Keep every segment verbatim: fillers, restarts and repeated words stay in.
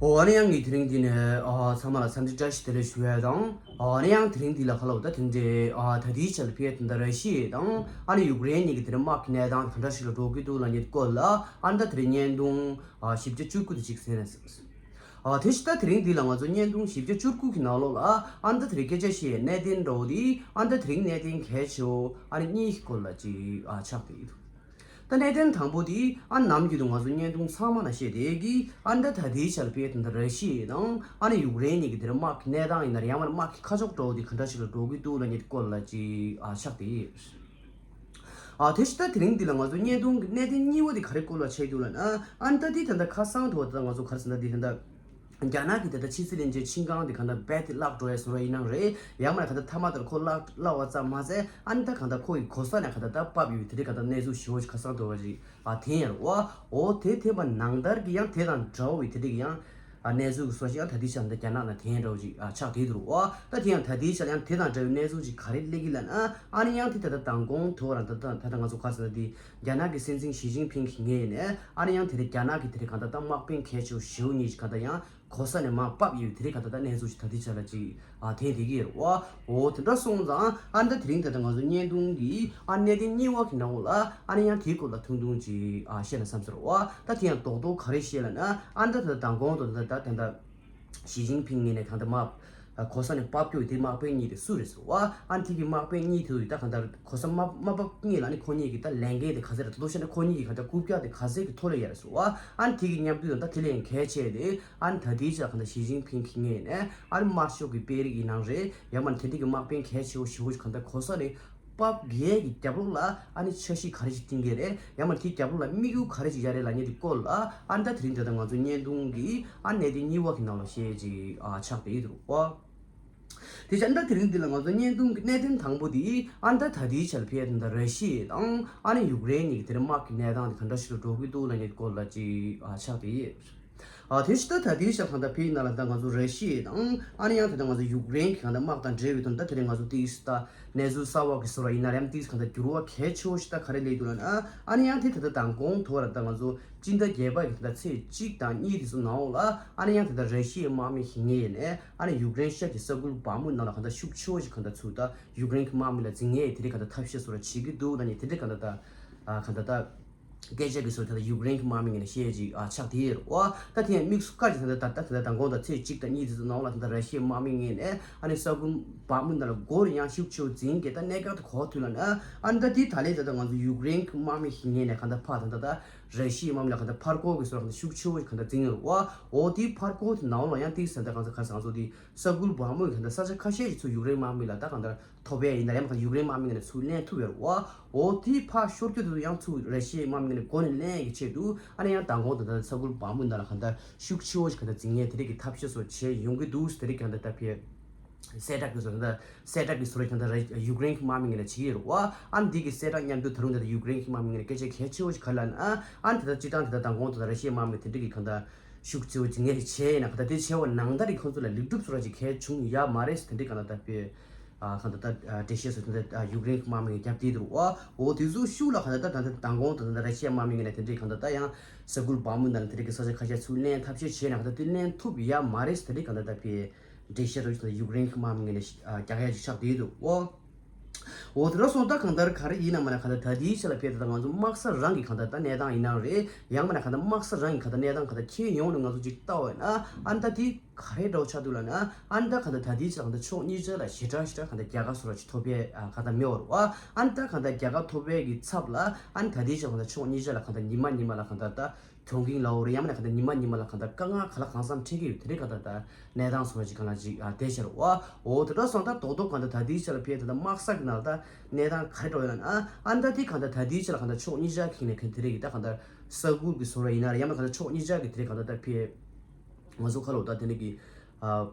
ཨོ་ཨ་ནི་ཡང་ངས་དེ་རིང་འདི་ནས་ཨ་ཚང་མ་ལ་འཚམས་འདྲི་བཀྲ་ཤིས་བདེ་ལེགས་ཞུ་ཡ་དང་། ཨོ་ཨ་ནི་ཡང་དེ་རིང་འདི་ལ་ཁ་ལོ་ད་དེ་འདྲའི་ཨ་ད་ལྟའི་ཆར་ཕེ་དེ་འདྲ་ར་ཤི་ཡ་དང་ཨ་ནི་ཡུཀ་རེན་གཉིས་ཀྱི་དེ་འདྲ་དམག་གི་གནས་སྟངས་ག་འདྲ་ཞིག་ལ་འགྲོ་གི་འདུག་ལབ་མཁན་སྐོར་ལ་ཨ་ནི་ད་དེ་རིང་བརྙན་ཐུང་ཨ་བཞི་བརྒྱ་བཅུ་དགུ་དེ་ཅིག་གསན་ན་ཟེར། ཨ་དེ་བཞིན་ད་དེ་རིང་འདི་ལ་ང་ཚོ་བརྙན་ཐུང་བཞི་བརྒྱ་བཅུ་དགུ་གི་ནང་ལོགས་ལ་ཨ་ནི་ད་དེ་རིང་སྐད་ཆ་བཤད་གནད་དོན་འདྲ་བོ་དེ་ཨ་ནི་ད་དེ་རིང་གནད་དོན་གལ་ཆེ་བོ་ཨ་ནི་གཉིས་ཀྱི་སྐོར་ལ་ཅིག་ཨ་ཆགས་བསྡད་ཀྱི་འདུག་ད་གནད་དོན་དང་པོ་དེ་ཨ་ནམ་རྒྱུན་དུ་ང་ཚོ་བརྙན་ཐུང་ཚང་མ་ན་བཤད་བསྡད་ཀྱི་ཨ་ད་ད་ལྟའི་ཆར་ཕེ་དེ་འདྲ་ར་ཤི་ཡ་དང་ཨ་ནི་ཡུཀ་རེན་གཉིས་ཀྱི་དེ་འདྲ་དམག་གི་གནས་སྟངས་ཡིན་ན་རེད། ཡང་མིན་ན་དམག་གི་ཁ་ཕྱོགས་འདྲ་བོ་དེ་ག་འདྲ་ཞིག་ལ་འགྲོ་གི་འདུག་ལབ་མཁན་དེ་སྐོར་ལ་ཅིག་ཨ་ཆགས་བསྡད་ཡོད། ཨ་དེ་བཞིན་ད་དེ་རིང་འདི་ལ་ང་ཚོ་བརྙན་ཐུང་གི་གནད་དོན་གཉིས་པ་དེ་ག་རེ་སྐོར་ལ་ཆགས་འདུག་ལབ་ན་ཨ་ད་དེ་ད་ལྟ་ཁ་སང་དུ་བ་ད་ང་ཚོ་ག་རེ་ཟེར་ན་དེ་ད་ལྟ། རྒྱ་ནག་གི་ད་ལྟ་ཕྱི་སྲིད་བློན་ཆེན་ཆིན་ཀང་དེ་གང་ལྟར་རྦད་དེ་བརླག་འགྲོ་ཡ་བཟོ་འདྲ་ཡིན་ནའང་རེད། ཡང་མིན་ན་གང་ལྟར་མཐའ་མ་དེར་ཁོ་བརླག་བརླག་པ་ཙམ་མ་ཟད་ཨ་ནི་ད་གང་ལྟར་ཁོ་ཡི་གོ་ས་ནས་གང་ལྟར་ད་ཕབ་ཡོད་དེ་འདྲའི་གང་ལྟར་གནས་ཚུལ་ཞེ་པོ་ཞིག་ཁ་སང་དུ་བ་ཞིག་ཨ་འཐེན་ཡོད་རེད་བ། འོ་དེ་འཐེན་པ་ནང་ལྟར་གྱི་ཡང་དེ་དང་འདྲ་བོ་ཡི་དེ་འདྲའི་གི་ཡང་ཨ་གནས་ཚུལ་གྱི་བཟོ་ཞིག་ཡང་ད་ལྟའི་ཆར་འདི་རྒྱ་ནག་ནང་འཐེན་འདྲ་བོ་ཞིག་ཨ་ཆགས་བསྡད་འདུག་རེད་བ། ད་དེ་ཡང་ད་ལྟའི་ཆར་ཡང་དེ་དང་འདྲ་བའི་གནས་ཚུལ་ཞིག་ག་རེ་སླེབས་ཀྱི་ལབ་ན་ཨ་ནི་ཡང་དེ་ད་ལྟ་མདང་དགོང་དུ་བ་རང་ད་ལྟ་ད་ལྟ་ང་ཚོ་ག་རེ་ཟེར་ན་དེ་རྒྱ་ནག་གི་སྲིད་འཛིན་ཞི་ཅིན་ཕིང་གི་ངོས་ནས་ཨ་ནི་ཡང་དེ་རིང་རྒྱ་ནག་གི་དེ་རིང་གང་ལྟར་ད་དམག་དཔོན་གལ་ཆེ་བོ་ཞེ་པོ་གཉིས་ཀྱི་གང་ལྟར་ཡང་གོ་ས་ནས་མར་ཕབ་ཡོད་དེ་རིང་གང་ལྟར་ད་གནས་ཚུལ་ཞིག་ད་ལྟའི་ཆར་ལ་ཅིག་ཨ་འཐེན་བསྡད་ཀྱི་ཡོད་རེད་བ། འོ་དེ་འདྲ་སོང་ཙང་ཨ་ནི་ད་དེ་རིང་ད་ལྟ་ང་ཚོ་བརྙན་ཐུང་གི་ཨ་གནད་དོན་གཉིས་པ་གི་ནང་ལོགས་ལ་ཨ་ནི་ཡང་དེའི་སྐོར་ལ་ཐུང་ཐུང་ཅིག་ཨ་བཤད་ན་བསམ་ཟེར་བ། ད་དེ་ཡང་རྡོག་རྡོག་ག་རེ་བཤད་ལབ་ན་ཨ་ནི་ད་ད་ལྟ་མདང་དགོང་དུ་ད་ད་ད་ད། ཞི་ཅིན་ཕིང་ངོས་ནས་གང་ལྟར་དམག་གོ་ས་ནས་ཕབ་རྒྱུ་དེ་དམག་དཔོན་གཉིས་དེ་སུ་རེད་ཟེར་བ། ཨ་ནི་དེ་གི་དམག་དཔོན་གཉིས་དེ་ད་གང་ལྟར་གོ་ས་མ་མ་ཕབ་སྔོན་ལ་ཨ་ནི་ཁོ་གཉིས་ཀྱི་ད་ལས་འགན་དེ་ག་ཚད་རེད། ད་དུང་བཤད་ན་ཁོ་གཉིས་ཀྱི་གང་ལྟར་རྐུབ་བཀྱག་དེ་ག་ཚད་ཀྱི་ཐོག་ལ་ཡོད་རེད་ཟེར་བ། ཨ་ནི་དེ་གི་མཉམ་དུ་ད་དེ་ལས་གལ་ཆེ་དེ་ཨ་ནི་ད་ལྟའི་ཆར་གང་ལྟར་ཞི་ཅིན་ཕིང་གི་ངོས་ནས་ཨ་ནི་དམར་ཤོག་གི་དཔོན་རིགས་ཡིན་ནའང་རེད། ཡང་མིན་ན་དེ་འདྲ་གི་དམག་དཔོན་གལ་ཆེ་བོ་ཞེ་པོ་ཞིག་གང་ལྟར་གོ་ས་ནས་ཕབ་ཡས་ཀྱི་རྒྱབ་ལོགས་ལ་ཨ་ནི་འཆར་གཞི་ག་རེ་ཞིག་བཏིང་གི་རེད། ཡང་མིན་ན་དེའི་རྒྱབ་ལོགས་ལ་དམིགས་ཡུལ་ག་རེ་ཞིག་ཡོད་རེད་ལབ་མཁན་དེ་སྐོར་ལ་ཨ་ནི་ད་དེ་རིང་ད་ལྟ་ང་ཚོ་བརྙན་ཐུང་གི་ཨ་གནད་དོན་གཉིས་པ་གི་ནང་ལ་བཤད་ཅིག་ཨ་ཆགས་བསྡད་ཡོད་རེད་བ། དེ་བྱས་ཨ་ནི་ད་དེ་རིང་འདི་ལ་ང་ཚོ་བརྙན་ཐུང་གི་གནད་དོན་དང་པོ་དེ་ཨ་ནི་ད་ད་ལྟའི་ཆར་ཕེ་ད་ལྟ་ར་ཤི་ཡ་དང་ཨ་ནི་ཡུཀ་རེན་གཉིས་ཀྱི་དེ་རིང་དམག་གི་གནས་སྟངས་དེ་ག་འདྲ་ཞིག་ལ་འགྲོ་གི་འདུག་ལབ་མཁན་སྐོར་ལ་ཅིག་ཨ་ཆགས་བསྡད་ཡོད། ཨ་དེ་བཞིན་ད་ད་ལྟའི་ཆར་གང་ལྟར་ཕེ་ཡིན་ན་ལ་ད་ང་ཚོ་ར་ཤི་ཡ་དང་ཨ་ནི་ཡང་ད་ལྟ་ང་ཚོ་ཡུཀ་རེན་གྱི་གང་ལྟར་དམག་དང་འབྲེལ་བའི་དོན་ད་དེ་རིང་ང་ཚོ་ཏིས་ད་གནས་ཚུལ་གསར་བ་གི་བཟོ་འདྲ་ཡིན་ན་རེད། ཏིས་གང་ལྟར་འགྱུར་བ་གལ་ཆེ་བོ་ཞིག་ད་ག་རེ་སླེབས་འདུག་ལབ་ན་ཨ་ནི་ཡང་དེ་ད་ལྟ་མདང་དགོང་དུ་བ་ར་ད་ང་ཚོ་སྤྱི་ཟླ་བརྒྱད་པ་གི་ད་ལྟ་ཚེས་གཅིག་དང་གཉིས་དེ་ཚོ་ནང་ལ་ཨ་ནི་ཡང་དེ་ད་ར་ཤི་ཡའི་དམག་མི་ཞིག་ངོས་ནས་ཨ་ནི་ཡུཀ་རེན་ཤར་གྱི་ས་ཁུལ་བག་མུ་ནང་ལ་གང་ལྟར་ཤུགས་ཆེ་བོ་ཞིག་གང་ལྟར་ཚུར་ད་ཡུཀ་རེན་གྱི་དམག་མི་ལ་འཛིང་ཡས་དེ་འདྲའི་གང་ལྟར་ཐབས་ཤེས་བཟོ་འདྲ་བྱེད་ཀྱི་འདུག་ལབ་མཁན་དེ་འདྲའི་གང་ལྟར་ད་ཨ་གང་ལྟར་ད། སྐད་ཆ་གི་སོ་ད་ལྟ་ཡུཀ་རེན་གྱི་དམག་མི་ངོས་ནས་བཤད་ཅིག་ཨ་ཆགས་བསྡད་ཡོད་རེད་བ། ད་དེ་ཡང་དམིགས་སུ་བཀར་ཅིག་ད་ལྟ་ད་ད་ད་ལྟ་མདང་དགོང་དང་ཚེས་གཅིག་དང་གཉིས་དེ་ཚོ་ནང་ལ་ད་ལྟ་ར་ཤི་ཡའི་དམག་མི་ངོས་ནས་ཨ་ནི་ས་ཁུལ་བག་མུ་ནང་ལ་སྒོ་རེ་ཡང་ཤུགས་ཆེ་བོ་འཛིང་གི་ད་གནད་འགག་དེ་ག་པར་ཐུག་ལབ་ན་ཨ་ནི་ད་དེ་ད་ལས་ད་ལྟ་ང་ཚོ་ཡུཀ་རེན་གྱི་དམག་མི་ཞིག་ངོས་ནས་གང་ལྟར་ཕར་ད་ད་ད་ར་ཤི་ཡའི་དམག་མི་ལ་གང་ལྟར་ཕར་རྒོལ་གི་སོ་གང་ལྟར་ཤུགས་ཆེ་བོ་གང་ལྟར་འཛིང་ཡོད་རེད་བ། འོ་དེ་ཕར་རྒོལ་དེ་ནང་ལ་ཡང་ཏིག་ཙམ་ད་གང་ཚ་ག་ས་ང་ཚོ་དེ་ས་ཁུལ་བག་མུ་གི་གང་ལྟར་ས་ཆ་ཁ་ཤས་ཀྱི་ཚུར་ཡུཀ་རེན་དམག་མི་ལ་ད་གང་ལྟར་ཐོབ་པ་ཡིན་ན་ཡང་ཁ་ཡུཀ་རེན་དམག་མི་ངོས་ནས་ཚུར་ལེན་ཐུབ་ཡོད་རེད་བ། འོ་དེ་ཕར་ཤོར་རྒྱུ་དེ་ཚོ་ཡང་ཚུར་ར་ཤི་ཡའི་དམག་མི་ངོས་ནས་འགོ་ནས་ལེན་ཡག་གི་ཆེད་དུ་ཨ་ནི་ཡང་མདང་དགོང་དང་ད་ལྟ་ས་ཁུལ་བག་མུ་ནང་ལ་གང་ལྟར་ཤུགས་ཆེ་བོ་ཞིག་གང་ལྟར་འཛིང་ཡས་དེ་རིགས་ཀྱི་ཐབས་ཤེས་སོགས་བྱས་ཡོང་གི་འདུག་དེ་རིགས་གང་ལྟར་ད་ཕེ་གསལ་བསྒྲགས་ཀྱི་བཟོ་འདྲ་གསལ་བསྒྲགས་ཀྱི་བཟོ་འདྲ་གང་ལྟར་ཡུཀ་རེན་གྱི་དམག་མི་ངོས་ནས་བྱེད་ཀྱི་ཡོད་རེད་བ། ཨ་ནི་འདི་གི་གསལ་བསྒྲགས་མཉམ་དུ་ད་རུང་ད་ལྟ་ཡུཀ་རེན་གྱི་དམག་མི་ངོས་ནས་སྐད་ཆ་གལ་ཆེ་བོ་ཞིག་ག་རེ་ལབ་ན་ཨ་ནི་ད་ལྟ་སྤྱིར་བཏང་ད་ལྟ་མདང་དགོང་དང་ད་ར་ཤི་ཡའི་དམག་མི་དེ་འདྲ་གི་གང་ལྟར་ཤུགས་ཆེ་བོ་འཛིང་ཡས་བྱས་ན་གང་ལྟར་དེ་བྱས་པ་ནང་ལྟར་གྱི་ཁོང་ཚོ་ལ་ལེགས་གྲུབ་བཟོ་འདྲ་ཅིག་གལ་བྱུང་ཡོད་མ་རེད་ཟེར་དེ་འདྲའི་གང་ལྟར་ད་དཔེ་ཨ་གང་ལྟར་ད་འགྲེལ་བཤད་བཟོ་དེ་འདྲ་ཡུཀ་རེན་གྱི་དམག་མི་ངོས་རྒྱབ་བསྡད་འདུག་ཨ། འོ་དེ་ཚོ་ཤུགས་ལ་གང་ལྟར་ད་ད་ལྟ་མདང་དགོང་དང་ད་ལྟ་ར་ཤི་ཡའི་དམག་མི་ངོས་ནས་དེ་འདྲའི་གང་ལྟར་ད་ཡང་ས་ཁུལ་བག་མུ་ནང་ལ་དེ་འདྲའི་གི་ས་ཆ་ཁ་ཤས་ཚུར་ལེན་ཐབས་ཤེས་བྱས་ན་གང་ལྟར་དེ་ལེན་ཐུབ་ཡོད་མ་རེད་ཟེར་དེ་འདྲའི་གང་ལྟར་ད་དཔེ་འགྲེལ་བཤད་རོགས་ཀྱི་ཡུཀ་རེན་གྱི་དམག་མི་ངོས་ནས་རྒྱག་ཡ་ཅིག་ཆགས་བསྡད་འདུག་ཨོ། འོ་དེ་འདྲ་སོང་ད་གང་ལྟར་ག་རེ་ཡིན་ན་མ་ན་གང་ལྟར་ད་ལྟའི་ཆ་ལ་ཕེབས་ད་ང་ཚོ་དམག་ས་རང་གི་གང་ལྟར་ད་གནས་སྟངས་ཡིན་ནའང་རེད། ཡང་མ་ན་གང་ལྟར་དམག་ས་རང་གི་གང་ལྟར་གནས་སྟངས་གང་ལྟར་ཁྱེད་ཡོངས་ནས་ང་ཚོ་ཅིག་ལྟ་བས་ན་ཨ་ནི་ད་དེ་ག་རེ་འདྲ་བོ་ཆགས་འདུག་ལབ་ན་ཨ་ནི་ད་གང་ལྟར་ད་ལྟའི་ཆ་ལ་གང་ལྟར་ཕྱོགས་གཉིས་ཆ་ལ་ཞེ་དྲག་ཞེ་དྲག་གང་ལྟར་རྒྱལ་ཁ་བཟོ་འདྲ་ཅིག་ཐོབ་པའི་གང་ལྟར་མེད་པ་རེད་བ། ཨ་ནི་ད་གང་ལྟར་རྒྱལ་ཁ་ཐོབ་པའི་གི་ཚབ་ལ་ཨ་ནི་ད་ལྟའི་ཆ་ལ་གང་ལྟར་ཕྱོགས་གཉིས་ཆ་ལ་གང་ལྟར་ཉི་མ་ཉི་མ་ལ་གང་ལྟར་ད། གྱོང་གུན་ལའོ་རེད། ཡང་མིན་ན་གང་ལྟར་ཉི་མ་ཉི་མ་ལ་གང་ལྟར་དཀའ་ངལ་ག་ལ་གང་འཚམ་འཕྲད་ཀྱི་ཡོད་དེ་རིང་གང་ལྟར་ད་གནས་སྟངས་སོང་བ་ཅིག་གང་ལ་ཅིག་ཨ་བསྡད་ཤར་བ། འོ་དེ་འདྲ་སོང་ད་རྡོག་རྡོག་གང་ལྟར་ད་ལྟའི་ཆ་ལ་ཕེབས་ད་ལྟ་དམག་ས་གི་ནང་ལ་ད་གནས་སྟངས་ག་རེ་འགྲོ་ཡོད་ན་ཨ་ཨ་ད་དེ་གང་ལྟར་ད་ལྟའི་ཆ་ལ་གང་ལྟར་ཕྱོགས་གཉིས་ཆ་གི་ནས་གང་དེ་རིང་གི་ད་གང་ལྟར་ས་ཁུལ་གི་བཟོ་འདྲ་ཡིན་ན་རེད། ཡང་མིན་ན་གང་ལྟར་ཕྱོགས་གཉིས་ཆ་གི་དེ་རིང་གང་ལྟར་ད་ཕེབས་ང་ཚོ་ཁ་ལོ་ད་དེ་རིང་གི་ཨ།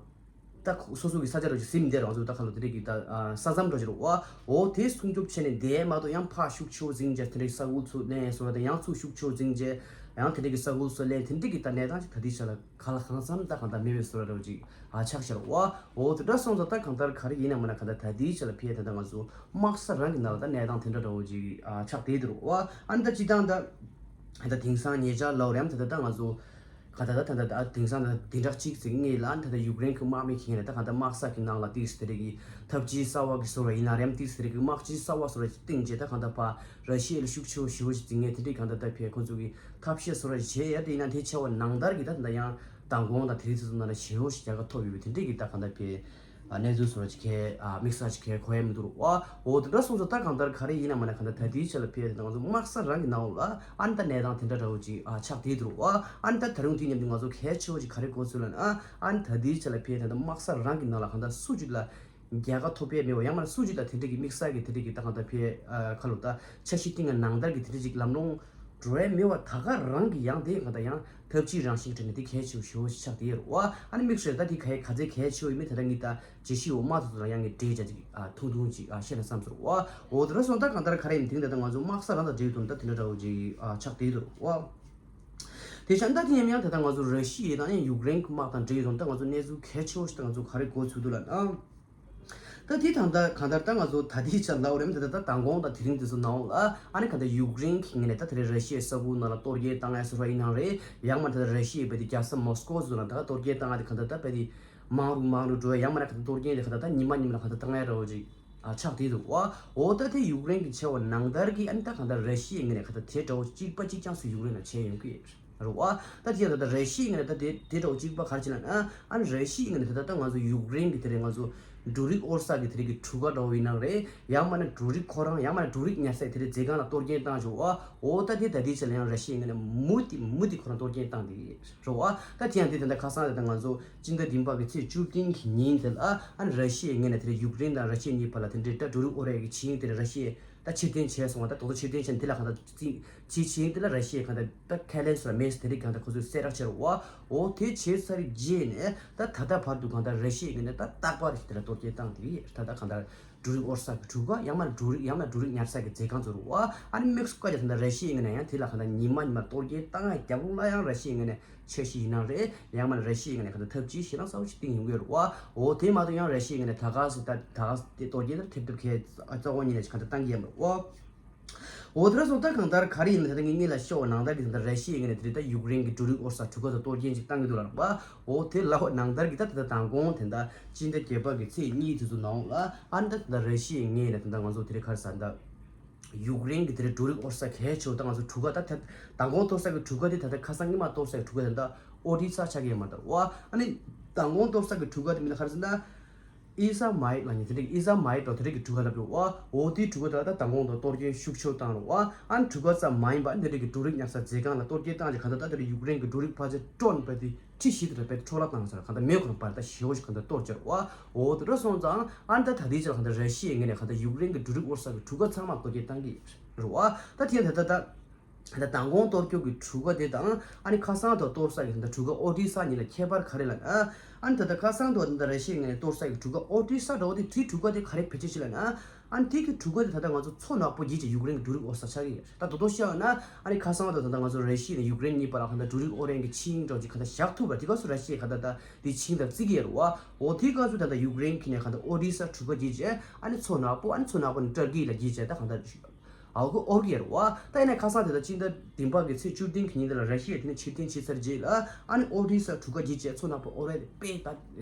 ད་སོ་སོ་གི་ས་ཆ་རོ་ཅིག་ཟིན་བསྡད་རང་ཚོ་ད་ཁ་ལོ་དེ་འདྲས་ཀྱི་ད་ས་མཚམས་རོ་ཅིག་རོ་བ། འོ་དེ་སྲུང་སྐྱོབ་བྱས་ནས་བསྡད་མ་གཏོགས་ཡང་ཕར་ཤུགས་ཆེ་བོ་འཛིང་བྱས་དེ་འདྲས་ས་ཁུལ་ཚུར་ལེན་བཟོ་ར་དང་ཡང་ཚུར་ཤུགས་ཆེ་བོ་འཛིང་བྱས་ཡང་དེ་འདྲས་ཀྱི་ས་ཁུལ་ཚུར་ལེན་དེ་འདྲས་ཀྱི་ད་གནས་སྟངས་ཅིག་ད་ལྟའི་ཆ་ལ་ག་ལ་གང་འཚམ་ད་གང་ལྟར་མེད་པའི་བཟོ་ར་རོ་ཅིག་ཨ་ཆགས་ཤར་བ། འོ་དེ་འདྲ་སོང་ཙང་ད་གང་ལྟར་ག་རེ་ཡིན་ན་མིན་ན་གང་ལྟར་ད་ལྟའི་ཆ་ལ་ཕེ་ད་ལྟ་ང་ཚོ་དམག་ས་རང་གི་ནང་ལ་ད་གནས་སྟངས་དེ་འདྲ་འདྲ་བོ་ཅིག་ཨ་ཆགས་བསྡད་དེ་རོ་བ། ཨ་ནི་ད་སྤྱི་བཏང་ད་ད་དེང་སང་ཉེ་ཆར་ལའོ་རེམ་ད་ད་ད་ང་ཚོ། ག་ད་ད་ད་ད་ད་དེང་སང་ད་དེ་འདྲ་གཅིག་ཙིག་ངེས་ལ་ད་ད་ཡུཀ་རེན་གི་དམག་མི་ཁེ་ངེས་ད་ག་ད་དམག་ས་གི་ནང་ལ་ཏིག་སི་དེ་རིགས་ཀྱི་འཐབ་ཇུས་གསར་བ་གི་བཟོ་ར་ཡིན་ན་རེམ་ཏིག་སི་དེ་རིགས་ཀྱི་དམག་ཇུས་གསར་བ་བཟོ་ར་སྟེང་བྱས་ད་ག་ད་ཕ་ར་ཤི་ཡ་ལ་ཤུགས་ཆེ་བོ་ཞེ་བོ་ཞིག་འཛིང་ངེས་དེ་འདྲའི་ག་ད་ད་ཕེ་ཁོ་ཚོ་གི་ཐབས་ཤེས་བཟོ་ར་ཞིག་བྱས་ཡ་དེ་ཡིན་ན་དེ་ཆེ་བ་ནང་ལྟར་གི་ད་ད་ཡང་མདང་དགོང་དང་དེ་རིང་ཚོ་ཚོ་ནང་ལ་ཞེ་བོ་ཞིག་རྒྱལ་ཁ་ཐོབ་ཡོད་པའི་དེ་འདྲའི་གི་ད་ག་ད་ཕེ། ཨ་གནས་ཚུལ་སོགས་ཅིག་གས་ཨ་དམིགས་བསལ་ཅིག་གས་གོ་ཡ་མི་འདུག་རོ། ཨོ་དེ་འདྲ་སོང་ཙང་ད་གང་ལྟར་ག་རེ་ཡིན་ན་མ་ན་གང་ལྟར་ད་ལྟའི་ཆ་ལ་ཕེབས་ཏེ་ང་ཚོ་དམག་ས་རང་གི་ནང་ལ་ཨ་ནི་ད་གནས་སྟངས་དེ་འདྲ་འདྲ་བོ་ཅིག་ཨ་ཆགས་བསྡད་འདུག་རོ། ཨ་ནི་ད་ད་རུང་དེ་མཉམ་དུ་ང་ཚོ་གལ་ཆེ་བོ་ཅིག་ག་རེ་གོ་ཚུལ་ལ་ཨ་ཨ་ནི་ད་ལྟའི་ཆ་ལ་ཕེབས་ཏེ་ད་དམག་ས་རང་གི་ནང་ལ་གང་ལྟར་སུ་ཅིག་ལ་རྒྱལ་ཁ་ཐོབ་པས་མེད་པ་ཡང་མ་ན་སུ་ཅིག་ལ་དེ་འདྲ་གི་དམིགས་བསལ་གི་དེ་འདྲ་གི་ད་གང་ལྟར་ཕེབས་ཨ་ཁ་ལོ་ད་འཆར་གཞི་སྟེང་གི་ནང་ལྟར་གི་དེ་འདྲ་ཅིག་ལམ་ལྷོང་འགྲོ་ཡ་མེད་པ་ད་ག་རང་གི་ཡང་དེ་གང་ལྟར་ཡང་ཐབས་ཇུས་རང་བཞིན་གྱི་གྲས་ནས་དེ་གལ་ཆེ་བོ་ཞེ་བོ་ཞིག་ཆགས་བསྡད་ཡོད་རེད་བ། ཨ་ནི་དམིགས་བསལ་ད་དེ་ག་ག་ཚད་གལ་ཆེ་བོ་ཡིན་མིན་ད་ལྟ་ངས་ད་ཇེ་ཤི་འོ་མ་དེ་ཚོ་ལ་ཡང་ངས་འགྲེལ་བྱ་ཅིག་ཨ་ཐུང་ཐུང་ཅིག་ཨ་བཤད་ན་བསམ་སོང་རེད་བ། འོ་དེ་འདྲ་སོང་ད་གང་ལྟར་ག་རེ་ཡིན་དེང་ད་ལྟ་ང་ཚོ་དམག་ས་རང་དང་འབྲེལ་ཡོད་དོན་ད་དེ་འདྲ་འདྲ་བོ་ཅིག་ཨ་ཆགས་བསྡད་ཡོད་རེད་བ། དེ་བཞིན་ད་དེ་ཡང་ཡང་ད་ལྟ་ང་ཚོ་ར་ཤི་ཡ་དང་ཡང་ཡུཀ་རེན་གྱི་དམག་དང་འབྲེལ་ཡོད་དོན་ད་ང་ཚོ་གནས་ཚུལ་གལ་ཆེ་བོ་ཞིག་ད་ང་ཚོ་ག་རེ་གོ་ཚུལ་འདུག་ལབ་ན། ད་དེ་དང་ད་གང་ལྟར་ད་ང་ཚོ་ད་ལྟའི་ཆར་ལབ་རེད་མི་ད་ད་ད་མདང་དགོང་དང་དེ་རིང་དེ་ཚོ་ནང་ལ་ཨ་ནི་གང་ལྟར་ཡུཀ་རེན་གྱི་ངོས་ནས་ད་དེ་རིང་ར་ཤི་ཡའི་ས་ཁུལ་ནང་ལ་གཏོར་རྒོལ་བཏང་ཡ་སོ་སོ་ཡིན་ནའང་རེད། ཡང་མ་ད་ད་ར་ཤི་ཡའི་བས་དེ་རྒྱལ་ས་མོ་སི་ཀོ་ཚོ་ལ་ད་གཏོར་རྒོལ་བཏང་ཡ་དེ་གང་ལྟར་ད་བས་དེ་མང་རུ་མང་རུ་འགྲོ་ཡ་ཡང་མ་ན་གང་ལྟར་གཏོར་རྒོལ་དེ་གང་ལྟར་ད་ཉི་མ་ཉི་མ་ལ་གང་ལྟར་བཏང་ཡ་འདྲ་བོ་ཅིག་ཨ་ཆགས་བསྡད་འདུག་བ། འོ་ད་དེ་ཡུཀ་རེན་གྱི་ཆེ་བ་ནང་ལྟར་གྱི་ཨ་ནི་ད་གང་ལྟར་ར་ཤི་ཡའི་ངོས་ནས་གང་ལྟར་དེ་འདྲ་བོ་གཅིག་པ་གཅིག་རྐྱང་སུ་ཡུཀ་རེན་ལ་བྱས་ཡོང་གི་རེད་བ། ད་དེ་ད་ད་ར་ཤི་ཡའི་ངོས་ནས་ད་དེ་དེ་འདྲ་བོ་གཅིག་པ་ག་རེ་བྱས་ན་ཨ་ཨ་ནི་ར་ཤི་ཡའི་ངོས་ནས་ད་ད་ད་ང་ཚོ་ཡུཀ་རེན་གྱི་དེ་རེད་ང་ཚོ་འབྲུ་རིགས་དབོར་ས་གི་དེ་རིགས་ཀྱི་གྲུ་ཁ་འདྲ་བོ་ཡིན་ནའང་རེད། ཡང་མ་ན་འབྲུ་རིགས་ཁོ་རང་ཡང་མ་ན་འབྲུ་རིགས་ཉར་ས་དེ་རིགས་མཛོད་ཁང་ལ་གཏོར་སྐྱོན་བཏང་བྱུང་བ། འོ་ད་དེ་ད་དེ་ཆ་ལ་ཡང་ར་ཤི་ཡའི་ངོས་ནས་མུ་མཐུད་མུ་མཐུད་ཁོ་རང་གཏོར་སྐྱོན་བཏང་དེ་རེད་བ། ད་དེ་ཡང་དེ་ད་ད་ཁ་སང་དེ་ད་ང་ཚོ་སྤྱི་ཟླ་བདུན་པ་གི་ཚེས་བཅུ་བདུན་གྱི་ཉིན་དེ་ལ་ཨ་ནི་ར་ཤི་ཡའི་ངོས་ནས་དེ་རིང་ཡུཀ་རེན་དང་ར་ཤི་ཡ་གཉིས་བར་ལ་དེ་འདྲའི་ད་འབྲུ་རིགས་དབོར་ཡས་ཀྱི་ཆིངས་ཡིག་དེ་ར་ཤི་ཡས་ད་ཕྱིར་འཐེན་བྱས་སོང་བ། ད་དོ་དོ་ཕྱིར་འཐེན་བྱས་ནས་དེ་ལ་གང་ལྟར་ཅིག་ཅིག་ཆིངས་ཡིག་དེ་ལ་ར་ཤི་ཡས་གང་ལྟར་ད་ཁས་ལེན་སོང་མེད་ཟེར་དེ་རིགས་གང་ལྟར་ཁོ་ཚོས་གསལ་བསྒྲགས་བྱས་རེད་བ། འོ་དེ་བྱས་ཚར་རྗེས་ནས་ད་ད་ལྟ་བར་དུ་གང་ལྟར་ར་ཤི་ཡའི་ངོས་ནས་ད་རྟག་པར་དེ་ལ་གཏོར་སྐྱོན་བཏང་དེ་ད་ལྟ་གང་ལྟར་འབྲུ་རིགས་དབོར་ས་གི་གྲུ་ཁ་ཡང་མ་འབྲུ་རིགས་ཡང་མ་འབྲུ་རིགས་ཉར་ས་གི་མཛོད་ཁང་ཚོ་རུ་བ། ཨ་ནི་དམིགས་སུ་བཀར་ཏེ་ད་ལྟ་ར་ཤི་ཡའི་ངོས་ནས་ཡང་དེ་ལ་གང་ལྟར་ཉི་མ་ཉི་མ་གཏོར་སྐྱོན་བཏང་ཡ་རྒྱབ་ལོགས་ལ་ཡང་ར་ཤི་ཡའི་ངོས་ནས་འཆར་གཞི་ཡིན་ནའང་རེད། ཡང་མ་ན་ར་ཤི་ཡའི་ངོས་ནས་གང་ལྟར་ཐབས་ཇུས་ཞེ་དྲག་གསར་པ་ཞིག་བཏིང་ཡོང་གི་ཡོད་རེད་བ། འོ་དེ་མ་གཏོགས་ཡང་ར་ཤི་ཡའི་ངོས་ནས་ད་ག་སེ་ད་ད་ག་སེ་དེ་གཏོར་སྐྱོན་དེ་ཐེབས་ཐུབ་མཁན་རྩ་བ་ཉིད་ནས་གང་ལྟར་བཏང་གི་ཡོད་མ་རེད་བ། འོ་དེ་འདྲ་སོང་ད་གང་ལྟར་ག་རེ་ཡིན་ན་ད་ལྟ་ངས་སྔོན་ལ་ཤོད་པ་ནང་ལྟར་གྱི་ད་ལྟ་ར་ཤི་ཡའི་ངོས་ནས་དེ་རིང་ད་ཡུཀ་རེན་གྱི་འབྲུ་རིགས་དབོར་ས་གྲུ་ཁ་ཚོ་གཏོར་སྐྱོན་ཅིག་བཏང་གི་འདུག་ལབ་པ། འོ་དེ་ལབ་པ་ནང་ལྟར་གྱི་ད་ད་ལྟ་མདང་དགོང་དེ་འདྲ་སྤྱི་ཟླ་བརྒྱད་པ་གི་ཚེས་གཉིས་དེ་ཚོ་ནང་ལ་ཨ་ནི་ད་ད་ལྟ་ར་ཤི་ཡའི་ངོས་ནས་ད་ལྟ་ང་ཚོ་དེ་རིང་ག་རེ་ཟེར་ད། ཡུཀ་རེན་གྱི་དེ་རིང་འབྲུ་རིགས་དབོར་ས་གལ་ཆེ་བ་ད་ང་ཚོ་གྲུ་ཁ་ད་ད་མདང་དགོང་གཏོར་ས་གི་གྲུ་ཁ་དེ་ད་ལྟ་ཁ་སང་སྔོན་མ་གཏོར་ས་གི་གྲུ་ཁ་དེ་ད་ཨོ་ཌི་ས་ཆགས་ཀྱི་ཡོད་མ་རེད་བ། ཨ་ནི་མདང་དགོང་གཏོར་ས་གི་གྲུ་ཁ་དེ་མིན་ན་ག་རེ་ཟེར་ན། ཨི་ཟ་མ་ཡིག་ལབ་མཁན་དེ་འདྲ་གི་ཨི་ཟ་མ་ཡིག་དང་དེ་འདྲ་གི་གྲུ་ཁ་ལབ་རེད་བ། འོ་དེའི་གྲུ་ཁ་དེ་ད་ལྟ་མདང་དགོང་དང་གཏོར་སྐྱོན་ཤུགས་ཆེ་བཏང་རེད་བ། ཨ་ནི་གྲུ་ཁ་ཙམ་མ་ཡིན་པ་འདི་འདྲ་གི་འབྲུ་རིགས་ཉར་ས་མཛོད་ཁང་ལ་གཏོར་སྐྱོན་བཏང་རྗེས་གང་ལྟར་ད་དེ་འདྲ་ཡུཀ་རེན་གྱི་འབྲུ་རིགས་ཕལ་ཆེར་ཀྲོན་པ་དེ་ཁྲི་བཞི་དེ་འདྲ་བས་འཕྲོ་བརླག་བཏང་ས་རེད། གང་ལྟར་མེད་ཁོ་རང་པར་ད་ཞེ་བོ་ཞིག་གང་ལྟར་གཏོར་བཅུག་བ། འོ་དེ་འདྲ་སོང་ཙང་ཨ་ནི་ད་ད་ལྟའི་ཆར་གང་ལྟར་ར་ཤི་ཡའི་ངོས་ནས་གང་ལྟར་ཡུཀ་རེན་གྱི་འབྲུ་རིགས་དབོར་ས་གི་གྲུ་ཁ་ཚང་མ་གཏོར་སྐྱོན་བཏང་གི་རེད་བ། ད་དེ་ད་ད་ད། ད་མདང་དགོང་གཏོར་སྐྱོན་གྱི་གྲུ་ཁ་དེ་དང་ཨ་ནི་ཁ་སང་དུ་གཏོར་ས་གི་ད་གྲུ་ཁ་ཨོ་ཌི་ས་གཉིས་ལ་ཁྱད་པར་ག་རེ་ལབ་ན། ཨ་ནི་ད་ལྟ་ཁ་སང་དུ་ད་ར་ཤི་ཡའི་ངོས་ནས་གཏོར་ས་གི་གྲུ་ཁ་ཨོ་ཌི་ས་འདྲ་བོ་དེ་དེའི་གྲུ་ཁ་དེ་ག་རེ་བེད་སྤྱོད་བྱེད་ལབ་ན། ཨ་ནི་དེ་གི་གྲུ་ཁ་དེ་ད་ལྟ་ང་ཚོ་མཚོ་ནག་པོ་བརྒྱུད་ཅིག་ཡུཀ་རེན་གྱི་འབྲུ་རིགས་དབོར་ས་ཆགས་ཀྱི་ཡོད་རེད། ད་དོ་དོ་བཤད་ཡོད་ན་ཨ་ནི་ཁ་སང་དུ་ད་ལྟ་ང་ཚོ་ར་ཤི་ཡ་དང་ཡུཀ་རེན་གཉིས་བར་ལ་གང་ལྟར་འབྲུ་རིགས་དབོར་ཡ་གི་ཆིངས་འདྲ་བོ་ཅིག་གང་ལྟར་བཞག་ཐུབ་པ་དེ་སྐབས་སུ་ར་ཤི་ཡས་གང་ལྟར་ད་དེ་ཆིངས་དང་བརྩི་གི་ཡོད་རེད་བ། འོ་དེ་སྐབས་སུ་ད་ལྟ་ཡུཀ་རེན་གྱི་ནས་གང་ལྟར་ཨོ་ཌི་ས་གྲུ་ཁ་བརྒྱུད་ཅིག་ཨ་ནི་མཚོ་ནག་པོ་ཨ་ནི་མཚོ་ནག་པོ་ནས་ཏུར་ཀི་ལ་བརྒྱུད་ཅིག་ད་གང་ལྟར། ཨའོ་ཁོ་དབོར་གྱི་ཡོད་རེད་བ། ད་ཡིན་ན་ཁ་སང་དེ་ལྟར་སྤྱི་ཟླ་བདུན་པ་གི་ཚེས་བཅུ་བདུན་གྱི་ཉིན་དེ་ལ་ར་ཤི་ཡས་དེ་ནས་ཕྱིར་འཐེན་བྱས་ཚར་རྗེས་ལ་ཨ་ནི་ཨོ་ཌི་ས་གྲུ་ཁ་བརྒྱུད་ཅིག་མཚོ་ནག་པོ་དབོར་བས་དཔེ་ད་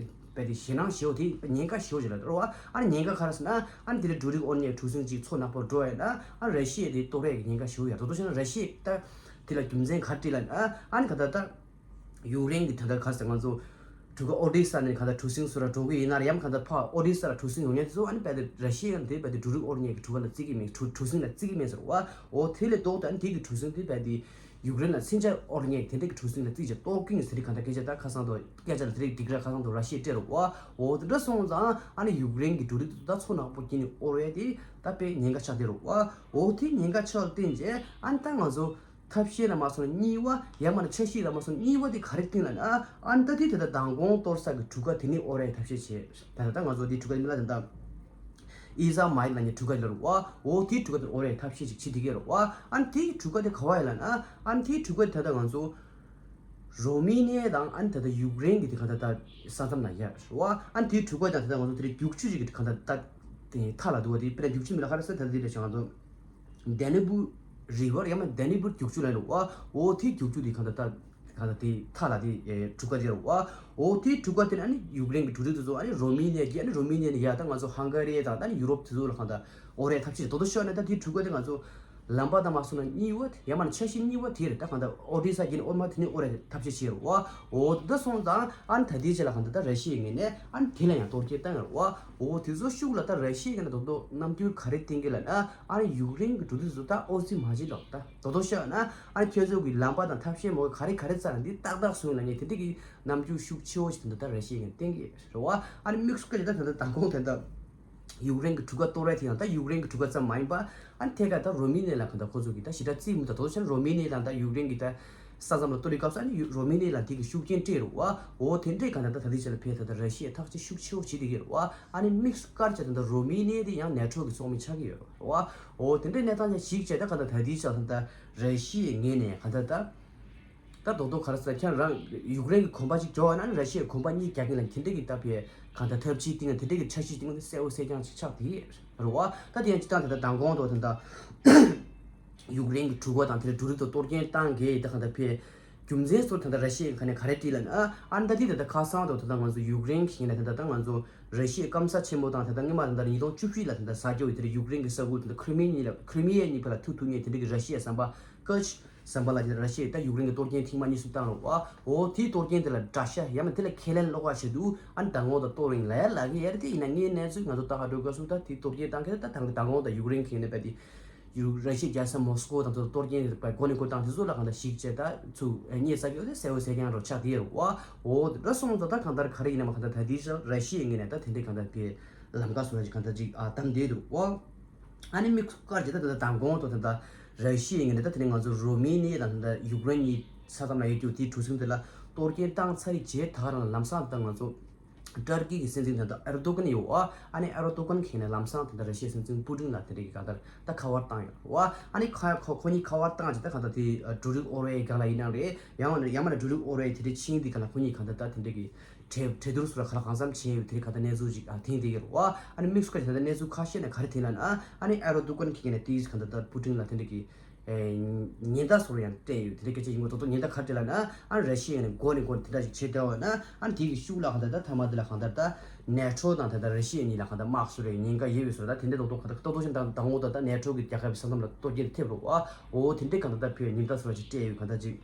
དཔེ་དེ་ཞེད་སྣང་ཞེ་བོ་དེ་ཉེན་ཁ་ཞེ་བོ་ཞིག་ལ་རེད་བ། ཨ་ནི་ཉེན་ཁ་ག་རེ་ཟེར་ན་ཨ་ནི་དེ་ལ་འབྲུ་རིགས་དབོར་མཁན་གྲུ་གཟིངས་གཅིག་མཚོ་ནག་པོར་འགྲོ་བས་ན་ཨ་ནི་ར་ཤི་ཡས་དེ་གཏོར་ཡས་ཀྱི་ཉེན་ཁ་ཞེ་བོ་ཡོད་རེད། དོ་དོ་བྱས་ན་ར་ཤི་ཡས་ད་དེ་ལ་རྒྱུ་མཚན་ག་རེ་བྲིས་ལབ་ན་ཨ་ནི་ག་ད་ད། ཡུཀ་རེན་གྱི་ད་ལྟ་ག་ཟེར་ང་ཚོ་གྲུ་ཁ་ཨོ་ཌི་ས་ནས་ག་ད་གྲུ་གཟིངས་སུ་ར་འགྲོ་གི་ཡིན་ན་ཡང་ག་ད་ཕ་ཨོ་ཌི་ས་ལ་གྲུ་གཟིངས་ཡོང་མཁན་དེ་ཚོ་ཨ་ནི་རྦད་དེ་ར་ཤི་ཡ་ཡང་དེ་རྦད་དེ་འབྲུ་རིགས་དབོར་མཁན་གྱི་གྲུ་ཁ་ལ་བརྩི་གི་མེད། གྲུ་གྲུ་གཟིངས་ལ་བརྩི་གི་མེད་ཟེར་བ། འོ་དེ་ལས་ལྡོག་ད་ཨ་ནི་དེ་གི་གྲུ་གཟིངས་དེ་རྦད་དེ་ཡུཀ་རེན་ལ་མཚོན་ཆ་དབོར་མཁན་དེ་འདྲ་གི་གྲུ་གཟིངས་ལ་བརྩིས་བྱས་གཏོར་གི་ཡིན་ཟེར་གི་ག་ད་སྐད་ཆ་ད་ཁ་སང་དུ་སྐད་ཆ་ལ་དེ་རིགས་སྒྲིག་ར་ཁ་སང་དུ་ར་ཤི་ཡས་སྤྲད་རེད་བ། འོ་དེ་འདྲ་སོང་ཙང་ཨ་ནི་ཡུཀ་རེན་གྱི་འབྲུ་རིགས་དེ་ད་མཚོ་ནག་པོ་དཀྱིལ་ནས་དབོར་བས་དེ་ད་དཔེ་ཉེན་ཁ་ཆགས་བསྡད་རེད་བ། འོ་དེ་ཉེན་ཁ་ཆགས་ལ་བརྟེན་བྱས་ཨ་ནི་ད་ང་ཚོ། ཐབས་ཤེས་ལ་མ་སོང་ན་གཉིས་པ་ཡང་མིན་ན་འཆར་གཞི་ལ་མ་སོང་ན་གཉིས་པ་དེ་ག་རེ་བཏིང་ལབ་ན། ཨ་ནི་ད་དེ་ད་ལྟ་མདང་དགོང་གཏོར་ས་གི་གྲུ་ཁ་དེ་ནས་དབོར་ཡའི་ཐབས་ཤེས་བྱས། ད་ལྟ་ང་ཚོ་དེ་གྲུ་ཁ་དེ་མིན་ན་ད་ལྟ་ཨི་ཟ་མ་ཡིག་ལབ་མཁན་གྲུ་ཁ་དེ་ལ་རུ་བ། འོ་དེའི་གྲུ་ཁ་དེ་དབོར་ཡའི་ཐབས་ཤེས་ཅིག་བྱེད་བསྡད་ཀྱི་ཡོད་རེད་བ། ཨ་ནི་དེའི་གྲུ་ཁ་དེ་ག་བ་ཡིན་ལབ་ན། ཨ་ནི་དེའི་གྲུ་ཁ་དེ་ད་ལྟ་ང་ཚོ་རོ་མེ་ནི་ཡ་དང་ཨ་ནི་ད་ལྟ་ཡུཀ་རེན་གྱི་དེ་ག་ད་ལྟ་ས་མཚམས་ན་ཡོད་རེད་བ། ཨ་ནི་དེའི་གྲུ་ཁ་དེ་ད་ལྟ་ང་ཚོ་དེ་རིང་རྒྱུག་ཆུ་ཅིག་གི་ག་ད་ལྟ་དེ་མཐའ་ལ་འདུག་བ། དེ་དཔེར་ན་རྒྱུག་ཆུ་མིན་ན་ག་རེ་ཟེར་ད་ལྟ་དེ་རེད་ཤག་ང་ཚོ། དན་ནི་བུ་རི་ཝར་ཡང་མིན་དན་ནི་བུ་རྒྱུག་ཆུ་ལ་རུ་བ། འོ་དེ་རྒྱུག་ཆུ་དེ་གང་ལྟར་ད་ གང་ལྟར་དེ་མཐའ་ལ་དེ་ཨེ་གྲུ་ཁ་དེ་རེད་བ། འོ་དེའི་གྲུ་ཁ་དེ་ནས་ཨ་ནི་ཡུཀ་རེན་གྱི་འབྲུ་རིགས་དེ་ཚོ་ཨ་ནི་རོ་མི་ནི་ཡ་གྱིས། ཨ་ནི་རོ་མི་ནི་ནས་ཡ་ད་ང་ཚོ་ཧང་ག་རི་དང་ད་ནི་ཡུ་རོབ་དེ་ཚོ་ལ་གང་ལྟར་དབོར་ཡ་ཐབས་ཤེས་རེད། དོ་དོ་ཤོད་ན་ད་དེའི་གྲུ་ཁ་དེ་ང་ཚོ་ལམ་པ་དང་མ་སོང་ན་གཉིས་པ་ཡང་མིན་ན་ཆ་ཤས་གཉིས་པ་དེ་རེད། ད་གང་ལྟར་ཨོ་ཌི་ས་གྱིས་ནི་ཨོ་མ་དེ་ནི་ཨོ་རེད་ཐབས་ཤེས་བྱེད་རོགས། འོ་འདི་སོང་ཙང་ཨ་ནི་ད་ལྟའི་ཆ་ལ་གང་ལྟར་ད་ར་ཤི་ཡའི་ངོས་ནས་ཨ་ནི་དེ་ལ་ཡང་གཏོར་སྐྱོན་བཏང་ཡོད་རོགས། འོ་དེ་ཚོ་ཤུགས་ལ་ད་ར་ཤི་ཡའི་ངོས་ནས་དོ་དོ་རྣམ་འགྱུར་ག་རེ་བསྟན་གྱི་ལབ་ན་ཨ་ནི་ཡུཀ་རེན་གྱི་འབྲུ་རིགས་ཚོ་ད་ཨོ་ཙི་མ་བྱེད་ལོག་ད་དོ་དོ་ཤོད་ན་ཨ་ནི་ཁྱོད་ཚོ་གི་ལམ་པ་དང་ཐབས་ཤེས་མོ་ག་རེ་ག་རེ་རྩ་ན་འདི་ཏག་ཏག་བཟོས་ལབ་ནས་དེ་འདྲ་གི་རྣམ་འགྱུར་ཤུགས་ཆེ་བོ་ཞིག་དེ་འདྲ་ད་ར་ཤི་ཡའི་ངོས་ནས་བསྟན་གྱི་རེད་བ། ཨ་ནི་དམིགས་སུ་བཀར་ནས་ད་དེ་འདྲ་མདང་དགོང་དེ་འདྲ། ཡུཀ་རེན་གྱི་གྲུ་ཁ་གཏོར་བའི་དེ་ཡང་ད་ཡུཀ་རེན་གྱི་གྲུ་ཁ་ཙམ་མ་ཡིན་པ། ཨ་ནི་ཐད་ཀར་ད་རོ་མི་ནི་ལ་གང་ལྟར་ཁོ་ཚོ་གིས་ད་ཞེ་དྲག་རྩིས་མི་ཐུབ། དོ་ཚན་རོ་མི་ནི་དང་ད་ཡུཀ་རེན་གྱི་ད་ས་མཚམས་ལ་གཏོར་བའི་སྐབས་སུ་ཨ་ནི་ཡུ་རོ་མི་ནི་ལ་དེ་གི་ཤུགས་རྐྱེན་སྤྲད་རུང་བ། འོ་དེ་འདྲས་གང་ལྟར་ད་ད་ལྟའི་ཆ་ལ་ཕེབས་ད་ད་ར་ཤི་ཡས་ཐག་གཅོད་ཤུགས་ཆེ་བོ་བྱེད་བསྡད་ཀྱི་ཡོད་རེད་བ། ཨ་ནི་དམིགས་སུ་བཀར་བྱས་ད་ད་རོ་མི་ནི་དེ་ཡང་ནེ་ཊོ་གི་ཚོགས་མི་ཆགས་ཀྱི་ཡོད་རེད་བ། འོ་དེ་འདྲས་གནས་སྟངས་ཅིག་བྱས་ད་གང་ལྟར་ད་ལྟའི་ཆ་ལ་ད་ར་ཤི་ཡའི་ངོས་ནས་གང་ལྟར་ད། ད་རྡོག་རྡོག་ག་རེ་ཟེར་ཁྱེད་རང་ཡུཀ་རེན་གྱི་གོམ་པ་གཅིག་འཇོག་པ་ན་ནི་ར་ཤི་ཡའི་གོམ་པ་གཉིས་རྒྱག་གིན་ལ་དེ་འདྲ་གི་ད་ཕེ་གང་ལྟར་ཐབས་ཇུས་སྟེང་ལ་དེ་འདྲ་གི་འཆར་གཞི་སྟེང་ལ་གསལ་བོ་གསལ་རྐྱང་ཅིག་ཆགས་དེ་རེད་བ། ད་དེ་ཡང་སྤྱིར་བཏང་ད་ལྟ་མདང་དགོང་དུ་ད་ལྟ་ཡུཀ་རེན་གྱི་གྲུ་ཁ་དང་དེ་འདྲ་འབྲུ་རིགས་དང་གཏོར་སྐྱོན་བཏང་གི་ད་གང་ལྟར་ཕེ་རྒྱུ་མཚན་ཚོར་ད་ལྟ་ར་ཤི་ཡའི་ག་ནས་ག་རེ་བྲིས་ལ་ན་ཨ་ནི་ད་དེ་ད་ལྟ་ཁ་སང་དུ་ད་ལྟ་ང་ཚོ་ཡུཀ་རེན་གྱི་ཡིན་ན་ད་ལྟ་ད་ང་ཚོ་ར་ཤི་ཡའི་སྐམ་ས་ཆེན་མོ་དང་ད་ལྟ་སྔོན་མ་ད་ལྟ་ཉིས་སྟོང་བཅུ་བཞི་ལ་ད་ལྟ་ཟ་རྒྱུ་ཡི་དེ་འདྲ་ཡུཀ་རེན་གྱི་ས་ཁུལ་ད་ལྟ་ཁྲི་མི་ཡ་གཉིས་ལ་ཁྲི་མི་ཡ་གཉིས་བར་ལ་ཐུག་ཐུག་ངེས་དེ་འདྲ་གི་ར་ཤི་ཡའི་ཟམ་པ་ཀ་ཆི། ཟམ་པ་ལ་ཡིན་ར་ཤི་ཡས་ད་ཡུཀ་རེན་གྱི་གཏོར་སྐྱོན་ཐེངས་མ་གཉིས་གསུམ་བཏང་རུང་བ། འོ་དེའི་གཏོར་སྐྱོན་དེ་ལ་དགྲ་ཤ་ཡང་ན་དེ་ལ་ཁས་ལེན་སློག་པ་བྱེད་དུས་ཨ་ནི་མདང་དགོང་དང་གཏོར་རིང་ལ་ཡ་ལ་གི་ཡར་དེ་ཡིན་ན་ངའི་གནས་ཚུལ་ང་ཚོ་ལྟ་ག་འགྲོ་དགོས་སོང་། ད་དེའི་གཏོར་སྐྱོན་བཏང་མཁན་ད་དང་གི་མདང་དགོང་དང་ཡུཀ་རེན་གྱི་ཡིན་ན་པ་དེ་ཡུ་ར་ཤི་ཡའི་རྒྱལ་ས་མོ་སི་ཀོ་དང་དེ་གཏོར་སྐྱོན་དེ་པ་མགོ་ནས་འཁོར་བཏང་དེ་ཚོ་ལ་གང་ལྟར་ཞིག་བྱས་ད་ཚུར་རྙེད་ས་གི་འོ་དེ་གསལ་བོ་གསལ་རྐྱང་རོ་ཆགས་དེ་རུ་བ། འོ་དེ་འདྲ་སོང་ཙང་ད་གང་ལྟར་ག་རེ་ཡིན་ན་མ་གང་ལྟར་ད་དེའི་ཕྱིར་ར་ཤི་ཡའི་ངོས་ནས་ད་དེ་འདྲའི་གང་ལྟར་དེ་ལམ་ཁ་བཟོ་ཡ་ཅིག་གང་ལྟར་ཅིག་ཨ་བདམས་བསྡད་འདུག་བ། ཨ་ནི་དམིགས་སུ་བཀར་གྱི་ད་ད་ལྟ་མདང་དགོང་དུ་ད་ལྟ་ར་ཤི་ཡའི་ངོས་ནས་ད་དེ་ནས་ང་ཚོ་རོ་མེ་ནི་ཡ་དང་ད་ལྟ་ཡུཀ་རེན་གྱི་ས་མཚམས་ལ་ཡོད་རྒྱུ་དེའི་གྲུ་གཟིངས་དེ་ལ་གཏོར་སྐྱོན་བཏང་ཚར་རྗེས་ད་ག་རང་ལ་ལམ་སང་ད་ང་ཚོ་ཏར་ཀི་གི་སྲིད་འཛིན་ད་ལྟ་ཨེར་དོ་གན་ཡོད་ཨ། ཨ་ནི་ཨེར་དོ་གན་གྱིས་ནས་ལམ་སང་ད་ལྟ་ར་ཤི་ཡའི་སྲིད་འཛིན་པུ་ཏིན་ལ་དེ་འདྲ་གི་གང་ལྟར་ད་ཁ་པར་བཏང་ཡོད་རེད་བ། ཨ་ནི་ཁ་ཁོ་ཁོ་གཉིས་ཁ་པར་བཏང་རྗེས་ད་གང་ལྟར་དེ་འབྲུ་རིགས་དབོར་བའི་སྒང་ལ་ཡིན་ནའང་རེད། ཡང་ཡང་མིན་ན་འབྲུ་རིགས་དབོར་བའི་དེ་འདྲའི་ཆིངས་དེ་ག་ལ་ཁོ་གཉིས་གང་ལྟར་ད་དེ་འདྲ་གི་གྲོས་གྲོས་བསྡུར་སོགས་ལ་ག་ལ་གང་འཚམ་བྱས་ཡོད་དེ་རིགས་ག་ད་གནས་ཚུལ་ཅིག་ཨ་ཐེངས་དེ་ཡོད་རེད་བ། ཨ་ནི་དམིགས་སུ་བཀར་ད་ད་གནས་ཚུལ་ཁ་ཤས་ནས་ག་རེ་ཐེངས་ལ་ན་ཨ་ནི་ཨེ་རོ་ཏུ་ཀན་གྱིས་ནས་དེའི་ག་ད་ད་པུ་ཏིན་ལ་དེ་འདྲ་གི་ཉེན་བརྡ་སོགས་ཡང་སྤྲད་ཡོད་དེ་འདྲ་སྐད་ཆ་ཡིན་གོ་ད་དོ་ཉེན་བརྡ་ག་རེ་སྤྲད་ལ་ན་ཨ་ནི་ར་ཤི་ཡ་ནས་མགོ་ནས་མགོ་དེ་འདྲ་ཞིག་བྱེད་བསྡད་པ་ན་ཨ་ནི་དེ་གི་ཤུགས་ལ་ག་ད་ད་མཐའ་མ་དེ་ལ་ག་ད་ད་ནེ་ཊོ་དང་ད་ད་ར་ཤི་ཡ་གཉིས་ལ་ག་ད་དམག་ཤོར་བའི་ཉེན་ཁ་ཡོད་པའི་བཟོ་ད་དེ་འདྲ་རྡོག་རྡོག་ག་ད་ད་དོ་ཅན་དང་དང་པོ་ད་ད་ནེ་ཊོ་གི་རྒྱལ་ཁབ་ཀྱི་ས་མཚམས་ལ་གཏོར་སྐྱོན་ཐེབས་རུང་བ། འོ་དེ་འདྲའི་ག་ད་ད་ཕེ་ཉེན་བརྡ་སོགས་ཅིག་སྤྲད་ཡོད་ག་ད་ཅིག་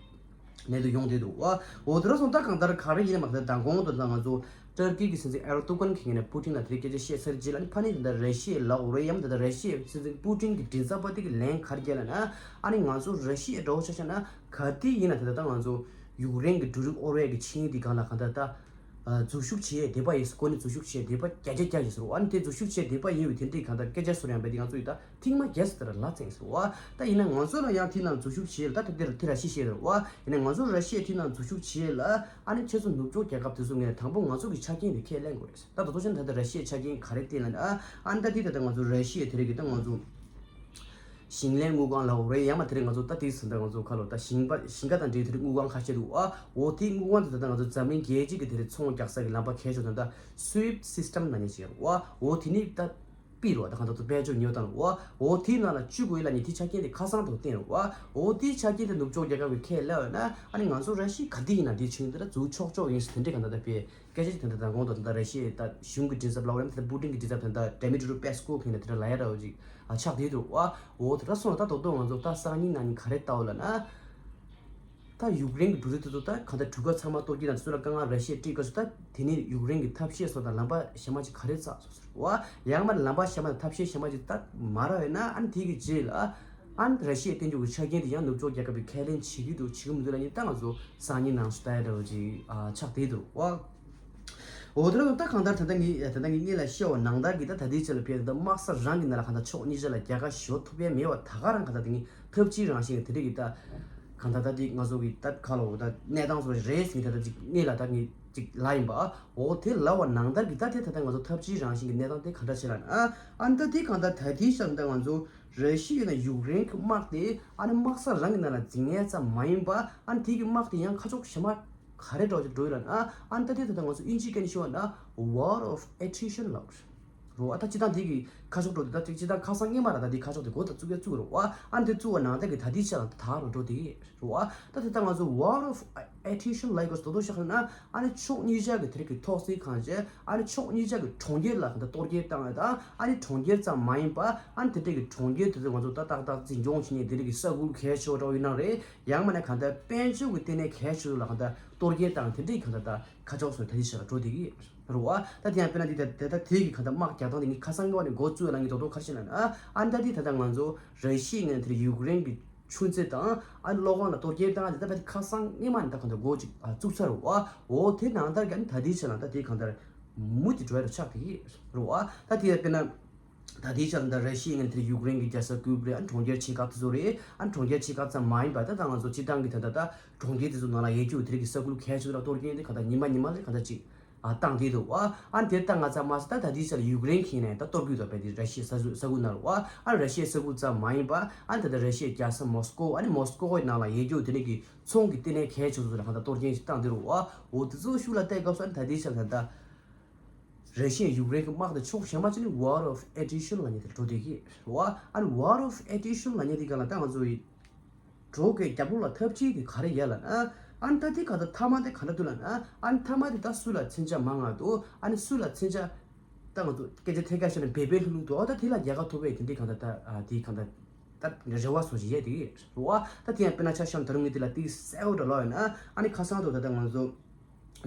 གནས་དུ་ཡོང་བསྡད་འདུག་བ། འོ་དེ་ར་སོང་ད་གང་ལྟར་ག་རེ་ཡིན་ན་མ་གཏོགས་མདང་དགོང་དུ་ད་ང་ཚོ་ཏར་ཀི་གི་སྲིད་འཛིན་ཨེར་ཏུ་ཀན་གྱིས་ནས་པུ་ཏིན་ལ་དེ་རིང་སྐད་ཆ་བཤད་ཚར་རྗེས་ལ་ཨ་ནི་ཕ་ནི་ད་ལྟ་ར་ཤི་ཡའི་ལག་འོག་རེད་ཡམ་ད་ལྟ་ར་ཤི་ཡའི་སྲིད་འཛིན་པུ་ཏིན་གྱི་མགྲིན་ཚབ་པ་དེ་གི་ལན་ག་རེ་བརྒྱབ་ལ་ན་ཨ་ནི་ང་ཚོ་ར་ཤི་ཡའི་འདྲ་བོ་ཆ་བཞག་ན་ག་དུས་ཡིན་ན་ད་ལྟ་ད་ང་ཚོ་ཡུཀ་རེན་གྱི་འབྲུ་རིགས་དབོར་བའི་གི་ཆིངས་ཡིག་དེ་སྒང་ལ་གང་ལྟར་ད་འཛུལ་ཞུགས་བྱེད་ཡས་དེ་པ་ཡིན་ས་ཁོ་ནི་འཛུལ་ཞུགས་བྱེད་ཡས་དེ་པ་བརྒྱ་ཆ་བརྒྱ་ཡིན་ཟེར་བ་ཨ་ནི་དེ་འཛུལ་ཞུགས་བྱེད་ཡས་དེ་པ་ཡིན་བའི་དེ་འདྲའི་གང་ལྟར་སྐད་ཆ་ཟེར་ཡང་བས་དེ་ང་ཚོ་ཡིས་ད། ཐེངས་མ་བརྒྱད་ཙམ་དེར་ལ་བཙན་སོང་བ། ད་ཡིན་ན་ང་ཚོ་ལ་ཡང་དེའི་ནང་འཛུལ་ཞུགས་བྱེད་ལ་ད་དེ་དེ་ར་ཤི་ཡས་རེད་བ། ཡིན་ན་ང་ཚོ་ར་ཤི་ཡས་དེའི་ནང་འཛུལ་ཞུགས་བྱེད་ལ་ཨ་ནི་ཁྱེད་ཚོ་ནུབ་ཕྱོགས་རྒྱལ་ཁབ་དེ་ཚོ་ངས་དང་པོ་ང་ཚོ་གི་ཆ་རྐྱེན་དེ་ཁས་ལེན་དགོས་རེད། ད་དེ་ཚོ་ཆ་ད་ད་ར་ཤི་ཡས་ཆ་རྐྱེན་ག་རེ་བསྟན་ལ་ཨ་ཨ་ནི་ད་དེ་ད་ད་ང་ཚོ་ར་ཤི་ཡས་དེ་རིགས་ཀྱི་ད་ང་ཚོ་ཞིང་ལས་དངུལ་ཁང་ལ་འོ་རེད་ཡང་མ་དེ་རིགས་ང་ཚོ་ད་དེ་ཚོ་ད་ང་ཚོ་ཁ་ལོ་ད་ཞིང་པ་ཞིང་ཁ་དང་འབྲེལ་དེ་རིགས་དངུལ་ཁང་ཁ་ཤས་འདུག་ཨ། འོ་དེའི་དངུལ་ཁང་དེ་ད་ད་ང་ཚོ་འཛམ་གླིང་རྒྱལ་སྤྱི་གི་དེ་རིགས་ཚོང་རྒྱག་ས་གི་ལམ་པ་གལ་ཆེ་ད་ད་སུའིབ་སི་སི་ཊམ་ན་ནས་ཞིག་རེད་བ། འོ་དེ་ནི་ད། པི་རུ་བ་ད་གང་ལྟར་དུ་དཔལ་འབྱོར་ཉོ་སྟངས་རུ་བ། འོ་དེའི་ནང་ལ་བཅུག་དགོས་ལ་ནི་དེའི་ཆ་རྐྱེན་དེ་ཁ་སང་དུ་བསྟན་རུ་བ། འོ་དེའི་ཆ་རྐྱེན་དེ་ནུབ་ཕྱོགས་རྒྱལ་ཁབ་ཀྱི་ཁས་ལེན་ཡོད་ན་ཨ་ནི་ང་ཚོ་ར་ཤི་ག་དུས་ཡིན་ན་དེའི་ཆིངས་དེ་ལ་འཛུལ་ཆོག་ཆོག་ཡིན་ཟེར་དེ་འདྲའི་གང་ལྟར་ད་དཔེ་སྐད་ཆ་ཅིག་དེ་འདྲ་ད་གོང་དུ་ད་ལྟ་ར་ཤི་ཡའི་ད་གཞུང་གི་མགྲིན་ཚབ་ལ་འོ་ཡང་ད་ལྟ་པུ་ཏིན་གྱི་མགྲིན་ཚབ་དེ་འདྲ་ཌེ་མི་ཏྲི་རུ་པེ་སི་ཀོ་གིས་ན་དེ་འདྲ་ལ་ཡ་འདྲ་བོ་ཅིག་ཨ་ཆགས་བསྡད་འདུག་བ། འོ་དེ་འདྲ་སོང་ལ་ད་དོ་དོ་ང་ཚོ་ད་སང་ཉིན་གནངས་ཉིན་ག་རེ་ལྟ་འོ་ལ་ན། ད་ཡུཀ་རེན་གྱི་འབྲུ་རིགས་དེ་ཚོ་ད་གང་ལྟར་གྲུ་ཁ་ཚང་མ་གཏོར་སྐྱོན་དང་སུ་ལ་དཀའ་ངལ་ར་ཤི་ཡས་སྤྲད་སྐབས་སུ་ད་དེ་ནས་ཡུཀ་རེན་གྱི་ཐབས་ཤེས་སོགས་དང་ལམ་པ་གཞན་མ་ཅིག་ག་རེ་བཙལ་སོང་ཟེར་བ། ཡང་མ་ལམ་པ་གཞན་མ་དང་ཐབས་ཤེས་གཞན་མ་ཅིག་ད་མ་རག་ཡོད་ན་ཨ་ནི་དེ་གི་རྗེས་ལ་ཨ་ནི་ར་ཤི་ཡའི་བསྟན་འགྱུར་གྱི་ཆ་རྐྱེན་དེ་ཡང་ནུབ་ཕྱོགས་རྒྱལ་ཁབ་ཀྱིས་ཁས་ལེན་བྱེད་ཀྱི་འདུག་བྱེད་ཀྱི་མི་འདུག་ལ་ནི་ད་ང་ཚོ་སང་ཉིན་ནང་སུ་ལྟ་ཡ་འདྲ་བོ་ཅིག་ཨ་ཆགས་བསྡད་འདུག་བ། འོ་དེ་ར་ད་གང་ལྟར་ད་ལྟ་ངས་ད་ལྟ་ངས་སྔོན་ལ་བཤད་པ་ནང་ལྟར་གྱི་ད་ད་ལྟའི་ཆ་ལ་ཕེབས་ད་དམག་ས་རང་གི་ནང་ལ་གང་ལྟར་ཕྱོགས་གཉིས་ཆ་ལ་རྒྱལ་ཁ་ཞེ་པོ་ཐོབ་ཡ་མེད་པ་ད་ག་རང་གང་ལྟར་དེ་ངས་ཐབས་ཇུས་རང་བཞིན་གྱི་དེ་རིགས་ཀྱི་ད་གང་ལྟར་ད་དེ་ང་ཚོ་གི་ད་ག་ལ་འོ་ད་གནས་སྟངས་སོགས་རེད་ཟེར་ངས་ད་ལྟ་ཅིག་སྔོན་ལ་ད་ངས་ཅིག་ལབ་ཡིན་པ། འོ་དེ་ལབ་པ་ནང་ལྟར་གྱི་ད་དེ་ད་ལྟ་ང་ཚོ་ཐབས་ཇུས་རང་བཞིན་གྱི་གནས་སྟངས་དེ་ག་འདྲ་ཆེ་ལ་ན་ཨ་ད་དེ་གང་ལྟར་ད་དེའི་ཆ་ལ་ད་ང་ཚོ་ར་ཤི་ཡ་ན་ཡུཀ་རེན་གྱི་དམག་དེ་ཨ་ནི་དམག་ས་རང་གི་ནང་ལ་འཛིང་ཡ་ཙམ་མ་ཡིན་པ་ཨ་ནི་དེ་གི་དམག་དེ་ཡང་ཁ་ཕྱོགས་གཞན་པ། ག་རེ་འདྲ་བོ་ཅིག་འགྲོ་ཡོད་ལབ་ན་ཨ་ནི་ད་ལྟའི་ད་ལྟ་ང་ཚོ་དབྱིན་ཇིའི་སྐད་ནས་ཞུ་བ་ན་war of attrition ལབ། རེད་བ། ད་སྤྱིར་བཏང་དེ་གི་ཁ་ཕྱོགས་འགྲོ་དེ་ད་སྤྱིར་བཏང་ཁ་སང་སྔོན་མ་ར་ད་དེ་ཁ་ཕྱོགས་དེ་འགོ་ད་བཙུགས་ཡ་བཙུགས་རེད་བ། ཨ་ནི་དེ་བཙུགས་པ་ནང་ད་གི་ད་དེ་ཆ་ལ་ད་རུ་འགྲོ་དེ་རེད་བ། ད་དེ་ད་ང་ཚོ་war of attrition ལབ་དགོས་ས་དོ་དོ་ཤག་ན། ཨ་ནི་ཕྱོགས་གཉིས་ཆ་གི་དེ་རིགས་ཀྱི་ཐོག་སྲིད་ཁང་བཅས། ཨ་ནི་ཕྱོགས་གཉིས་ཆ་གི་གྲོང་ཁྱེར་ལ་གང་ལྟར་གཏོར་སྐྱོན་བཏང་ཡ་དང་། ཨ་ནི་གྲོང་ཁྱེར་ཙམ་མ་ཡིན་པ། ཨ་ནི་དེ་འདྲས་ཀྱི་གྲོང་ཁྱེར་དེ་ཚོ་ང་ཚོ་ད་ཏག་ཏག་འཛིན་སྐྱོང་བྱེད་མཁན་དེ་འདྲས་ཀྱི་ས་ཁུལ་གལ་ཆེ་བ་འདྲ་བོ་ཡིན་ན་རེད། ཡང་མིན་ན་གང་ལྟར་དཔལ་འབྱོར་གྱི་ལྟེ་གནས་གལ་ཆེ་བ་ལ་གང་ལྟར་གཏོར་སྐྱོན་བཏང་དེ་འདྲས་ཀྱི་གང་ལྟར་ད་ཁ་ཕྱོགས་སུ་ད་ལྟའི་ཆ་ལ་འགྲོ་བསྡད་ཀྱི་རེད་བ། ད་དེ་ཡང་དཔེར་ན་འདི་ད་ད་ད་དེ་གི་གང་ལྟར་དམག་རྒྱག་སྟངས་དེ་ངས་ཁ་སང་ངོ་ནས་འགོ་བཙུགས་ལ་ངས་དོ་དོ་ཁ་ཤས་ལ་ན། ཨ་ནི་ད་དེ་ད་ལྟ་ང་ཚོ་ར་ཤི་ཡའི་ངོས་ནས་དེར་ཡུཀ་རེན་གྱི་ཆུ་མཛོད་དང་། ཨ་ནི་གློག་ཁང་ལ་གཏོར་སྐྱོན་བཏང་། དེ་ད་ད་ཁ་སང་སྔོན་མ་ནས་ད་གང་ལྟར་འགོ་ཅིག་ཨ་བཙུགས་ཚར་བ། འོ་དེ་ནང་ལྟར་གྱི་ཨ་ནི་ད་དེའི་ཆ་ལ་ད་དེ་གང་ལྟར་མུ་མཐུད་འགྲོ་ཡ་ཆགས་ཀྱི་རེད་བ། ད་དེ་ཡང་དཔེར་ན། ད་ལྟའི་ཆར་འདི་ར་ཤི་ཡའི་ངོས་ནས་དེ་ཡུཀ་རེན་གྱི་རྒྱལ་ས་ཀིབ་རེད། ཨ་ནི་གྲོང་ཁྱེར་ཆེ་ཁག་དེ་ཚོ་རེད། ཨ་ནི་གྲོང་ཁྱེར་ཆེ་ཁག་ཙམ་མ་ཡིན་པ། ད་ད་ང་ཚོ་སྤྱིར་བཏང་གི་ད་ད་ད་གྲོང་ཁྱེར་དེ་ཚོ་ནང་ལ་ཡོད་རྒྱུ་དེ་རིགས་ཀྱི་ས་ཁུལ་གལ་ཆེ་ལ་གཏོར་སྐྱོན་དེ་ག་ད་ཉི་མ་ཉི་མ་ལས་ག་ད་ཅིག་ཨ་བཏང་བསྡད་འདུག་བ། ཨ་ནི་དེ་ལྟ་ང་ཚང་མ་ཟེར་ད་ད་ལྟའི་ཆར་ལ་ཡུཀ་རེན་གྱི་ནས་ད་གཏོར་གྱི་འདུག་པས། དེ་ར་ཤི་ཡའི་ས་ས་ཁུལ་ནང་ལ་བ། ཨ་ནི་ར་ཤི་ཡའི་ས་ཁུལ་ཙམ་མ་ཡིན་པ། ཨ་ནི་ད་ད་ར་ཤི་ཡའི་རྒྱལ་ས་མོ་སི་ཀོ། ཨ་ནི་མོ་སི་ཀོ་ནང་ལ་ཡོད་རྒྱུ་དེ་རིགས་ཀྱི་ཚོང་གི་ལྟེ་གནས་གལ་ཆེ་ཚོ་ལ་ག་ད་གཏོར་སྐྱོན་ཞིག་བཏང་བསྡད་འདུག་བ། འོ་དེ་ཚོ་ཤུགས་ལ་བལྟས་སྐབས་སུ། ཨ་ནི་ད་ལྟའི་ཆར་ད་ད། ར་ཤི་ཡ་ཡུཀ་རེན་གྱི་དམག་དེ་ཕྱོགས་གཞན་པ་ཅིག་ནི་war of attrition ལབ་མཁན་དེར་འགྲོ་བསྡད་ཀྱི་རེད་བ། ཨ་ནི་war of attrition ལབ་མཁན་དེ་ག་ལ་ད་ང་ཚོ་ཡི་འགྲོ་དགོས། རྒྱབ་ལོགས་ལ་ཐབས་ཇུས་དེ་ག་རེ་ཡོད་ལབ་ན། ཨ་ནི་ད་དེ་ག་ད་མཐའ་མ་དེ་ག་འདྲ་འདུག་ལབ་ན། ཨ་ནི་མཐའ་མ་དེ་ད་སུ་ལ་མཚོན་ཆ་མང་ང་འདུག་ཨ་ནི་སུ་ལ་མཚོན་ཆ་ད་ང་ཚོ་སྐད་ཆ་ཐད་ཀར་བཤད་ན་འབད་པས་ལྷུག་ལྷུག་འདུག་ཨ་ད་དེ་ལ་རྒྱལ་ཁ་ཐོབ་པའི་དེ་འདྲའི་ག་ད་ད་ཨ་དེ་ག་ད་ད་རེ་བ་བཟོ་བྱེད་ཡས་དེ་རེད་བ། ད་དེ་ཡང་དཔེར་ན་ཆ་བཞག་ན་ད་རུང་ངས་དེ་ལ་ཏིག་གསལ་བོ་འདྲ་ལབ་ཡོད་ན། ཨ་ནི་ཁ་སང་དུ་ད་ལྟ་ང་ཚོ་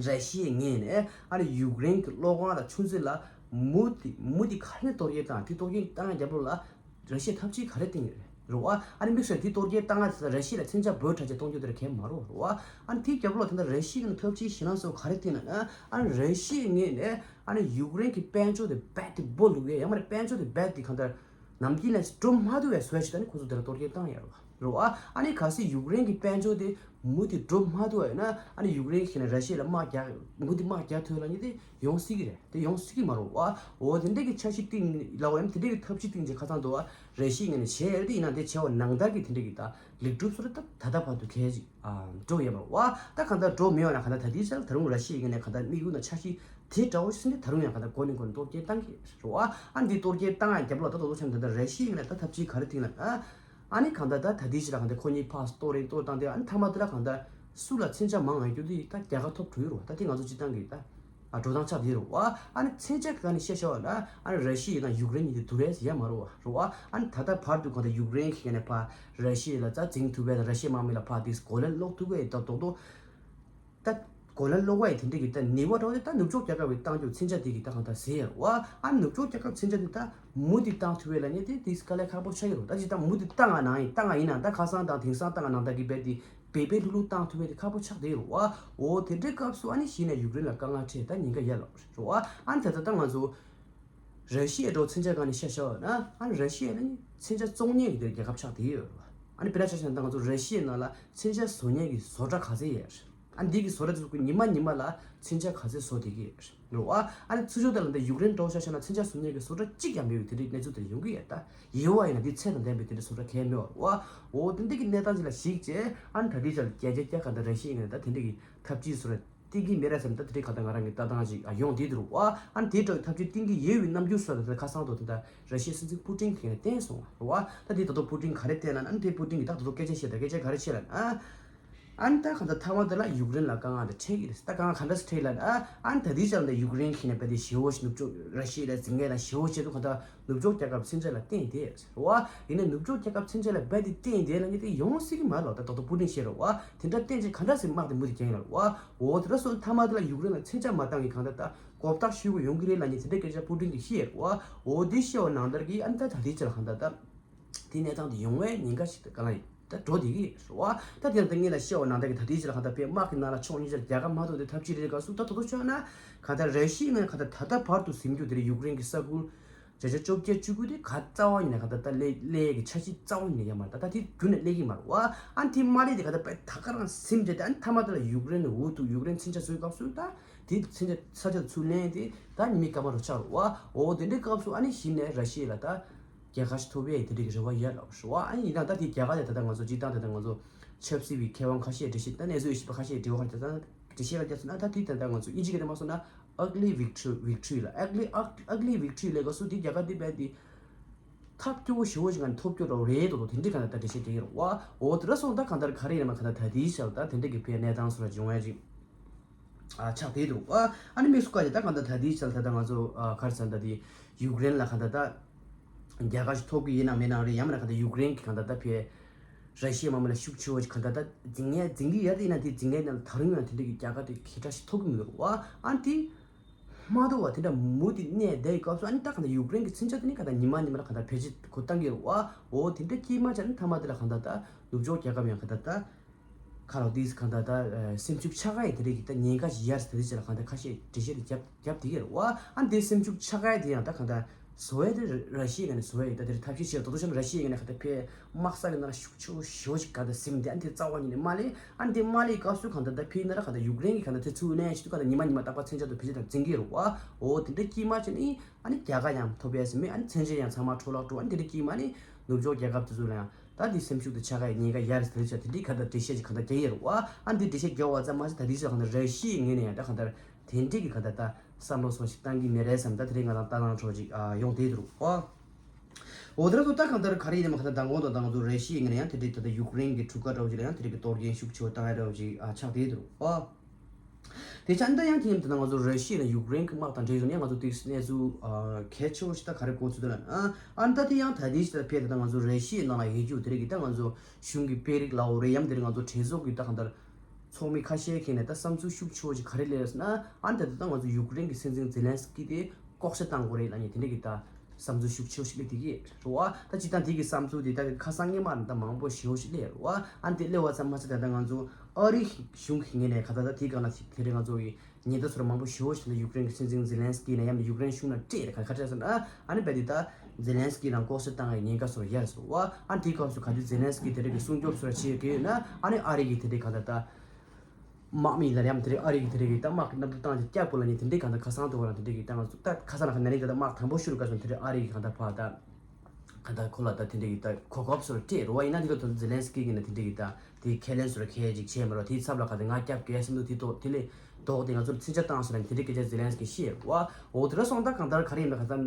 ར་ཤི་ཡའི་ངོས་ནས་ཨ་ནི་ཡུཀ་རེན་གྱི་གློག་ཁང་དང་ཆུ་མཛོད་ལ་མུ་མཐུད་མུ་མཐུད་ག་རེ་གཏོར་སྐྱོན་བཏང་། དེ་གཏོར་སྐྱོན་བཏང་ཡ་རྒྱབ་ལོགས་ལ་ར་ཤི་ཡས་ཐབས་ཇུས་ག་རེ་བཏིང་ཡོད་རེད་བ། ཨ་ནི་དམིགས་བསལ་དེ་གཏོར་སྐྱོན་བཏང་ཡ་དེ་ར་ཤི་ཡ་ལ་མཚོན་ཆ་འབོར་དྲགས་ཅིག་གཏོང་རྒྱུ་དེ་ར་གལ་མ་རེད་བ། ཨ་ནི་དེའི་རྒྱབ་ལོགས་ད་ལྟ་ར་ཤི་ཡའི་ཐབས་ཇུས་གཞན་ལ་སོགས་ག་རེ་བཏིང་ལབ་ན། ཨ་ནི་ར་ཤི་ཡའི་ངོས་ནས་ཨ་ནི་ཡུཀ་རེན་གྱི་དཔལ་འབྱོར་དེ་རྦད་དེ་སྦོ་ལུག་ཡས། ཡང་མ་རེད་དཔལ་འབྱོར་དེ་རྦད་དེ་གང་ལྟར་ནམ་རྒྱུན་ནས་འགྲོ་མ་ཐུབ་པའི་བཟོ་ཞིག་ད་ནི་ཁོ་ཚོ་དེ་ལ་གཏོར་སྐྱོན་བཏང་ཡོད་རེད་བ། རེད་བ། ཨ་ནི་གལ་སྲིད་ཡུཀ་རེན་གྱི་དཔལ་འབྱོར་དེ་མུ་མཐུད་འགྲོ་མ་ཐུབ་པ་ཡིན་ན། ཨ་ནི་ཡུཀ་རེན་གྱིས་ནས་ར་ཤི་ཡ་ལ་དམག་རྒྱག་མུ་མཐུད་དམག་རྒྱག་ཐུབ་ལབ་མཁན་དེ་ཡོང་སྲིད་ཀྱི་རེད། དེ་ཡོང་སྲིད་ཀྱི་མ་རེད་བ། འོ་དེ་འདྲ་གི་འཆར་གཞི་བཏིང་ལབ་པ་ཡིན། དེ་འདྲ་གི་ཐབས་ཇུས་བཏིང་རྗེས་ཁ་སང་དུ་བ་ར་ཤི་ཡའི་ངོས་ནས་བྱས་ཡོད་རེད། དེ་ཡིན་ན་དེ་བྱས་པ་ནང་ལྟར་གྱི་དེ་འདྲ་གི་ད་ལེགས་གྲུབ་སོགས་ད་ད་ལྟ་བར་དུ་གལ་ཆེ་ཨ་འགྲོ་ཡོད་མ་རེད་བ། ད་གང་ལྟར་འགྲོ་མེད་པ་ན་གང་ལྟར་ད་ལྟའི་ཆར་ད་རུང་ར་ཤི་ཡའི་ངོས་ནས་གང་ལྟར་དམིགས་ཡུལ་དང་འཆར་གཞི་དེ་འདྲ་བོ་ཞིག་ནས་ད་རུང་ཡང་གང་ལྟར་འགོ་ནས་འགོ་ནས་གཏོར་སྐྱོན་བཏང་གི་རེད་བ། ཨ་ནི་དེ་གཏོར་སྐྱོན་བཏང་ཡ་རྒྱབ་ལོགས་ད་དོ་དོ་ཆ་ནས་ད་ལྟ་ར་ཤི་ཡའི་ངོས་ནས་ད་ཐབས་ཇུས་ག་རེ་བཏིང་ལབ་ན། ཨ་ནི་གང་ལྟར་ད་ད་ལྟའི་ཆར་ལ་གང་ལྟར་ཁོ་གཉིས་ཕར་གཏོར་རེ་གཏོར་བཏང་སྟེ། ཨ་ནི་མཐའ་མ་དེ་ལ་གང་ལྟར་སུ་ལ་མཚོན་ཆ་མང་ང་རྒྱུ་དེ་ད་རྒྱལ་ཁ་ཐོབ་འགྲོ་ཡི་རེད་བ། ད་དེ་ང་ཚོ་སྤྱིར་བཏང་གི་ད་ཨ་འགྲོ་སྟངས་ཆགས་བསྡད་རེད་བ། ཨ་ནི་མཚོན་ཆ་གི་སྒང་ནས་བཤད་བྱས་པ་ན། ཨ་ནི་ར་ཤི་ཡ་དང་ཡུཀ་རེན་གཉིས་དེ་བསྡུར་ཡས་ཡོད་མ་རེད་བ། རེད་བ། ཨ་ནི་ད་ལྟ་བར་དུ་གང་ལྟར་ཡུཀ་རེན་གྱི་ནས་ཕར་ར་ཤི་ཡ་ལ་རྩ་འཛིན་ཐུབ་པའི་དང་། ར་ཤི་ཡའི་དམག་མི་ལ་ཕར་དེ་གོ་ལ་སློག་ཐུབ་པའི་ད་རྡོག་རྡོག་ད་གོ་ལ་སློག་པ་ཡི་དེ་འདྲ་གི་ད་ནུས་པ་འདྲ་བོ་དེ་ད་ནུབ་ཕྱོགས་རྒྱལ་ཁབ་ཀྱིས་བཏང་རྒྱུ། མཚོན་ཆ་དེ་གིས་ད་གང་ལྟར་ཟིན་ཡོད་རེད་བ། ཨ་ནུབ་ཕྱོགས་རྒྱལ་ཁབ་མཚོན་ཆ་དེ་ད་མུ་མཐུད་བཏང་ཐུབ་པ་ལབ་མཁན་དེ་དེ་དཀའ་ལས་ཁག་པོ་ཆགས་ཀྱི་རེད། ད་ཅིག་ད་མུ་མཐུད་བཏང་ང་ནང་ཡིན་བཏང་ང་ཡིན་ན། ད་ཁ་སང་དང་དེང་སང་བཏང་ང་ནང་ད་གི་རྦད་དེ་འབད་པས་ལྷུག་ལྷུག་བཏང་ཐུབ་པ་དེ་ཁག་པོ་ཆགས་བསྡད་ཡོད་རེད་བ། འོ་དེ་འདྲའི་སྐབས་སུ་ཨ་ནི་གཞི་ནས་ཡུཀ་རེན་ལ་དཀའ་ངལ་འཕྲད། ད་ཉེན་ཁ་ཡོད་ལབ་རེད་བ། ཨ་ནི་ད་ལྟ་ད་ང་ཚོ་ར་ཤི་ཡ་འདྲ་བོ་མཚོན་ཆ་སྒང་ནས་བཤད་བྱས་པ་ན། ཨ་ནི་ར་ཤི་ཡ་ནི་མཚོན་ཆ་བཙོང་མཁན་གྱི་དེ་རྒྱལ་ཁབ་ཆགས་བསྡད་ཡོད་རེད་བ། ཨ་ནི་དཔེར་ན་ཆ་བཞག་ན་ད་ང་ཚོ་ར་ཤི་ཡའི་ནང་ལ་མཚོན་ཆ་བཟོ་མཁན་གྱི་བཟོ་གྲྭ་ག་ཚད་ཡོད་རེད། ཨ་ནི་འདི་གི་བཟོ་གྲྭ་དེ་ཚོ་གི་ཉི་མ་ཉི་མ་ལ་མཚོན་ཆ་ག་ཚད་བཟོ་བསྡད་ཀྱི་རེད་བ། ཨ་ནི་ཚུར་ཕྱོགས་དེ་ལ་འདི་ཡུཀ་རེན་འདྲ་བོ་ཆ་བཞག་ན་མཚོན་ཆ་བཟོ་མཁན་གྱི་བཟོ་གྲྭ་གཅིག་ཀྱང་མེད་པའི་དེ་འདྲའི་གནས་ཚུལ་དེ་ཡོང་གི་ཡོད། ད་ཡོད་པ་ཡིན་ན་དེ་ཚད་དང་ལྡན་པའི་དེ་འདྲའི་བཟོ་གྲྭ་གང་ཡང་མེད་པ་རེད་བ། འོ་དེ་འདྲ་གི་གནས་སྟངས་ཅིག་ལ་གཞིགས་བྱས། ཨ་ནི་ད་ལྟའི་ཆར་རྒྱལ་སྤྱིའི་རྒྱལ་ཁབ་དང་ར་ཤི་ཡའི་ངོས་ནས་ད་དེ་འདྲ་གི་ཐབས་ཇུས་བཟོ་གྲྭ་བཏིང་གི་མེད་རེད་བསམ། ད་དེ་འདྲའི་ག་ད་ང་རང་གི་ལྟ་སྟངས་ཅིག་ཨ་ཡོང་བསྡད་འདུག་རེད་བ། ཨ་ནི་དེའི་ཐོག་ཐབས་ཇུས་བཏིང་གི་ཡོད་པའི་རྣམ་འགྱུར་སོགས་ད་ཁ་སང་དུ་ད་ལྟ་ར་ཤི་ཡའི་སྲིད་འཛིན་པུ་ཏིན་གྱིས་བསྟན་སོང་བ་རེད་བ། ད་དེ་ད་དུང་པུ་ཏིན་ག་རེ་བསྟན་ལབ་ན། ཨ་ནི་དེ་པུ་ཏིན་གྱིས་ད་ད་དུང་སྐད་ཆ་བཤད། ད་སྐད་ཆ་ག་རེ་བཤད་ལབ་ན། ཨ་ནི་ད་གང་ལྟར་མཐའ་མ་དེ་ལ་ཡུཀ་རེན་ལ་དཀའ་ངལ་དེ་འཕྲད་ཀྱི་རེད། ད་དཀའ་ངལ་ག་འདྲ་སེ་འཕྲད་ལབ་ན། ཨ་ནི་ད་དེའི་ཆར་ད་ཡུཀ་རེན་གྱི་ནས་རྦད་དེ་ཞེ་པོ་ཞིག་ནུབ་ཕྱོགས་ར་ཤི་ཡ་ལ་འཛིང་མཁན་ལ་ཞེ་པོ་བྱས་འདུག་གང་ལྟར་ནུབ་ཕྱོགས་རྒྱལ་ཁབ་མཚོན་ཆ་ལ་བརྟེན་བསྡད་རེད་བ། ཡིན་ནའི་ནུབ་ཕྱོགས་རྒྱལ་ཁབ་མཚོན་ཆ་ལ་རྦད་དེ་བརྟེན་བསྡད་ལབ་མཁན་དེ་ཡོང་སྲིད་ཀྱི་མ་རེད་ལབ། ད་ད་དུང་པུ་ཏིན་བཤད་རེད་བ། དེ་འདྲ་བརྟེན་བྱས་ག་འདྲ་སེ་དམག་དེ་མུ་མཐུད་རྒྱག་ཡིན་ལབ་བ། འོ་དེ་འདྲ་སོང་མཐའ་མ་དེ་ལ་ཡུཀ་རེན་ལ་མཚོན་ཆ་མ་བཏང་གི་གང་ལྟར་ད་གོ་བརྡ་ཤོད་དགོས་ཡོང་གི་རེད་ལབ་མཁན་དེ་འདྲ་སྐད་ཆ་པུ་ཏིན་གྱིས་བཤད་རེད་བ། འོ་དེ་བཤད་པ་ནང་ལྟར་གྱི་ཨ་ནི་ད་ད་ལྟའི་ཆར་ལ་གང་ལྟར་ད་དེ་གནས་སྟངས་དེ་ཡོང་བའི་ཉེན་ཁ་ཞིག་ད་ག་ལ་ཡིན། ད་འགྲོ་བསྡད་ཀྱི་རེད་བ། ད་དེ་ཡང་ད་ངས་ལ་བཤད་པ་ནང་ལྟར་གྱི་ད་ལྟའི་ཆར་ལ་གང་ལྟར་དཔེ་དམག་གི་ནང་ལ་ཕྱོགས་གཉིས་ཆར་རྒྱལ་ཁ་མ་ཐོབ་དེ་ཐབས་ཇུས་རེད། ག་སུ་ད་དོ་དོ་ཆོད་ན་གང་ལྟར་ར་ཤི་ཡའི་ངོས་གང་ལྟར་ད་ལྟ་བར་དུ་ཟིན་རྒྱུ་དེ་རེད། ཡུཀ་རེན་གྱི་ས་ཁུལ་བརྒྱ་ཆ་བཅོ་བརྒྱད་བཅུ་དགུ་དེ་ག་རྩ་བ་ཉིད་ནས་གང་ལྟར་ད་སླེབས་སླེབས་ཀྱི་འཆར་གཞི་རྩ་བ་ཉིད་ནས་ཡོད་མ་རེད། ད་ད་དེ་རྒྱུན་ནས་སླེབས་ཀྱི་མ་རེད་བ། ཨ་ནི་དེ་མ་སླེབས་དེ་གང་ལྟར་དཔེ་ད་ག་རང་ཟིན་བྱས་ཏེ། ཨ་ནི་མཐའ་མ་དེ་ལ་ཡུཀ་རེན་ནས་འུ་ཐུག་ཡུཀ་རེན་མཚོན་ཆ་བཟོས་སྐབས་སུ་ད་དེ་མཚོན་ཆ་ས་ཆ་ཚུར་ལེན་ཏེ་ད་མི་སྐར་མ་རུ་ཆགས་རེད་བ། འོ་དེ་འདྲའི་སྐབས་སུ་ཨ་ནི་གཞི་ནས་ར་ཤི་ཡ་ལ་ད་རྒྱལ་ཁ་ཞིག་ཐོབ་ཡས་དེ་འདྲའི་རེ་བ་ཡོད་ལབ་རེད་བ། ཨ་ནི་ཡིན་ནའང་ད་དེ་རྒྱལ་ཁ་དེ་ད་ལྟ་ང་ཚོ་སྤྱིར་བཏང་ད་ལྟ་ང་ཚོ་ཆབ་སྲིད་པའི་མཁས་དབང་ཁ་ཤས་འགྲེལ་བཤད། ད་གནས་ཚུལ་ཡོད་ཤེས་པ་ཁ་ཤས་འགྲེལ་བ་ཁ་ཤས་ད་འགྲེལ་བཤད་ལ་བརྒྱབ་སོང་ན། ད་དེ་ད་ལྟ་ང་ཚོ་དབྱིན་ཇི་སྐད་ནས་མ་སོང་ན་ ugly victory, victory ལ་ugly ugly victory ལས་ག་སུ་དེ་རྒྱ་གར་དེ་བས་དེ་ཐབས་སྐྱོ་བོ་ཞེ་བོ་ཞིག་ག་ནས་ཐོབ་སྐྱོ་རོགས་རེད་དོ་དོ་དེ་འདྲའི་ག་ནས་ད་འགྲེལ་བཤད་རྒྱག་གི་རེད་བ། འོ་དེ་འདྲ་སོང་ད་གང་ལྟར་ག་རེ་ཡིན་ན་མ་གང་ལྟར་ད་དེའི་ཆར་ད་དེ་འདྲ་གི་ཕའི་གནས་སྟངས་སུ་ར་བྱུང་བ་ཅིག་ཨ་ཆགས་བསྡད་འདུག་ཨ། ཨ་ནི་དམིགས་སུ་བཀར་ཏེ་ད་གང་ལྟར་ད་དེའི་ཆར་ད་ད་ང་ཚོ་ཨ་ག་རེ་ཟེར་ད་དེ་ཡུཀ་རེན་ལ་གང་ལྟར་ད་རྒྱལ་ཁ་ཞིག་ཐོབ་གི་ཡིན་ན་མེད་ན་རེད། ཡང་མིན་ན་གང་ལྟར་ཡུཀ་རེན་གི་གང་ལྟར་ད་ཕའི་ར་ཤི་ཡའི་དམག་མི་ལ་ཤུགས་ཆེ་བོ་ཞིག་གང་ལྟར་ད་འཛིང་ངེས་འཛིང་གི་ཡོད་དེ་ཡིན་ན་དེ་འཛིང་ངེས་ཡིན་ན་ད་རུང་ཡང་དེ་འདྲ་གི་རྒྱལ་ཁ་དེ་ཁེ་དྲག་ཞིག་ཐོབ་གི་མི་འདུག་བ། ཨ་དེ་མ་གཏོགས་བ་དེ་འདྲ་མུ་མཐུད་གནས་བསྡད་ཡི་སྐབས་སུ་ཨ་ནི་ད་གང་ལྟར་ཡུཀ་རེན་གི་མཚོན་ཆ་དེ་ནི་གང་ལྟར་ཉི་མ་ཉི་མ་ལ་གང་ལྟར་བེད་སྤྱོད་གོ་བཏང་གི་རེད་བ། འོ་དེ་འདྲ་སྐྱེས་མ་ཆགས་ནི་མཐའ་མ་དེ་ལ་གང་ལྟར་ད་ནུབ་ཕྱོགས་རྒྱལ་ཁབ་ཡང་གང་ལྟར་ད་ཁ་ལོ་དེས་གང་ལྟར་ད་སེམས་ཤུགས་ཆག་ཡ་དེ་རིགས་ཀྱི་ད་ཉེན་ཁ་ཞིག་ཡར་དེ་རིགས་ཅིག་ལ་གང་ལྟར་ཁ་ཤས་འགྲེལ་བཤད་དེ་རྒྱབ་རྒྱབ་དེ་གི་རེད་བ། ཨ་འདི་སེམས་ཤུགས་ཆག་ཡ་དེ་ཡང་ད་གང་ལྟར་བཟོ་ཡ་དེ་ར་ཤི་ཡ་ག་ནས་བཟོ་ཡ་ཡིན། ད་དེ་ཐབས་ཤེས་བྱས་དོ་དོ་ཤ་ན་ར་ཤི་ཡ་ག་ནས་གང་ལྟར་ཕའི་དམག་ས་གི་ནང་ལ་ཤུགས་ཆེ་བོ་ཞེ་བོ་ཞིག་གང་ལྟར་ཟིན་དེ་ཨ་འདི་རྩ་བ་ཉིད་ནས་མ་ལས། ཨ་འདི་མ་ལས་སྐབས་སུ་གང་ལྟར་ད་ཕའི་ན་ར་གང་ལྟར་ཡུཀ་རེན་གི་གང་ལྟར་དེ་ཚུར་ལེན་ཞིག་ཏུ་གང་ལྟར་ཉི་མ་ཉི་མ་རྟག་པར་མཚོན་ཆ་དུ་བེད་སྤྱོད་དང་འཛིང་གི་རེད་བ། འོ་དེ་འདྲ་སྐྱེས་མ་ཆེ་ནི་ཨ་ནི་རྒྱལ་ཁ་ཡང་ཐོབ་ཡ་ཟིན་མེད། ཨ་ནི་མཚོན་ཆ་ཡང་ཚང་མ་འཕྲོ་བརླག་འགྲོ། ཨ་ནི་དེ་འདྲ་སྐྱེས་མ་ནི་ནུབ་ཕྱོགས་རྒྱལ་ཁབ་དེ་ཚོ་ལ་ཡང་ད་དེ་སེམས་ཤུགས་དེ་ཆག་ཡ་ཉེན་ཁ་ཡར་ཟེར་ཆ་དེ་འདྲའི་ག་ད་འགྲེལ་བཤད་ཅིག་ག་ད་རྒྱག་ཡོད་རེད་བ། ཨ་འདི་འགྲེལ་བཤད་རྒྱག་བ་ཙམ་མ་ཟད་ད་དེ་ཚོ་ག་ད་ར་ཤི་ཡའི་ངོས་ནས་ཡང་ད་ག་ད་དེ་འདྲའི་གི་ག་ད་ད་བསམ་བློ་སོགས་ཤིག་བཏང་གི་མེད་རེད་བསམ། ད་དེ་རིང་ང་རང་ལྟ་སྟངས་འཕྲོ་ཅིག་ཡོང་བསྡད་འདུག་བ། འོ་དེ་ར་ཚོ་ད་གང་ལྟར་ག་རེ་ཡིན་ནམ་ག་ད་མདང་དགོང་དང་མདང་ཚོ་ར་ཤི་ཡའི་ངོས་ནས་ཡང་དེ་འདྲའི་ད་ད་ཡུཀ་རེན་གི་འཁྲུག་ཁ་འདྲ་བོ་ཅིག་ལ་ཡང་དེ་འདྲའི་གི་གཏོར་སྐྱོན་ཤུགས་ཆེ་བོ་བཏང་ཡ་འདྲ་བོ་ཅིག་ཆགས་བསྡད་འདུག་བ། དེ་ཆ་འདི་ཡང་དེ་ཡིན་དུས་ང་ཚོ་ར་ཤི་ཡ་དང་ཡུཀ་རེན་གྱི་དམག་དང་འབྲེལ་བ་ནས་ང་ཚོ་དེ་གནས་ཚུལ་གལ་ཆེ་བོ་ཞིག་ད་ག་རེ་གོ་ཚུལ་དུ་ལ་ཨ་ཨ་ད་དེ་ཡང་ད་དེ་ཞིག་ད་ཕེབས་ད་ང་ཚོ་ར་ཤི་ཡའི་ནང་ལ་ཡོད་རྒྱུ་དེ་རིགས་ཀྱི་ད་ང་ཚོ་གཞུང་གི་དཔོན་རིགས་ལའོ་རེད་ཡམ་དེ་རིགས་ང་ཚོ་གྲོས་ཚོགས་ཀྱི་ད་གང་ལྟར་ཚོགས་མི་ཁ་ཤས་ཁེ་ནས་ད་བསམ་ཚུལ་ཤུགས་ཆེ་བོ་ཞིག་ག་རེ་སླེབས་ཟེར་ན་ཨ་ད་དེ་ད་ང་ཚོ་ཡུཀ་རེན་གྱི་སྲིད་འཛིན་ཛེ་ལན་སི་ཀི་དེ་ལྐོག་བཤད་བཏང་དགོས་རེད་ལབ་ནས་དེ་འདྲ་གི་ད་བསམ་ཚུལ་ཤུགས་ཆེ་བོ་ཞིག་སླེབས་བསྡད་ཀྱི་རེད་བ། ད་སྤྱིར་བཏང་དེ་གི་བསམ་ཚུལ་དེ་ད་ཁ་སང་སྔོན་མ་ནས་ད་མང་པོ་ཞེ་བོ་ཞིག་སླེབས་རེད་བ། ཨ་དེ་སླེབས་པ་ཙམ་མ་ཟད་ད་ད་ང་ཚོ་ཨ་རི་གཞུང་གི་ངོས་ནས་ག་ད་ད་དེ་ག་ན་དེ་རིང་ང་ཚོ་གི་ཉེན་བརྡ་ཚོར་མང་པོ་ཞེ་བོ་ཞིག་ད་ཡུཀ་རེན་གྱི་སྲིད་འཛིན་ཛེ་ལན་སི་ཀི་ནས་ཡང་ན་ཡུཀ་རེན་གཞུང་ནས་སྤྲད་རེད། ག་ཁ་ཁ་ཟེར་ན་ཨ་ནི་རྦད་དེ་ད་ཛེ་ལན་སི་ཀི་རང་ལྐོག་བཤད་བཏང་བའི་ཉེན་ཁ་ཚོར་ཡོད་རེད་ཟེར་བ། ཨ་དེ་སྐབས་སུ་ག་དུས་ཛེ་ལན་སི་ཀི་དེ་རིང་གི་སྲུང་སྐྱོབ་ཚོར་བྱེད་ཀྱི་ཡོད་ན་ཨ་ནི་ཨ་རི་གི་དེ་རིང་ག་ད་ད་དམག་མི་ལ་ཡང་དེ་རིང་ཨ་རི་གི་དེ་རིང་གི་ད་དམག་གི་གནམ་གྲུ་བཏང་ཅིག་སྐྱབས་དགོས་ལ་ནི་དེ་འདྲའི་གང་ལྟར་ཁ་སང་དུ་བ་ལ་དེ་འདྲའི་གི་ད་ང་ཚོ་ད་ཁ་སང་ལ་ཁ་ན་ནི་ད་ལྟ་དམག་དང་པོ་ཤུ་རུ་ག་སོང་དེ་རིང་ཨ་རི་གི་གང་ལྟར་ཕ་ད་གང་ལྟར་ཁོ་ལ་ད་དེ་འདྲའི་གི་ད་གོ་སྐབས་སོར་སྤྲད་རོ་བ་ཡིན་ན་དེ་ལ་ད་ཛེ་ལན་སི་ཀི་གི་ནི་དེ་འདྲའི་གི་ད་དེ་ཁས་ལེན་སོར་ཁས་ཅིག་བྱས་མ་རོ་དེའི་ཚབ་ལ་ག་དེ་ང་སྐྱབས་དགོས་སེམས་འདུག་དེ་ཐོག་དེ་ལས་ལྡོག་དེ་ང་ཚོར་མཚོན་ཆ་བཏང་སོ་ལ་དེ་འདྲའི་སྐད་ཆ་ཛེ་ལན་སི་ཀི་བཤད་རོ་བ། འོ་དེ་ར་སོང་ད་གང་ལྟར་ག་རེ་ཡིན་ན་གང་ལྟར།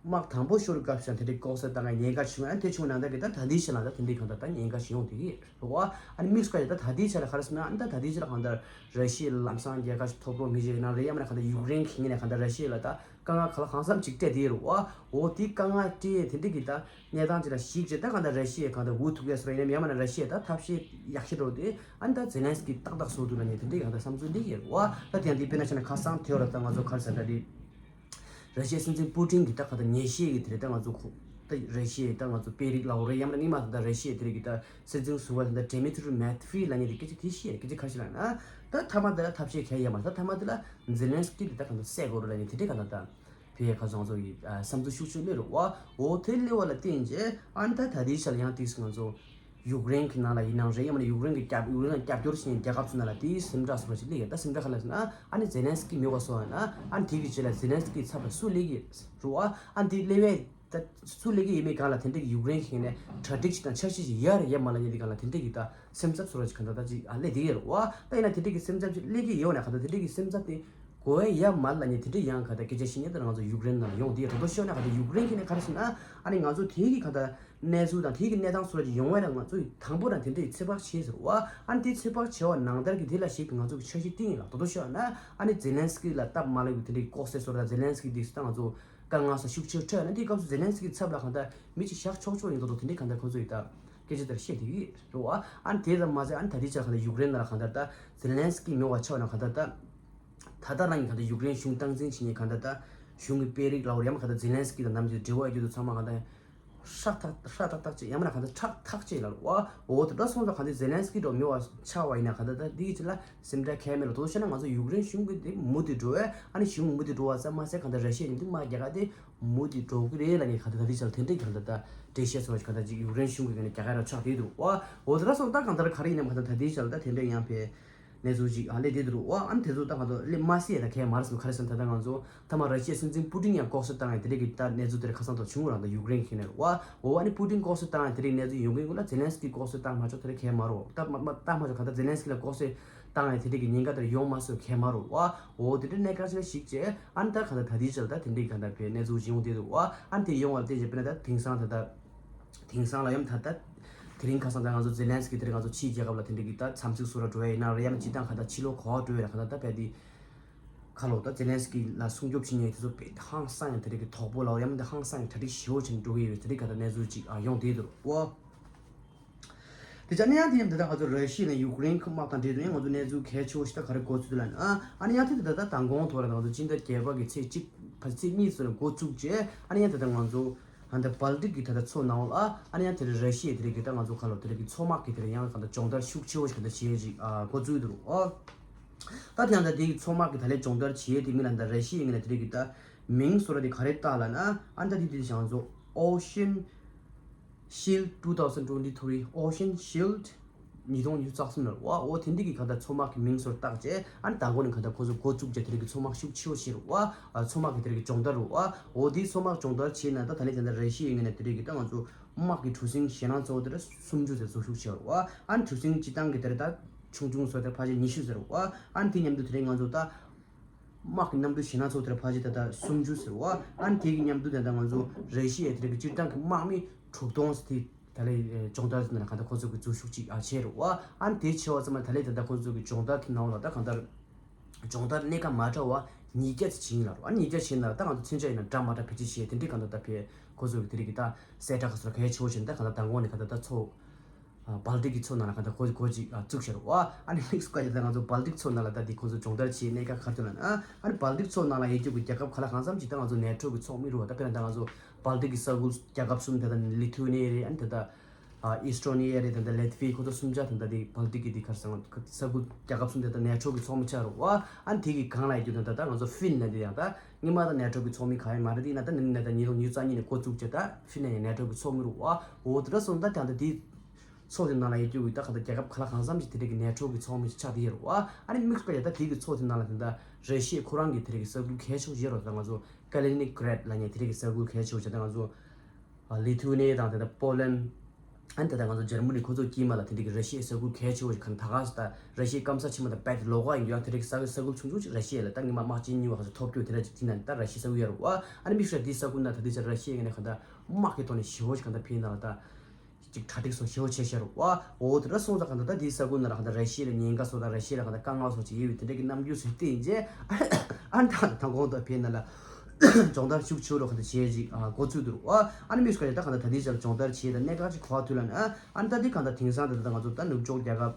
དམག་དང་པོ་ཤོར་སྐབས་སུ་དེ་འདྲའི་ལྐོག་ཟ་བཏང་བའི་ཉེན་ཁ་བྱུང་ཨ་དེ་བྱུང་ནང་ལྟར་གྱི་ད་ད་ལྟའི་ཆ་ལ་ད་དེ་འདྲའི་གང་ལྟར་ད་ཉེན་ཁ་ཞིག་ཡོང་བསྡད་ཀྱི་རེད་བ། ཨ་ནི་དམིགས་སུ་བཀར་ཡ་ད་ད་ལྟའི་ཆ་ལ་ག་རེ་ཟེར་ན་ཨ་ནི་ད་ད་ལྟའི་ཆ་ལ་གང་ལྟར་ར་ཤི་ཡའི་ལམ་སང་རྒྱལ་ཁ་ཞིག་ཐོབ་རོགས་མི་བྱེད་ན་རེད་ཡང་མིན་ན་གང་ལྟར་ཡུཀ་རེན་གྱི་ངོས་ནས་གང་ལྟར་ར་ཤི་ཡ་ལ་ད་དཀའ་ངལ་ག་ལ་གང་འཚམ་ཅིག་སྤྲད་དེ་རེད་བ། འོ་དེ་དཀའ་ངལ་སྤྲད་དེ་འདྲའི་གི་ད་གནས་སྟངས་ཅིག་ལ་གཞིགས་བྱས་ད་གང་ལྟར་ར་ཤི་ཡ་གང་ལྟར་འུ་ཐུག་ཡ་སོ་ར་ཡིན་ན་ཡང་མིན་ན་ར་ཤི་ཡ་ད་ཐབས་ཤེས་ཡག་ཤོས་འགྲོ་དེ་ཨ་ནི་ད་ཛེ་ལན་སི་ཀི་ཏག་ཏག་བཟོ་ཐུབ་ན་ནི་དེ་འདྲའི་གང་ལྟར་བསམ་ཚུལ་འདི་ཡོད་རེད་བ། ད་དེ་ཡང་དེ་དཔེར་ན་ཆ་ན་ཁ་སང་དེ་བ་ལ་ད་ང་ཚོ་ག་རེ་ཟེར་ད་དེ། ར་ཤི་ཡའི་སྲིད་འཛིན་པུ་ཏིན་གྱིས་ད་ག་ད་ཉེ་ཤོས་ཀྱི་དེ་རེད་ད་ང་ཚོ་ཁོ་ད་ར་ཤི་ཡའི་ད་ང་ཚོ་དཔོན་རིགས་ལའོ་རེད་ཡང་ན་ངེས་མ་ད་ར་ཤི་ཡའི་དེ་རིགས་ཀྱི་ད་སྲིད་འཛིན་ཟུར་པ་ད་ད་ཌི་མི་ཏྲི་མེད་ཕི་རི་ལབ་མཁན་དེ་སྐད་ཆ་དེ་བཤད་སྐད་ཆ་ག་རེ་ལབ་ན། ད་མཐའ་མ་ད་ཐབས་ཤེས་ག་ཡ་མ་ད་མཐའ་མ་དེ་ལ་ཛེ་ལན་སི་ཀི་དེ་ད་ག་ད་བསད་དགོས་རེད་ལབ་མཁན་དེ་འདྲའི་ག་ད་ད་ཕེ་ཁ་སང་ཚོ་ཡི་བསམ་ཚུལ་ཤུགས་ཆེ་སླེབས་རེད་བ། འོ་དེ་སླེབས་པ་ལ་བརྟེན་རྗེས་ཨ་ནི་ད་ད་ལྟའི་ཆ་ལ་ཡང་ཏིག་སི་ང་ཚོ། ཡུཀ་རེན་གྱི་ནང་ལ་ཡིན་ནའང་རེད་ཡང་མིན་ན་ཡུཀ་རེན་གྱི་རྒྱབ་ཡུཀ་རེན་ལ་རྒྱབ་སྐྱོར་བྱེད་མཁན་རྒྱལ་ཁབ་ཚོའི་ནང་ལ་དེའི་སེམས་ཁྲལ་སོགས་པ་ཞིག་སླེབས་ཡོད། ད་སེམས་ཁྲལ་ག་རེ་ཟེར་ན་ཨ་ནི་ཛེ་ལན་སི་ཀི་མེད་པ་སོང་བ་ན་ཨ་ནི་དེ་གི་རྗེས་ལ་ཛེ་ལན་སི་ཀི་ཚབ་ལ་སུ་སླེབས་ཀྱི་རེད་བ། ཨ་ནི་དེ་སླེབས་ཡས་ད་སུ་སླེབས་ཀྱི་ཡིན་མིན་སྒང་ལ་དེ་འདྲ་གི་ཡུཀ་རེན་གྱི་ནས་གྲ་སྒྲིག་ཅིག་དང་འཆར་གཞི་ཞིག་ཡོད་རེད་ཡོད་མ་རེད་ལབ་མཁན་དེ་སྒང་ལ་དེ་འདྲ་གི་ད་སེམས་འཚབ་སོགས་པ་ཞིག་ག་འདྲ་ད་ཅིག་ཨ་སླེབས་བསྡད་ཀྱི་རེད་བ། ད་ཡིན་ན་དེ་འདྲ་གི་སེམས་འཚབ་ཅིག་སླེབས་ཀྱི་ཡོད་ན་ག་འདྲ་དེ་འདྲ་གི་སེམས་འཚབ་དེ། གོ་བའི་ཡ་མ་ལ་ནི་དེ་འདྲ་ཡང་ག་ད་སྐད་ཆ་བཤད་ནས་ད་ང་ཚོ་ཡུཀ་རེན་ནང་ལ་ཡོང་དེ་རེད་དོ་ཤོད་ན་ག་ད་ཡུཀ་རེན་གྱི་ནས་ག་རེ་ཟེར་ན་ཨ་ནི་ང་ཚོ་དེ་གི་ག་ད་གནས་ཚུལ་དང་དེ་གི་གནས་སྟངས་སོགས་ཀྱི་ཡོང་བ་ལ་ང་ཚོ་ཡི་དང་པོ་རང་དེ་འདྲ་ཡི་ཚོད་དཔག་བྱས་ཟེར་བ། ཨ་ནི་དེ་ཚོད་དཔག་བྱས་པ་ནང་ལྟར་གྱི་དེ་ལ་ཞིག་གི་ང་ཚོ་གི་འཆར་གཞི་བཏིང་ཡིན་ལ་དོ་དོ་ཤོད་ན་ཨ་ནི་ཛེ་ལན་སི་ཀི་ལ་སྟབས་མ་ལེགས་པའི་དེ་འདྲ་གི་ལྐོག་ཟ་སོགས་ལ་ཛེ་ལན་སི་ཀི་དེ་སུ་ད་ང་ཚོ་དཀའ་ངལ་ས་ཤུགས་ཆེ་འཕྲད་ན་དེའི་སྐབས་སུ་ཛེ་ལན་སི་ཀི་ཚབ་ལ་ག་ད་མི་གཅིག་བཞག་ཆོག་ཆོག་ཡིན་དོ་དོ་དེ་འདྲ་ག་ཚོ་ཡི་ད་སྐད་ཆ་དེར་བཤད་དེ་གི་རེད་བ། ཨ་ནི་དེ་ཙམ་མ་ཟད་ཨ་ནི་ད་ལྟའི་ཆར་ག་ད་ཡུཀ་རེན་ནང་ལ་ག་ད་ད་ཛེ་ལན་སི་ཀི་མེད་པ་ཆགས་ན་ག་ད་ད། ད་ལྟ་རང་གི་ག་ད་ཡུཀ་རེན་གཞུང་སྟངས་འཛིན་བྱེད་མཁན་ག་ད་ད་གཞུང་གི་དཔོན་རིགས་ལའོ་རེད་ཡང་མ་ག་ད་ཛེ་ལན་སི་ཀི་དང་ནམ་རྒྱུན་འབྲེལ་བ་ཡོད་རྒྱུ་དུ་ཚང་མ་ག་ད་ཧྲག་ཐག་ཧྲག་ཐག་ཐག་ཅིག་ཡང་མ་ན་ག་ད་ཁྲག་ཐག་ཅིག་ལ་རུ་བ། འོ་དེ་འདྲ་སོང་ཙང་ག་ད་ཛེ་ལན་སི་ཀི་འགྲོ་མི་བ་ཆགས་པ་ཡིན་ན་ག་ད་ད་འདི་གི་ཅི་ལ་སེམས་ཁྲལ་ཁྱད་མེད་ལ་དོ་ཤེ་ན་ང་ཚོ་ཡུཀ་རེན་གཞུང་གི་དེ་མུ་མཐུད་འགྲོ་བས་ཨ་ནི་གཞུང་མུ་མཐུད་འགྲོ་བ་ཙམ་མ་ཟད་ག་ད་ར་ཤི་ཡ་ཡིན་དུ་མ་རྒྱ་ག་དེ་མུ་མཐུད་འགྲོ་གི་རེད་ལ་ནི་ག་ད་ད་འདི་ཅི་ལ་དེ་འདྲའི་ག་ད་ད་འགྲེལ་བཤད་སོགས་ག་ད་ཅིག་ཡུཀ་རེན་གཞུང་གི་ག་ནས་རྒྱ་ག་ར་ཆགས་དེ་འདུག་བ། འོ་དེ་འདྲ་སོང་ད་ག་ད་ག་རེ་ཡིན་ན་ག་ད་ད་འདི་ཅི་ལ་ད་དེ་འདྲའི་ཡང་ཕེ། གནས་ཚུལ་ཅིག་ཨ་ལས་དེ་འདུག་རོ། ཨ་ཨ་ནི་དེ་ཚོ་ད་ང་ཚོ་ལས་མ་སྲིད་ད་གལ་མ་རེད་ཟེར་ཁ་རེ་ཟེར་ན། ད་ལྟ་ང་ཚོ་ཐ་མ་ར་ཤི་ཡའི་སྲིད་འཛིན་པུ་ཏིན་ཡང་ལྐོག་གསོད་བཏང་ཡ་དེ་རིགས་ཀྱི་ད་གནས་ཚུལ་དེ་རིགས་ཁ་སང་ཐོག་བྱུང་ར། ད་ཡུཀ་རེན་གྱི་ནས་རོ། ཨ་ཨ་ནི་པུ་ཏིན་ལྐོག་གསོད་བཏང་ཡ་དེ་རིགས་གནས་ཚུལ་ཡོང་གི་ཡོད་ལ། ཛེ་ལན་སི་ཀི་ལྐོག་གསོད་བཏང་མ་ཆོག་དེ་རིགས་གལ་མ་རོ། ད་མ་མ་བཏང་མ་ཆོག་ག་ད་ཛེ་ལན་སི་ཀི་ལ་ལྐོག་གསོད་བཏང་ཡ་དེ་རིགས་ཀྱི་ཉེན་ཁ་དེ་རིགས་ཡོང་མ་སྲིད་གལ་མ་རོ། ཨ་ཨ་འོ་དེ་འདྲ་གནད་འགག་ཅིག་ལ་གཞིགས་བྱས། ཨ་ནི་ད་ག་ད་ད་དེའི་ཆར་ད་དེ་འདྲའི་ག་ད་པའི་གནས་ཚུལ་ཅིག་ཡོང་བསྡད་འདུག་ཨ་ཨ་ནི་དེ་ཡོང་བ་ལ་བརྟེན་བྱས་དཔེར་ན་ད་དེང་སང་ད་ད། དེང་སང་ལ་ཡང་ད་ལྟ་དེ་རིང་ཁ་སང་ད་ང་ཚོ་ཛེ་ལན་སི་ཀི་དེ་རིང་ང་ཚོ་ཕྱིའི་རྒྱལ་ཁབ་ལ་དེ་འདྲ་གི་ད་འཚམས་གཟིགས་སུ་ར་འགྲོ་ཡ་ཡིན་ན་རེད། ཡང་ན་སྤྱི་བཏང་ཁ་ད་ཕྱི་ལོགས་ག་པར་འགྲོ་ཡ་ར་ཁ་ད་ད་བས་དེ་ཁ་ལོ་ད་ཛེ་ལན་སི་ཀི་ལ་སྲུང་སྐྱོབ་བྱེད་མཁན་དེ་ཚོ་བས་ཧང་སང་ཡང་དེ་འདྲ་གི་དོག་པོ་ལ་ཡང་ད་ཧང་སང་ཡང་གྲ་སྒྲིག་ཞེ་པོ་བྱས་ནས་འགྲོ་གི་ཡོད་པའི་དེ་འདྲ་ག་ད་གནས་ཚུལ་ཅིག་ཨ་ཡོང་བསྡད་འདུག་ཨོ། དེ་ཅག་ནས་ཡང་དེ་ཡང་ད་ལྟ་ང་ཚོ་ར་ཤི་ཡ་ནས་ཡུཀ་རེན་དམག་དང་འབྲེལ་ཏེ་ཡང་ང་ཚོ་གནས་ཚུལ་གལ་ཆེ་བོ་ཞིག་ད་ག་རེ་གོ་ཚུལ་ལ་ན། ཨ་ནི་ཡང་དེ་ད་ལྟ་མདང་དགོང་ཐོག་ལ་ང་ཚོ་སྤྱི་ཟླ་བརྒྱད་པ་གི་ཚེས་གཅིག་ཕ་ཚེས་གཉིས་ཚོ་ལ་འགོ་བཙུགས་རྗེས། ཨ་ནི་ཡང་ད་ལྟ་ང་ཚོ་ཨ་ད་བལ་ཏིག་གི་ད་ལྟ་མཚོ་ནང་ལ། ཨ་ནི་ཡང་དེ་རིང་ར་ཤི་ཡའི་དེ་རིང་གི་ད་ང་ཚོ་ཁ་ལོ་དེ་རིང་གི་མཚོ་དམག་གི་དེ་རིང་ཡང་ག་ད་སྦྱོང་བརྡར་ཤུགས་ཆེ་བོ་ཞིག་ག་ད་བྱེད་ཅིག་ཨ་འགོ་བཙུགས་འདུག་རོ། ཨོ། ད་དེ་ཡང་ད་དེ་གི་མཚོ་དམག་གི་ད་ལས་སྦྱོང་བརྡར་བྱེད་དེ་མི་ལ་ད་ར་ཤི་ཡའི་ངོས་ནས་དེ་རིང་གི་ད་མིང་བཟོ་ར་དེ་ག་རེ་བཏགས་ལ་ན། ཨ་ད་དེ་དེ་ང་ཚོ་Ocean Shield two thousand twenty-three, Ocean Shield ཉིས་སྟོང་ཉི་ཤུ་རྩ་གསུམ་ལ་རོ། ཨོ་དེ་འདི་གི་ག་ད་མཚོ་དམག་གི་མིང་བཟོ་བཏགས་རྗེས། ཨ་ནི་མདང་དགོང་ནས་ག་ད་ཁོ་ཚོ་འགོ་བཙུགས་རྗེས་དེ་རིང་གི་མཚོ་དམག་ཤུགས་ཆེ་བོ་ཞིག་རོ། ཨ་མཚོ་དམག་གི་དེ་རིང་གི་སྦྱོང་བརྡར་རོ། ཨོ་དེའི་མཚོ་དམག་སྦྱོང་བརྡར་བྱེད་ན་ད་ད་ལས་ད་ད་ར་ཤི་ཡའི་ངོས་ནས་དེ་རིང་གི་ད་ང་ཚོ་དམག་གི་གྲུ་གཟིངས་ཞེད་སྣང་ཚ་བོ་དེ་ར་སུམ་ཅུ་ཙམ་འཛུལ་ཞུགས་བྱས་རོ། ཨ་ནི་གྲུ་གཟིངས་སྤྱི་བཏང་གི་དེ་རིང་ད་ཆུང་ཆུང་བཟོ་དེ་ཕལ་ཆེར་ཉི་ཤུ་ཟེར་རོ། ཨ་ནི་དེ་མཉམ་དུ་དེ་རིང་ང་ཚོ་ད་དམག་གི་གནམ་གྲུ་ཞེད་སྣང་ཚ་བོ་དེ་ར་ཕལ་ཆེར་ད་ལྟ་སུམ་ཅུ་ཟེར་བ། ཨ་ནི་དེ་གི་མཉམ་དུ་ད་ལྟ་ང་ཚོ་ར་ཤི་ཡའི་དེ་རིང་གི་སྤྱིར་བཏང་གི་དམག་མི་དྲུག་སྟོང་ཟེར་དེ་ད་ལས་སྦྱོང་བརྡར་ནང་ལ་གང་ལྟར་ཁོ་ཚོ་གི་འཛུལ་ཞུགས་ཅིག་ཨ་བྱས་རེད་བ། ཨ་ནི་དེ་བྱས་པ་ཙམ་ལ་ད་ལས་ད་ལྟ་ཁོ་ཚོ་གི་སྦྱོང་བརྡར་དེ་ནང་ལ་ད་གང་ལྟར་སྦྱོང་བརྡར་སྣེ་ཁ་མ་འདྲ་བ་ཉིས་བརྒྱ་ཙམ་ཕྱིན་ཡིན་ལ་རོ། ཨ་ནི་ཉིས་བརྒྱ་ཕྱིན་ན་ད་ང་ཚོ་མཚོན་ཆ་ཡིན་ན་འདྲ་མ་འདྲ་བེད་སྤྱོད་བྱས་དེ་འདྲའི་གང་ལྟར་ད་ཕེ་ཁོ་ཚོ་གི་དེ་རིང་གི་ད་གསལ་བསྒྲགས་ཁ་ཚོར་གལ་ཆེ་བོ་བྱས་ནས་ད་གང་ལྟར་མདང་དགོང་ནས་གང་ལྟར་ད་མཚོ། ཨ་བལ་ཏིག་གི་མཚོ་ནང་ལ་གང་ལྟར་ཁོ་ཁོ་ཅིག་ཨ་བཙུགས་ཤར་བ། ཨ་ནི་དམིགས་སུ་བཀར་ཡ་ད་ང་ཚོ་བལ་ཏིག་མཚོ་ནང་ལ་ད་འདི་ཁོ་ཚོ་སྦྱོང་བརྡར་བྱེད་གནས་ཀ་ག་རེ་ཐོན་ལ་ན། ཨ་ནི་བལ་ཏིག་མཚོ་ནང་ལ་ཡོད་རྒྱུ་གི་རྒྱལ་ཁབ་ག་ལ་གང་འཚམ་ཅིག་ད་ང་ཚོ་ནེ་ཊོ་གི་ཚོགས་མི་རུ་བ། ད་དཔེར་ན་ད་ང་ཚོ་བལ་ཏིག་གི་ས་ཁུལ་རྒྱལ་ཁབ་གསུམ་དེ་ད་ལི་ཐུ་ནི་ཡ་རེད། ཨ་ནི་ད་ད་ཨ་ཨི་སི་ཊོ་ནི་ཡ་རེད། ད་ད་ལེ་ཐི་ཝི་ཁོ་ཚོ་གསུམ་ཆ་ད་ད་འདི་བལ་ཏིག་གི་འདི་ག་རེ་ཟེར་ས་ཁུལ་རྒྱལ་ཁབ་གསུམ་དེ་ད་ནེ་ཊོ་གི་ཚོགས་མི་ཆགས་རུ་བ། ཨ་ནི་དེ་གི་སྒང་ལ་ཡོད་རྒྱུ་ད་ད་ད་ང་ཚོ་ཧྥིན་ལན་དེ་ཡང་ད་སྔོན་མ་ད་ནེ་ཊོ་གི་ཚོགས་མི་ག་ཡང་མ་རེད། དེ་ཡིན་ན་ད་ནི་ནི་ད་ཉིས་སྟོང་ཉི་ཤུ་རྩ་གཉིས་ནས་འགོ་བཙུགས་བྱས་ད་ཧྥིན་ལན་ཡང་ནེ་ཊོ་གི་ཚོགས་མི་རུ་བ། འོ་དེ་འདྲ་སོང་ད་ད་ད་འདི། ཚོགས་དེ་ནང་ལ་ཡོད་རྒྱུ་གི་ད་ག་ད་རྒྱལ་ཁབ་ག་ལ་གང་འཚམ་ཞིག་དེ་འདྲ་གི་ནེ་ཊོ་གི་ཚོགས་མི་ཞིག་ཆགས་བསྡད་ཡོད་རེད་བ། ཨ་ནི་དམིགས་སུ་བཀར་ཡ་ད་དེ་གི་ཚོགས་དེ་ནང་ལ་དེ་འདྲ་ར་ཤི་ཡ་ཁོ་རང་གི་དེ་འདྲ་གི་ས་ཁུལ་གལ་ཆེ་བོ་ཡོད་རེད། ད་ང་ཚོ་ཀ་ལི་ནིག་གྷ་རད་ལབ་མཁན་དེ་འདྲ་གི་ས་ཁུལ་གལ་ཆེ་བོ་ཞིག་ད་ང་ཚོ་ལི་ཐུ་ནི་ཡ་དང་དེ་འདྲ་པོ་ལན། ཨ་ནི་ད་ལྟ་ང་ཚོ་འཇར་མ་ནི་ཁོ་ཚོ་དཀྱིལ་མ་ལ་དེ་འདྲ་གི་ར་ཤི་ཡའི་ས་ཁུལ་གལ་ཆེ་བོ་ཞིག་གང་ད་ག་ས་ད་ར་ཤི་ཡའི་སྐམ་ས་ཆེན་མོ་དང་རྦད་དེ་ལོགས་ཀ་ཡིན་རྒྱུ་ཡང་དེ་འདྲ་གི་ས་ཁུལ་ཆུང་ཆུང་ཞིག་ར་ཤི་ཡ་ལ་ད་སྔོན་མ་དམག་ཆེན་གཉིས་པ་ག་ཚོད་ཐོབ་རྒྱུ་དེ་འདྲ་ཅིག་དེ་ན་ད་ར་ཤི་ཡའི་ས་ཁུལ་ཡོད་རེད་བ། ཨ་ནི་དམིགས་སུ་བཀར་དེའི་ས་ཁུལ་ནང་ད་ལྟའི་ཆར་ར་ཤི་ཡའི་ངོས་ནས་གང་ད་དམག་གི་ཐོག་ནས་ཞེ་པོ་ཞིག་གང་ལྟར་ཕན་ནང་ལ་ད་ཅིག་གྲ་སྒྲིག་སོགས་ཞེ་པོ་བྱས་བཞག་རེད་བ། འོ་དེ་འདྲ་སོང་ཙང་གང་ལྟར་ད་དེའི་ས་ཁུལ་ནང་ལ་གང་ལྟར་ར་ཤི་ཡ་ལ་ཉེན་ཁ་སོགས་དང་ར་ཤི་ཡ་ལ་གང་ལྟར་དཀའ་ངལ་སོགས་ཅིག་ཡོད་པའི་དེ་འདྲ་གི་རྣམ་འགྱུར་ཞིག་བསྟན་རྗེས། ཨ་ནི་ད་ད་གོང་དུ་ཕེབས་ན་ལ་སྦྱོང་བརྡར་ཤུགས་ཆེ་རུ་གང་ལྟར་བྱས་ཅིག་འགོ་ཚུགས་འདུག་རེད་བ། ཨ་ནི་དམིགས་སུ་བཀར་ད་གང་ལྟར་ད་དེའི་ཆར་སྦྱོང་བརྡར་བྱས་ད་གནད་འགག་ཅིག་ག་པར་ཐུག་ལབ་ན། ཨ་ནི་ད་དེ་གང་ལྟར་དེང་སང་ད་ད་ང་ཚོ་ད་ནུབ་ཕྱོགས་རྒྱལ་ཁབ་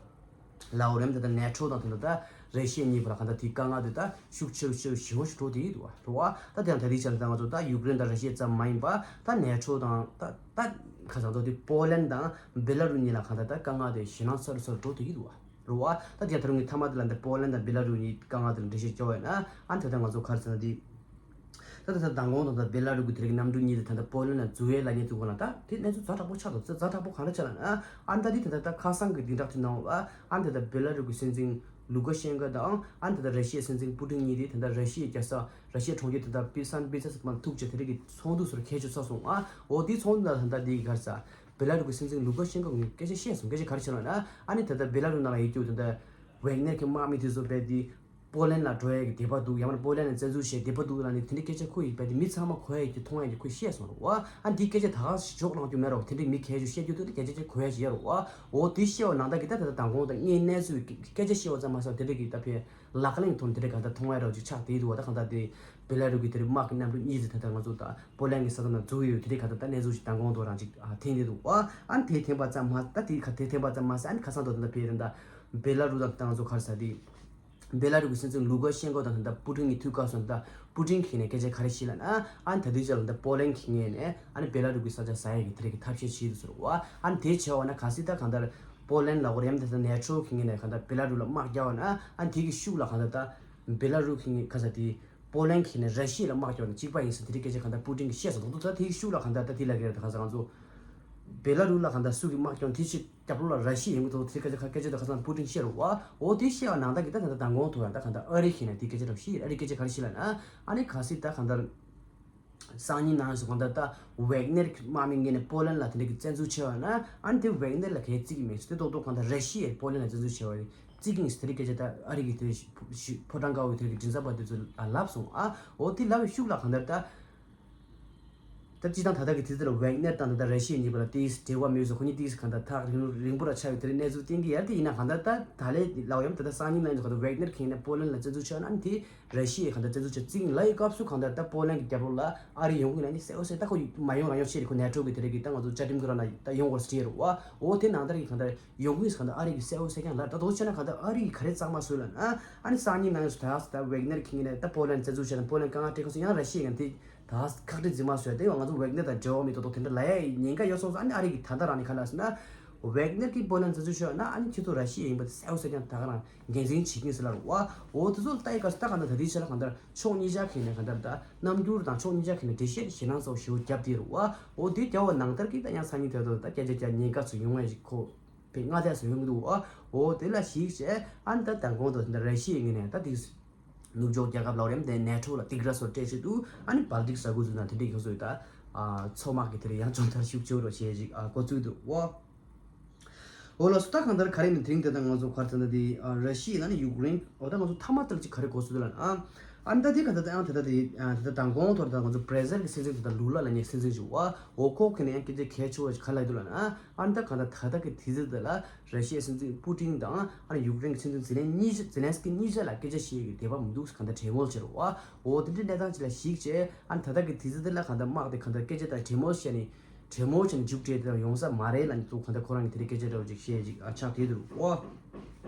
ལའོ་རེམ་དེ་དང་ནེ་ཊོ་དང་དེ་འདྲ་ད་རེ་ཤི་ཡ་གཉིས་བར་ལ་གང་ལྟར་དེའི་དཀའ་ངལ་དེ་ད་ཤུགས་ཆེ་རུ་ཆེ་རུ་ཞེ་པོ་ཞིག་འགྲོ་བསྡད་ཀྱི་འདུག་བ་རེད་བ། ད་དེ་ཡང་ད་དེའི་ཆར་ད་ང་ཚོ་ད་ཡུཀ་རེན་དང་རེ་ཤི་ཡ་ཙམ་མ་ཡིན་པ་ད་ནེ་ཊོ་དང་ད་ད་ག་ས་ཚོ་དེ་པོ་ལན་དང་བེ་ལ་རུ་གཉིས་ལ་གང་ལྟར་ད་དཀའ་ངལ་དེ་ཞེད་སྣང་ཚ་རུ་ཚ་རུ་འགྲོ་བསྡད་ཀྱི་འདུག་བ་རེད་བ། ད་དེ་ཡང་ད་རུང་གི་མཐའ་མ་དེ་ལ་འདི་པོ་ལན་དང་བེ་ལ་རུ་གཉིས་དཀའ་ངལ་དེ་ལ་འགྲེལ་བཤད་བརྒྱབ་པ་ཡིན་ན། ཨ་ནི་ད་ལྟ་ང་ཚོ་ག་རེ་ཟེར་ན་དེ། ད་ལྟ་ད་མདང་དགོང་དང་ད་བེ་ལ་རུ་གི་དེ་རིང་གནམ་གྲུ་གཉིས་དེ་ད་ལྟ་པོ་ལན་ལ་འཛུལ་ཡས་ལབ་མཁན་ཚོ་གོ་ན་ད་དེ་གནས་ཚུལ་ཛ་དྲག་པོ་ཆགས་འདུག་ཛ་དྲག་པོ་གང་འདྲ་ཆགས་ལབ་ན། ཨ་ནི་ད་དེ་ད་ལྟ་ད་ཁ་སང་གི་བདུན་ཕྲག་དེ་ནང་ལ་ཨ་ནི་ད་ལྟ་བེ་ལ་རུ་གི་སྲིད་འཛིན་ལུ་ཀ་ཤན་ཀ་དང་ཨ་ནི་ད་ལྟ་ར་ཤི་ཡའི་སྲིད་འཛིན་པུ་ཏིན་གཉིས་དེ་ད་ལྟ་ར་ཤི་ཡའི་རྒྱལ་ས་ར་ཤི་ཡའི་གྲོང་ཁྱེར་དེ་ད་པི་སན་པི་ཏེ་སི་པར་སྦར་ལ་ཐུག་བྱས་དེ་རིང་གི་ཚོགས་འདུ་ཚོ་ཁྱད་ཆོས་ཚ་སོང་། ཨ་འོ་དེའི་ཚོགས་འདུ་ནང་ད་ལྟ་དེ་གི་ག་རེ་ཟེར། བེ་ལ་རུ་གི་སྲིད་འཛིན་ལུ་ཀ་ཤན་ཀ་གིས་སྐད་ཆ་བཤད་སོང་། སྐད་ཆ་ག་རེ་བཤད་ལབ་ན། ཨ་ནི་ད་ལྟ་བེ་ལ་རུ་ནང་ལ་ཡོད་རྒྱུ་ད་ལྟ་ཝེག་ནེར་གྱི་དམག་མི་དེ་ཚོ་རྦད་དེ་པོ་ལན་ལ་འགྲོ་ཡས་ཀྱི་འདོད་པ་འདུག་ཡང་ན་པོ་ལན་ལ་བཙན་འཛུལ་བྱས་འདོད་པ་འདུག་ལབ་ནས་དེ་འདྲའི་སྐད་ཆ་ཁོ་ཡིས་རྦད་དེ་མི་ཚང་མ་གོ་ཡས་ཀྱི་མཐོང་ཡས་ཀྱི་ཁོས་བཤད་སོང་རེད་བ། ཨ་འདི་སྐད་ཆ་ད་ག་ཞིག་འཇོག་གནང་རྒྱུ་མེད་རོགས། དེ་འདྲའི་མི་གལ་ཆུ་བཤད་རྒྱུ་འདུག་ལ་སྐད་ཆ་ཅིག་གོ་ཡས་ཅིག་ཡོད་རེད་བ། འོ་དེ་བཤད་པ་ནང་ལྟར་གྱི་ད་ད་ལྟ་མདང་དགོང་དང་དངོས་གནས་ཚུལ་སྐད་ཆ་བཤད་པ་ཙམ་མ་ཟད་དེ་འདྲའི་གི་ད་ཕན་ལག་ལེན་དུ་དེ་འདྲའི་ག་ད་མཐོང་ཡས་རོགས་ཅིག་ཆགས་བསྡད་འདུག་བ། ད་གང་ལྟར་དེ་བེ་ལ་རུ་གི་དེ་འདྲའི་དམག་གི་གནམ་གྲུ་གཉིས་ཙམ་ད་ལྟ་ང་ཚོ་ད་པོ་ལན་གྱི་ས་ཐོག་ན་འཛུལ་ཡོད། དེ་འདྲའི་ག་ད་ད་གནས་ཚུལ་ཅིག་མདང་དགོང་དུ་རང་ཅིག་ཨ་ཐོན་བསྡད་འདུག་བ། ཨ་ནི་དེ་ཐོན་པ་ཙམ་མ་ད་དེ་ག་དེ་ཐོན་པ་ཙམ་མ་ཟད་ཨ་ནི་ཁ་སང་དུ་ད་ལྟ་ཕན་ད་ལྟ་བེ་ལ་རུ་དང་ད་ལྟ་ང་ཚོ་ག་རེ་ཟེར་དེ། བེ་ལ་རུ་གི་སྲིད་འཛིན་ལུ་ཀ་ཤན་ཀོ་དང་ད་ལྟ་པུ་ཏིན་གཉིས་ཐུག་སྐབས་སུ་ད་ལྟ་པུ་ཏིན་གྱིས་ནས་སྐད་ཆ་ག་རེ་བཤད་ལབ་ན། ཨ་ནི་ད་དུས་ཆ་ལ་ད་པོ་ལན་གྱི་ངོས་ནས་ཨ་ནི་བེ་ལ་རུ་གི་ས་ཆ་ཟ་ཡས་ཀྱི་དེ་རིང་གི་ཐབས་ཤེས་བྱེད་དུ་ཟེར་བ། ཨ་ནི་དེ་བྱས་པ་ན་གལ་སྲིད་ད་གང་ལྟར་པོ་ལན་ལ་འོ་རེམ་ད་ད་ནེ་ཊོ་གི་ངོས་ནས་གང་ལྟར་བེ་ལ་རུ་ལ་དམག་རྒྱག་པ་ན། ཨ་ནི་དེ་གི་ཤུགས་ལ་གང་ལྟར་ད་བེ་ལ་རུ་གི་ངོས་ག་ས་དེ་པོ་ལན་གྱིས་ནས་ར་ཤི་ཡ་ལ་དམག་རྒྱག་ན་གཅིག་པ་ཡིན་ཟེར་དེ་རིང་སྐད་ཆ་གང་ལྟར་པུ་ཏིན་གྱིས་བཤད་སོང་འདུག་ད་དེ་གི་ཤུགས་ལ་གང་ལྟར་ད་དེ་ལ་གི་ད་ག་ས་ང་ཚོ། བེ་ལ་རུ་ལ་གང་ལྟར་སུ་གི་དམག་སྐྱོང་དེ་ཕྱི་རྒྱབ་ལོགས་ལ་ར་ཤི་ཡ་ཡོང་གི་འདུག་དེ་སྐད་ཆ་ཁ་སྐད་ཆ་དེ་ཁ་སང་པུ་ཏིན་བཤད་རེད་བ། འོ་དེ་བཤད་པ་ནང་ལྟར་གྱི་ད་ད་ལྟ་མདང་དགོང་ཐོག་ཡང་ད་གང་ལྟར་ཨ་རི་ཁྱེད་ནས་དེ་སྐད་ཆ་རེད་བཤད། ཨ་རི་སྐད་ཆ་ག་རེ་བཤད་ལབ་ན། ཨ་ནི་གལ་སྲིད་ད་གང་ལྟར་སང་ཉིན་ནང་སུ་གང་ལྟར་ད་ཝེག་ནེར་དམག་མི་ངོས་ནས་པོ་ལན་ལ་དེ་འདྲ་གི་བཙན་འཛུལ་བྱས་པ་ན། ཨ་ནི་དེ་ཝེག་ནེར་ལ་གལ་བརྩི་གི་མེད་ཟེར། དེ་རྡོག་རྡོག་གང་ལྟར་ར་ཤི་ཡས་པོ་ལན་ལ་བཙན་འཛུལ་བྱས་པ་རེད། བརྩི་གི་ཡིན་ཟེར། དེ་རིགས་སྐད་ཆ་ད་ཨ་རི་གི་དེ་ཕོ་བྲང་དཀར་པོའི་དེ་རིགས་མགྲིན་ཚབ་པ་དེ་ཚོ་ལ་ལབ་སོང་ཨ། འོ་དེ་ལབ་པའི་ཤུགས་ལ་གང་ལྟར་ད། ད་སྤྱིར་བཏང་ད་ལྟ་གི་དུས་ཚོད་ལ་ཝེག་ནེར་དང་ད་ལྟ་ར་ཤི་ཡ་གཉིས་བར་ལ་ཏིས་འབྲེལ་བ་མེད་སོང་། ཁོ་གཉིས་ཏིས་གང་ལྟར་ཐག་རིང་རིང་པོ་ར་ཆགས་ཡོད། དེ་རིང་གནས་ཚུལ་བསྟན་གྱི་ཡོད་དེ། ཡིན་ན་གང་ལྟར་ད་ད་ལས་ལའོ་ཡང་ད་ལྟ་སང་ཉིན་ནང་ཡང་གང་ལྟར་ཝེག་ནེར་ཁེངས་ནས་པོ་ལན་ལ་བཙན་འཛུལ་བྱས་ན་ཨ་ནི་དེ་ར་ཤི་ཡས་གང་ལྟར་བཙན་འཛུལ་བྱས་བརྩི་གི་ཡིན་ལབ་པའི་སྐབས་སུ་གང་ལྟར་ད་པོ་ལན་གྱི་རྒྱབ་ལོགས་ལ་ཨ་རི་ཡོང་གི་ཡིན་ན་ནི་གསལ་པོ་གསལ། ད་ཁོ་མ་ཡོང་རང་ཡོང་བཤད་རེད། ཁོ་ནེ་ཊོ་གི་དེ་རིགས་ཀྱི་ད་ང་ཚོ་བཅའ་ཁྲིམས་ཀྱི་ར་ན་ད་ཡོང་དགོས་ཟེར་རེད་བ། འོ་དེ་ནང་ལྟར་གྱི་གང་ལྟར་ཡོང་གི་ཡིན་ཟེར་གང་ལྟར་ཨ་རི་གིས་གསལ་པོ་གསལ་རྐྱང་ལབ། ད་དོ་བྱས་ན་གང་ལྟར་ཨ་རི་གིས་ག་རེ་གཙང་མ་བཟོས་ལབ་ན། ཨ་ནི་སང་ཉིན་ནང་སུ་ད་ད་ཝེག་ནེར་ཁེངས་ནས་ད་པོ་ལན་བཙན་འཛུལ་བྱས་ན་པོ་ལན་དཀའ་ངལ་འཕྲད་ཁ་སོང་ཡང་ར་ཤི་ཡ་ཡང་དེ། ད་ཁག་དཀྲི་རྫུན་མ་བཟོས་ཏེ་ང་ཚོ་ཝེག་ནེར་དང་འབྲེལ་བ་མེད་མདོག་མདོག་དེ་འདྲ་ལབ་ཡ་ཉེན་ཁ་ཡོད་སོང་ཙང་། ཨ་ནི་ཨ་རི་གིས་ད་ལྟ་རང་ནས་ག་ལབ་ཟེར་ན། ཝེག་ནེར་གྱིས་པོ་ལན་བཙན་འཛུལ་བྱས་ན་ཨ་ནི་ཁྱེད་ཚོ་ར་ཤི་ཡ་ཡིན་པ་དེ་གསལ་པོ་གསལ་རྐྱང་ད་ག་རང་འགན་འཛིན་བྱེད་ཀྱི་ཡིན་ཟེར་ལབ་རེད་བ། འོ་དེ་ཚོ་ལ་ལྟ་ཡི་སྐབས་སུ་ད་གང་ལྟར་ད་ལྟའི་ཆ་ལ་གང་ལྟར་ཕྱོགས་གཉིས་ཆ་ཁེངས་ནས་གང་ལྟར་ད་རྣམ་འགྱུར་དང་ཕྱོགས་གཉིས་ཆ་ཁེངས་ནས་འགྲེལ་བཤད་ཞེད་སྣང་ཚ་པོ་ཞེ་པོ་བརྒྱབ་བསྡད་རེད་བ། འོ་དེ་བརྒྱབ་པ་ནང་ལྟར་གྱི་ད་ཡང་སང་ཉིན་དེ་ཚོ་ད་སྐད་ཆ་རྒྱག་ཉེན་ཁ་ཚོ་ཡོང་བ་ཞིག་ཁོ་པའི་སྔ་ལྟས་སུ་ཡོང་གི་འདུག་བ། འོ་དེ་ལ་གཞིགས་བྱས་ཨ་ནི་ད་མདང་དགོང་དུ་ད་ར་ཤི་ཡའི་ངོས་ནས་ད་དེ། ནུབ་ཕྱོགས་རྒྱལ་ཁབ་ལ་རེམ་དེ་ནེ་ཊོ་ལ་ཏིག་ར་སོ་སྤྲད་བྱེད་དུ་ཨ་ནི་བལ་ཏིག་ས་ཁུལ་ཚོ་ན་དེ་འདྲའི་ཁྱོད་ཚོས་ད་མཚོ་དམག་གི་དེ་རིང་ཡང་ཅུང་ཐར་ཤུགས་ཆེ་རོ་བྱེད་ཅིག་ཨ་འགོ་ཚུགས་འདུག་འོ། འོ་ལགས་སོ། ད་གང་ལྟར་ག་རེ་ནི་དེ་རིང་དེ་ད་ང་ཚོ་ག་རེ་ད་ད་དེ་ར་ཤི་ཡ་ན་ནི་ཡུཀ་རེན། འོ་ད་ང་ཚོ་མཐའ་མ་ལྟར་ཅིག་ག་རེ་འགོ་ཚུགས་འདུག་ལ་ཨ། ཨ་ནི་ད་དེ་ག་ད་ད་ཡང་དེ་ད་དེ་དེ་ད་མདང་དགོང་ཐོག་ད་ང་ཚོ་བྷར་ཛིལ་གི་སྲིད་འཛིན་དེ་ད་ལུ་ལ་ལབ་མཁན་སྲིད་འཛིན་ཞིག་འོ་ཁོ་གི་ནས་ཡང་སྐད་ཆ་གལ་ཆེ་བ་ཞིག་ག་ལབ་འདུག་ལ་ཨ། ཨ་ནི་ད་གང་ལྟར་ད་ལྟ་གི་དུས་ཚོད་འདི་ལ་ར་ཤི་ཡའི་སྲིད་འཛིན་པུ་ཏིན་དང་ཨ་ནི་ཡུཀ་རེན་གྱི་སྲིད་འཛིན་གཉིས་ཆ་ཛེ་ལན་སི་ཀི་གཉིས་ཆ་ལ་སྐད་ཆ་བཤད་ཀྱི་དད་པ་མི་འདུག་གང་ལྟར་གྲོས་མོལ་བྱེད་རོགས་ཨ། འོ་དེ་འདྲའི་གནས་སྟངས་ཅིག་ལ་གཞིགས་བྱས་ཨ་ནི་ད་ལྟ་གི་དུས་ཚོད་འདི་ལ་གང་ལྟར་དམག་དེ་གང་ལྟར་སྐད་ཆ་དང་གྲོས་མོལ་བྱས་ནས་གྲོས་མོལ་བྱས་ནས་མཇུག་སྒྲིལ་དེ་ཡོང་ས་མ་རེད་ལབ་ནས་ཚུར་གང་ལྟར་ཁོ་རང་གི་དེ་རིང་སྐད་ཆ་འདྲ་བོ་ཅིག་བཤད་ཅིག་ཨ་ཆགས་བསྡད་འདུག་ཨོ།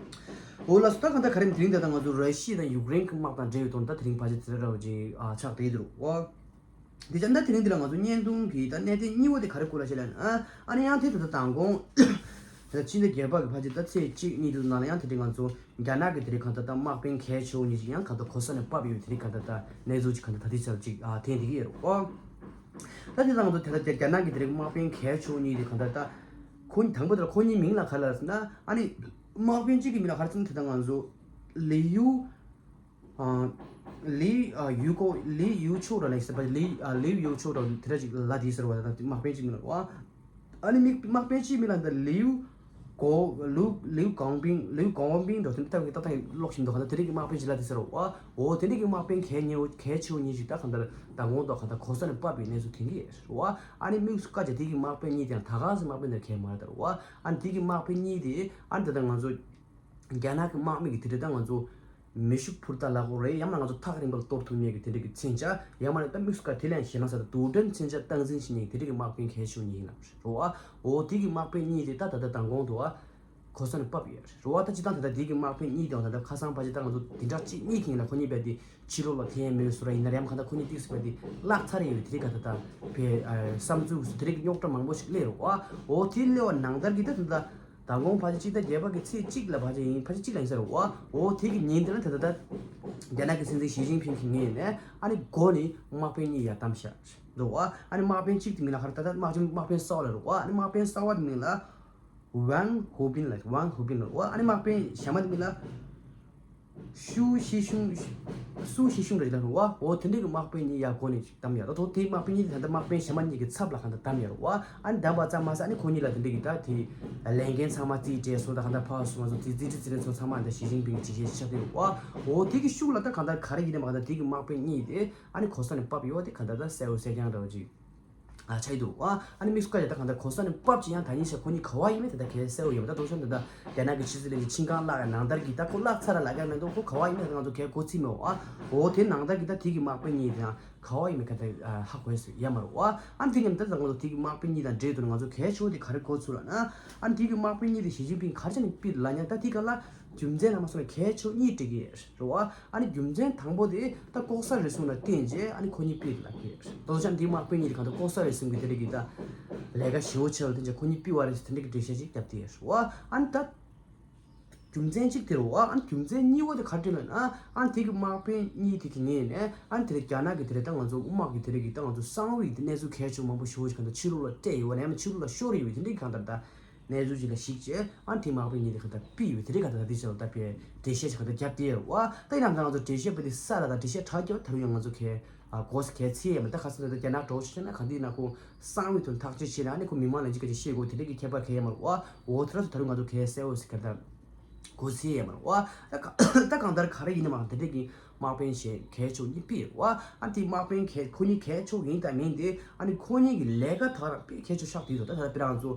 འོ་ལགས་སོ། ད་གང་ལྟར་ག་རེ་དེ་རིང་ད་ལྟ་ང་ཚོ་ར་ཤི་ཡ་དང་ཡུཀ་རེན་གྱི་དམག་དང་འབྲེལ་བའི་དོན་ད་དེ་རིང་ཕལ་ཆེར་དེ་འདྲ་འདྲ་བོ་ཅིག་ཨ་ཆགས་བསྡད་འདུག་ཨོ། དེ་ཙམ་ད་དེ་རིང་འདི་ལ་ང་ཚོ་བརྙན་ཐུང་གི་ད་གནད་དོན་གཉིས་པ་དེ་ག་རེ་སྐོར་ལ་བཤད་ལབ་ན། ཨ་ནི་ཡང་དེ་ད་ལྟ་མདང་དགོང་ད་ཕྱི་ཟླ་བརྒྱད་པ་གི་ཕལ་ཆེར་ད་ཚེས་གཅིག་གཉིས་དེ་ནང་ལ་ཡང་དེ་འདྲ་ང་ཚོ་རྒྱ་ནག་གི་དེ་རིང་གང་ལྟར་ད་དམག་དཔོན་གལ་ཆེ་བོ་གཉིས་ཅིག་ཡང་གང་ལྟར་གོ་ས་ནས་བབས་ཡོད། དེ་རིང་གང་ལྟར་ད་གནས་ཚུལ་ཅིག་གང་ལྟར་ད་ལྟའི་ཆར་ཅིག་ཨ་ཐོན་བསྡད་ཀྱི་ཡོད་རེད་ཨོ། ད་དེ་ད་ང་ཚོ་དེ་ད་རྒྱ་ནག་གི་དེ་རིང་དམག་དཔོན་གལ་ཆེ་བོ་གཉིས་དེ་གང་ལྟར་ད་ཁོ་དང་པོ་དེ་ལ་ཁོ་གཉིས་མིང་ལ་ག་རེ་ལབ་ཟེར་ན། ཨ་ནི་དམག་དཔོན་གཅིག་གི་མིང་ལ་ག་རེ་ཟེར་ན་དེ་ད་ང་ཚོ་ལི་ཡུ། ཨ། ལི། ཨ། ཡུ་ཀོ། ལི་ཡུ་ཆུ་ར་ལེགས་ཟེར་བ། ལི། ཨ། ལི་ཡུ་ཆུ་ར་དེ་འདྲ་ཅིག་ལབ་དེ་ཟེར་བ། ད་དམག་དཔོན་གཅིག་མིང་ལ་བ། ཨ་ནི་མི་དམག་དཔོན་གཅིག་མིང་ལ་ད་ལི་ཡུ་གོ། ལུ། ལི་ཡུ་ཀོང་པིང་། ལི་ཡུ་ཀོང་པིང་འགྲོ་དེ་ད་གི་ད་ད་ལོག་བཞིན་འདུག་ག་ད་དེ་རིང་གི་དམག་དཔོན་གཅིག་ལབ་དེ་ཟེར་བ། འོ་དེ་རིང་གི་དམག་དཔོན་གལ་ཉེ་བོ་གལ་ཆེ་བོ་གཉིས་ཅིག་ད་གང་ལྟར་ད་དགོང་ཐོག་གང་ལྟར་གོ་ས་ནས་བབས་པའི་གནས་ཚུལ་ཐོན་གྱི་ཡོད་རེད་བ། ཨ་ནི་དམིགས་སུ་བཀར་བྱས་དེ་གི་དམག་དཔོན་གཉིས་དེ་ཡང་ད་ག་སེ་དམག་དཔོན་དེ་གལ་མ་རེད་ད་རེད་བ། ཨ་ནི་དེ་གི་དམག་དཔོན་གཉིས་དེ་ཨ་ནི་ད་ལྟ་ང་ཚོ། རྒྱ་ནག་གི་དམག་མི་གི་དེ་འདྲ་ད་ང་ཚོ་མེ་ཤུགས་འཕུར་མདའ་ལབ་དགོས་རེད། ཡང་ན་ང་ཚོ་ཐག་རིང་པོར་གཏོར་ཐུབ་མཁན་གི་དེ་འདྲ་གི་མཚོན་ཆ། ཡང་མ་ནི་ད་དམིགས་སུ་བཀར་དེ་ལ་ཡང་ཞེད་སྣང་ཚ་པོ་རྡུལ་ཕྲན་མཚོན་ཆ་སྟངས་འཛིན་བྱེད་མཁན་གི་དེ་འདྲ་གི་དམག་དཔོན་གལ་ཆེ་བོ་གཉིས་ཡིན་ནམ་རེད་བ། འོ་དེ་གི་དམག་དཔོན་གཉིས་དེ་ད་ད་ལྟ་མདང་དགོང་དུ་བ་གོ་ས་ནས་བབས་ཡོད་རེད་བ། ད་སྤྱིར་བཏང་ད་ལྟ་དེ་གི་དམག་དཔོན་གཉིས་དེ་ད་ལྟ་ཁ་སང་ཕལ་ཆེར་ད་ང་ཚོ་དེ་འདྲ་གཅིག་གཉིས་ཀྱི་ཡིན་ན་ཁོ་གཉིས་རྦད་དེ་ཕྱི་ལོགས་ལ་ཐོན་ཡ་མེད་བཟོ་འདྲ་ཡིན་ན་རེད། ཡང་གང་ལྟར་ཁོ་གཉིས་ཏོག་ཙམ་རྦད་དེ་བརླག་ཚར་ཡོད། དེ་རིང་ག་ད་ད་བའི་བསམ་ཚུལ་བཟོ་དེ་རིང་རྙོག་དྲ་མང་པོ་ཞིག་སླེབས་རེད་བ། འོ་དེ་སླེབས་པ་ནང་ལྟར་གྱི་ད་ད་ད། མདང་དགོང་ཕལ་ཆེར་སྤྱི་ཟླ་བརྒྱད་པ་གི་ཚེས་གཅིག་ལ་ཕལ་ཆེར་ཡིན། ཕལ་ཆེར་གཅིག་ལ་ཡིན་ས་རེད་བ། འོ་དེ་གི་ཉིན་དེ་ལ་ད་ད་ད་རྒྱ་ནག་གི་སྲིད་འཛིན་ཞི་ཅིན་ཕིང་གི་ངོས་ནས་ཨ་ནི་འགོ་ནས་དམག་དཔོན་གཉིས་ཡར་བདམས་བཞག་འདུག་བ། ཨ་ནི་དམག་དཔོན་གཅིག་དེ་མིང་ལ་ག་རེ་ད་ད་དམག་དཔོན་དམག་དཔོན་གསར་པ་ལ་རེད་བ། ཨ་ནི་དམག་དཔོན་གསར་པ་དེ་མིང་ལ་ཝང་ཧུ་པིན་ལ། ཝང་ཧུ་པིན་ལ་རེད་བ། ཨ་ནི་དམག་དཔོན་གཞན་པ་དེ་མིང་ལ། ཤུ་ཤི་ཤུང་། སུ་ཤི་ཤུང་རེད་ལ་རུ་བ། འོ་དེ་འདྲའི་གི་དམག་དཔོན་གཉིས་ཡར་འགོ་ནས་བདམས་ཡོད། ད་དོ་དེའི་དམག་དཔོན་གཉིས་དེ་ད་ལྟ་དམག་དཔོན་གཞན་པ་གཉིས་ཀྱི་ཚབ་ལ་གང་ལྟར་བདམས་ཡོད་རུ་བ། ཨ་ནི་བདམས་པ་ཙམ་མ་ཟད་ཨ་ནི་ཁོ་གཉིས་ལ་དེ་འདྲའི་གི་ད་དེ་ལས་འགན་ཚང་མ་རྩིས་སྤྲད་སོང་། ད་གང་ལྟར་ཕར་སོང་ང་ཚོ་དེ་རྩིས་ཁྲ་རྩིས་རན་ཚོ་ཚང་མ་ད་ཞི་ཅིན་ཕིང་གི་ཇི་བཞེས་ཆགས་བསྡད་ཡོད་རུ་བ། འོ་དེ་གི་ཤུགས་ལ་ད་གང་ལྟར་ག་རེ་ཡིན་ནའི་མ་གང་ལྟར་དེ་གི་དམག་དཔོན་གཉིས་དེ་ཨ་ནི་གོ་ས་ནས་བབས་ཡོད། དེ་གང་ལྟར་ད་གསལ་པོ་གསལ་རྐྱང་འདྲ་བོ་ཅིག་ཨ་ཆགས་ཡོད་འདུག་ཨ་ཨ་ནི་དམིགས་སུ་བཀར་ཡ་ད་གང་ལྟར་གོ་ས་ནས་བབས་ཀྱི་ཡང་ད་ཉིན་ཤ་ཁོ་གཉིས་ག་བ་ཡིན་མིན་ད་ལྟ་གལ་གསལ་པོ་ཡོད་མ་རེད། ད་དོ་ཤོར་ད་ལྟ་རྒྱ་ནག་གི་ཕྱི་སྲིད་བློན་ཆེན་ཆིན་ཀང་ལགས་ཀྱི་ནང་ལྟར་གྱི་ད་ཁོ་བརླག་ཚར་ར་ལབ་ཀྱང་མི་འདུག་ཁོ་ག་བ་ཡིན་མིན་ད་ང་ཚོ་གལ་གོ་ཚིག་མེད་འོ། ཨ་འོ་དེ་ནང་ལྟར་གྱི་ད་དེ་གི་དམག་དཔོན་གཉིས་དེ་ཡང་ག་བ་ཡིན་མིན་ག་ད་ཧ་གོ་ཡ་ཡོད་མ་རེད་འོ། ཨ་ནི་དེ་མཉམ་ད་ད་ང་ཚོ་དེ་གི་དམག་དཔོན་གཉིས་དང་འབྲེལ་དུ་ང་ཚོ་གལ་ཆེ་བོ་དེ་ག་རེ་གོ་ཚུལ་ལ་ན། ཨ་ནི་དེ་གི་དམག་དཔོན་གཉིས་དེ་ཞི་ཅིན་ཕིང་ག་རེ་བྱས་ནས་ཕུད་ལབ་ཡང་ད་དེ་ག་ལ་རྒྱུ་མཚན་ལ་མ་སོང་བའི་གལ་ཆེ་བོ་གཉིས་འགྲིག་གི་རེད་བ། ཨ་ནི་རྒྱུ་མཚན་དང་པོ་དེ་ད་ལྐོག་ཟ་རུལ་སུངས་ལ་བརྟེན་རྗེས་ཨ་ནི་ཁོ་གཉིས་ཕུད་ལབ་ཀྱི་རེད། ད་ལྟ་ཆ་འདི་དམག་དཔོན་གཉིས་དེ་གང་ལྟར་ལྐོག་ཟ་རུལ་སུངས་ཀྱི་དེ་རིགས་ཀྱི་ད་ལས་ཀ་ཞེ་བོ་ཆེ་བ་དེ་འདྲ་ཁོ་གཉིས་ཕུད་པ་རེད་ཟེར་དེ་འདྲ་གི་འགྲེལ་བཤད་ཅིག་བརྒྱབ་བསྡད་ཡོད་རེད་བ། ཨ་ནི་ད་ རྒྱུ་མཚན་གཅིག་དེ་རེད་བ། ཨ་ནི་རྒྱུ་མཚན་གཉིས་པ་དེ་ག་རེ་རེད་ལབ་ན། ཨ་ནི་དེ་གི་དམག་དཔོན་གཉིས་དེ་གི་ངོས་ནས། ཨ་ནི་དེ་རིང་རྒྱ་ནག་གི་དེ་རིང་ད་ང་ཚོ་དམག་གི་དེ་རིང་གི་ད་ང་ཚོ་གསང་བའི་གནས་ཚུལ་གལ་ཆེ་མང་པོ་ཞེ་པོ་ཞིག་ག་འདྲ་ཕྱི་ལོགས་ལ་སྤྲད་ཡོད་པ་ནས་ཕྱི་ལོགས་ལ་ཤོར་ཡོད་པའི་དེ་འདྲའི་གང་ལྟར་ད་གནས་ཚུལ་ཅིག་ལ་གཞིགས་བྱས། ཨ་ནི་དེ་དམག་དཔོན་གཉིས་དེ་ག་འདྲ་ཕུད་ཡོད་པའི་དེ་རིང་ག་འདྲ་ད་དེ་ཆ་ལ་ད་ཕར་འགྲེལ་བཤད་ཅིག་ག་འདྲ་བརྒྱབ་བསྡད་ཡོད་རེད་བ། ད་ཡིན་ནའང་ད་ང་ཚོ་འགྲེལ་བཤད་པ་དེ་ས་ལ་ད་འགྲེལ་བཤད་དྲག་རྒྱབ། ད་རུང་ཡང་ང་ཚོ་གས་ཨ་གོ་ས་གས་ཚིག་ཡས་མ། ད་ཁ་སང་ད་རྒྱ་ནག་གྲོགས་ཆེ་ན་ག་འདི་ན་ཁོ་གསང་བའི་དོན་ཐག་གཅོད་བྱས་ན། ཨ་ནི་ཁོ་མི་མང་ལ་ཅིག་ག་ཅིག་བཤད་དགོས། དེ་འདྲ་གི་ཁྱད་པར་གས་ཡས་མ་རེད་བ། འོ་དེ་ར་ཚོ་ད་རུང་ང་ཚོ་གས་གསལ་བོ་ཞིག་ག་འདྲ་གོ་ས་ཡས་མ་རེད་བ། ད་ག་ད་གང་ལྟར་ག་རེ་ཡིན་ནའང་དེ་འདྲ་གི་དམག་དཔོན་ཞིག་གས་ཆོག་གཉིས་ཕུད་ཡོད་རེད་བ། ཨ་དེ་དམག་དཔོན་གས་ཁོ་གཉིས་གས་ཆོག་ཡིན་དང་མིན་དེ། ཨ་ནི་ཁོ་གཉིས་ཀྱི་ལས་ཀ་ད་རང་དཔེ་གལ་ཆེ་ཤོས་ཆགས་བསྡད་འདུག་ད་ད་དཔེར་ན་ང་ཚོ་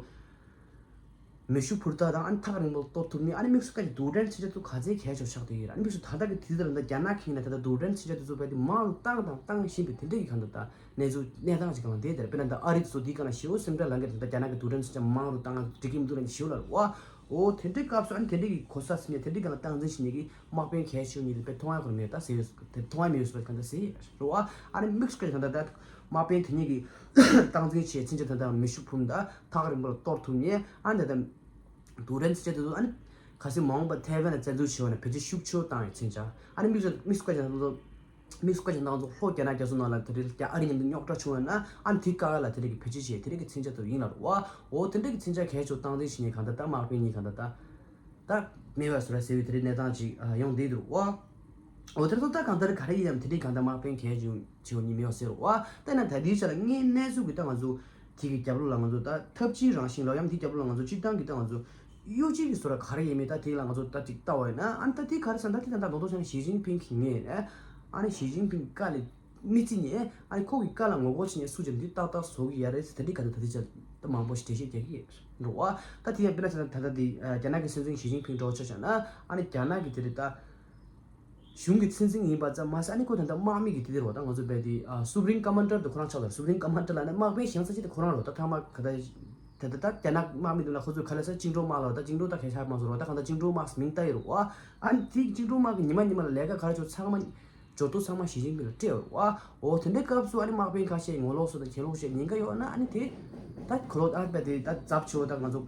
མེ་ཤུགས་འཕུར་མདའ་དང་། ཨ་ནི་ཐག་རིང་པོ་གཏོར་ཐུབ་མཁན། ཨ་ནི་དམིགས་སུ་བཀར་ནས་རྡུལ་ཕྲན་མཚོན་ཆ་དེ་ཚོ་ག་ཚད་གལ་ཆེ་ཤོས་ཆགས་བསྡད་ཡོད་རེད། ཨ་ནི་དམིགས་སུ་ད་ལྟ་གི་དུས་ཚོད་ལ་ད་རྒྱ་ནག་གིས་ན་ད་ལྟ་རྡུལ་ཕྲན་མཚོན་ཆ་དེ་ཚོ་རྦད་དེ་མང་རུ་བཏང་དང་བཏང་བཞིན་པའི་དེ་འདྲ་གི་གང་ལྟར་ད་གནས་ཚུལ་གནས་སྟངས་ཅིག་སྒང་ལ་བསྡད་དེ། དཔེར་ན་ད་ཨ་རི་དེ་ཚོ་དེའི་སྒང་ལ་ཞེ་པོ་སེམས་ཁྲལ་ལངས་མཁན་དེ། ད་རྒྱ་ནག་གིས་རྡུལ་ཕྲན་མཚོན་ཆ་མང་རུ་བཏང་འགྲིག་གི་མི་འདུག་ལབ་ནས་ཞེ་པོ་ལབ་རེད་བ། འོ་དེ་འདྲའི་སྐབས་སུ་ཨ་ནི་དེ་འདྲ་གི་གོ་ས་ཟིན་ནས་དེ་འདྲའི་སྒང་ལ་སྟངས་འཛིན་བྱེད་མཁན་གྱི་དམག་དཔོན་གལ་ཆེ་བ་གཉིས་དེ་དཔེ་མཐོང་ཡག་ཁོ་རང་མེད་ད་ཟེར་ཡོད། དེ་མཐོང་ཡག་མེད་ཟེར་བ་གང་ལྟར་ཟེར་ཡོད་རེད་བ། ཨ་ནི་དམིགས་སུ་བཀར་ད་ལྟ་དམག་དཔོན་དེ་གཉིས་ཀྱིས་སྟངས་འཛིན་བྱས། མཚོན་ཆ་ད་ལྟ་མེ་ཤུགས་འཕུར་མདའ་ཐག་རིང་པོ་ལ་གཏོར་ཐུབ་མཁན། ཨ་ནི་ད་ལྟ་རྡུལ་ཕྲན་མཚོན་ཆ་དེ་ཚོ་ཨ་ནི་གལ་སྲིད་མ་འོངས་པར་ཐའེ་ཝན་ལ་བཙན་འཛུལ་བྱས་པ་ན་བེད་སྤྱོད་ཤུགས་ཆེ་བོ་བཏང་ཡག་མཚོན་ཆ། ཨ་ནི་དམིགས་སུ་དམིགས་སུ་བཀར་ད་ལྟ་དམིགས་སུ་བཀར་བྱས་ན་ང་ཚོ་ལྷོ་རྒྱ་ནག་རྒྱ་མཚོ་ནང་ལ་དེ་འདྲའི་རྒྱ་ཨ་རི་མཉམ་དུ་རྙོག་དྲ་བྱུང་བ་ན། ཨ་ནི་དེ་བཀག་ཡག་ལ་དེ་འདྲ་གི་བེད་སྤྱོད་བྱེད་དེ་འདྲ་གི་མཚོན་ཆ་དེ་ཡིན་ལབ་རེད་བ། འོ་དེ་འདྲ་གི་མཚོན་ཆ་གལ་ཆེ་བོ་སྟངས་འཛིན་བྱེད་མཁན་གང་ལྟར་ད་དམག་དཔོན་གཉིས་གང་ལྟར་ད་ད་མེད་པ་བཟོ་ར་ཟེར་བའི་དེ་འདྲའི་གནས་སྟངས་ཅིག་ཡོང་བསྡད་འདུག་བ། འོ་དེ་ཚོ་ད་གང་ལྟར་ག་རེ་ཡིན་ནའང་དེ་འདྲའི་གང་ལྟར་དམག་དཔོན་གལ་ཆེ་བོ་གཉིས་མེད་པ་ཟེར་བ། ད་ཡིན་ནའང་ད་ལྟའི་ཆ་ལ་དངོས་གནས་ཚུལ་གྱི་ད་ང་ཚོ་དེ་གི་རྒྱབ་ལོགས་ལ་ང་ཚོ་ད་ཐབས་ཇུས་རང་བཞིན་ལ་ཡང་དེ་རྒྱབ་ལོགས་ལ་ང་ཚོ་སྤྱིར་བཏང་གི་ད་ང་ཚོ་གཡོ་ཇུས་ཀྱི་བཟོ་འདྲ་ག་རེ་ཡིན་མིན་ད་དེ་ལ་ང་ཚོ་ད་ཅིག་ལྟ་བ་ཡིན་ན། ཨ་ནི་ད་དེ་ག་རེ་ཟེར་ན་ད་དེ་ད་ད་མདོར་བསྡུས་བྱས་ན་ཞི་ཅིན་ཕིང་གི་ངོས་ནས། ཨ་ནི་ཞི་ཅིན་ཕིང་བཀའ་ལ་མི་བརྩི་མཁན། ཨ་ནི་ཁོ་གི་བཀའ་ལ་ངོ་རྒོལ་བྱེད་མཁན་སུ་ཅིག་འདི་ཏག་ཏག་བཟོ་གི་ཡོད་རེད་ཟེར་དེ་འདྲའི་ག་ཚོད་ད་ལྟའི་ཆར་ད་མང་པོ་ཞིག་འགྲེལ་བཤད་རྒྱག་གི་ཡོད་རེད་བ། ད་དེ་ཡང་དཔེར་ན་ཟེར་ན་ད་ལྟ་དེ་རྒྱ་ནག་གི་སྲིད་འཛིན་ཞི་ཅིན་ཕིང་འདྲ་བོ་ཆ་བཞག་ན། ཨ་ནི་རྒྱ་ནག་གི་དེ་རེད་ད། གཞུང་གི་སྲིད་འཛིན་ཡིན་པ་ཙམ་མ་ཟད། ཨ་ནི་ཁོ་ད་ལྟ་དམག་མི་གི་དེ་དེ་རེད་བ། ད་ང་ཚོ་བས་དེ་ཨ་སུ་པ་རིམ་ཀ་མན་ཌར་དེ་ཁོ་རང་ཆགས་ལ། སུ་པ་རིམ་ཀ་མན་ཌར་ལབ་ན་དམག་དཔོན་ཞེ་ས་ཅིག་དེ་ཁོ་རང་རེད་བ། ད་ཐ་མ་ག་ད་ད་ད་ད་རྒྱ་ནག་དམག་མི་དེ་ལ་ཁོ་ཚོས་ག་ལབ་ས། བཅིངས་འགྲོལ་དམག་ལབ། ད་བཅིངས་འགྲོལ་ད་གས་ཆགས་མ་སོང་རེད་བ། ད་གང་ལྟར་བཅིངས་འགྲོལ་དམག་མིང་བཏགས་ཡོད་རེད་བ། ཨ་ནི་དེ་བཅིངས་འགྲོལ་དམག་གི་ཉི་མ་ཉི་མ་ལ་ལས་ཀ་ག་རེ་བྱེད་ཚང་མ་འབྱོར་ཐོ་ཚང་མ་ཞི་ཅིན་ཕིང་ལ་སྤྲད་ཡོད་རེད་བ། འོ་དེ་འདྲའི་སྐབས་སུ་ཨ་ནི་དམག་དཔོན་ཁ་ཤས་ངོ་ལོག་བཟོ་དང་གྱེན་ལོག་བྱས་ཉེན་ཁ་ཡོད་ན། ཨ་ནི་དེ་ད་ཁོ་ལོ་ཨ་བས་དེ་ད་ཚབ་ཆེ་བོ་ད་ང་ཚོ་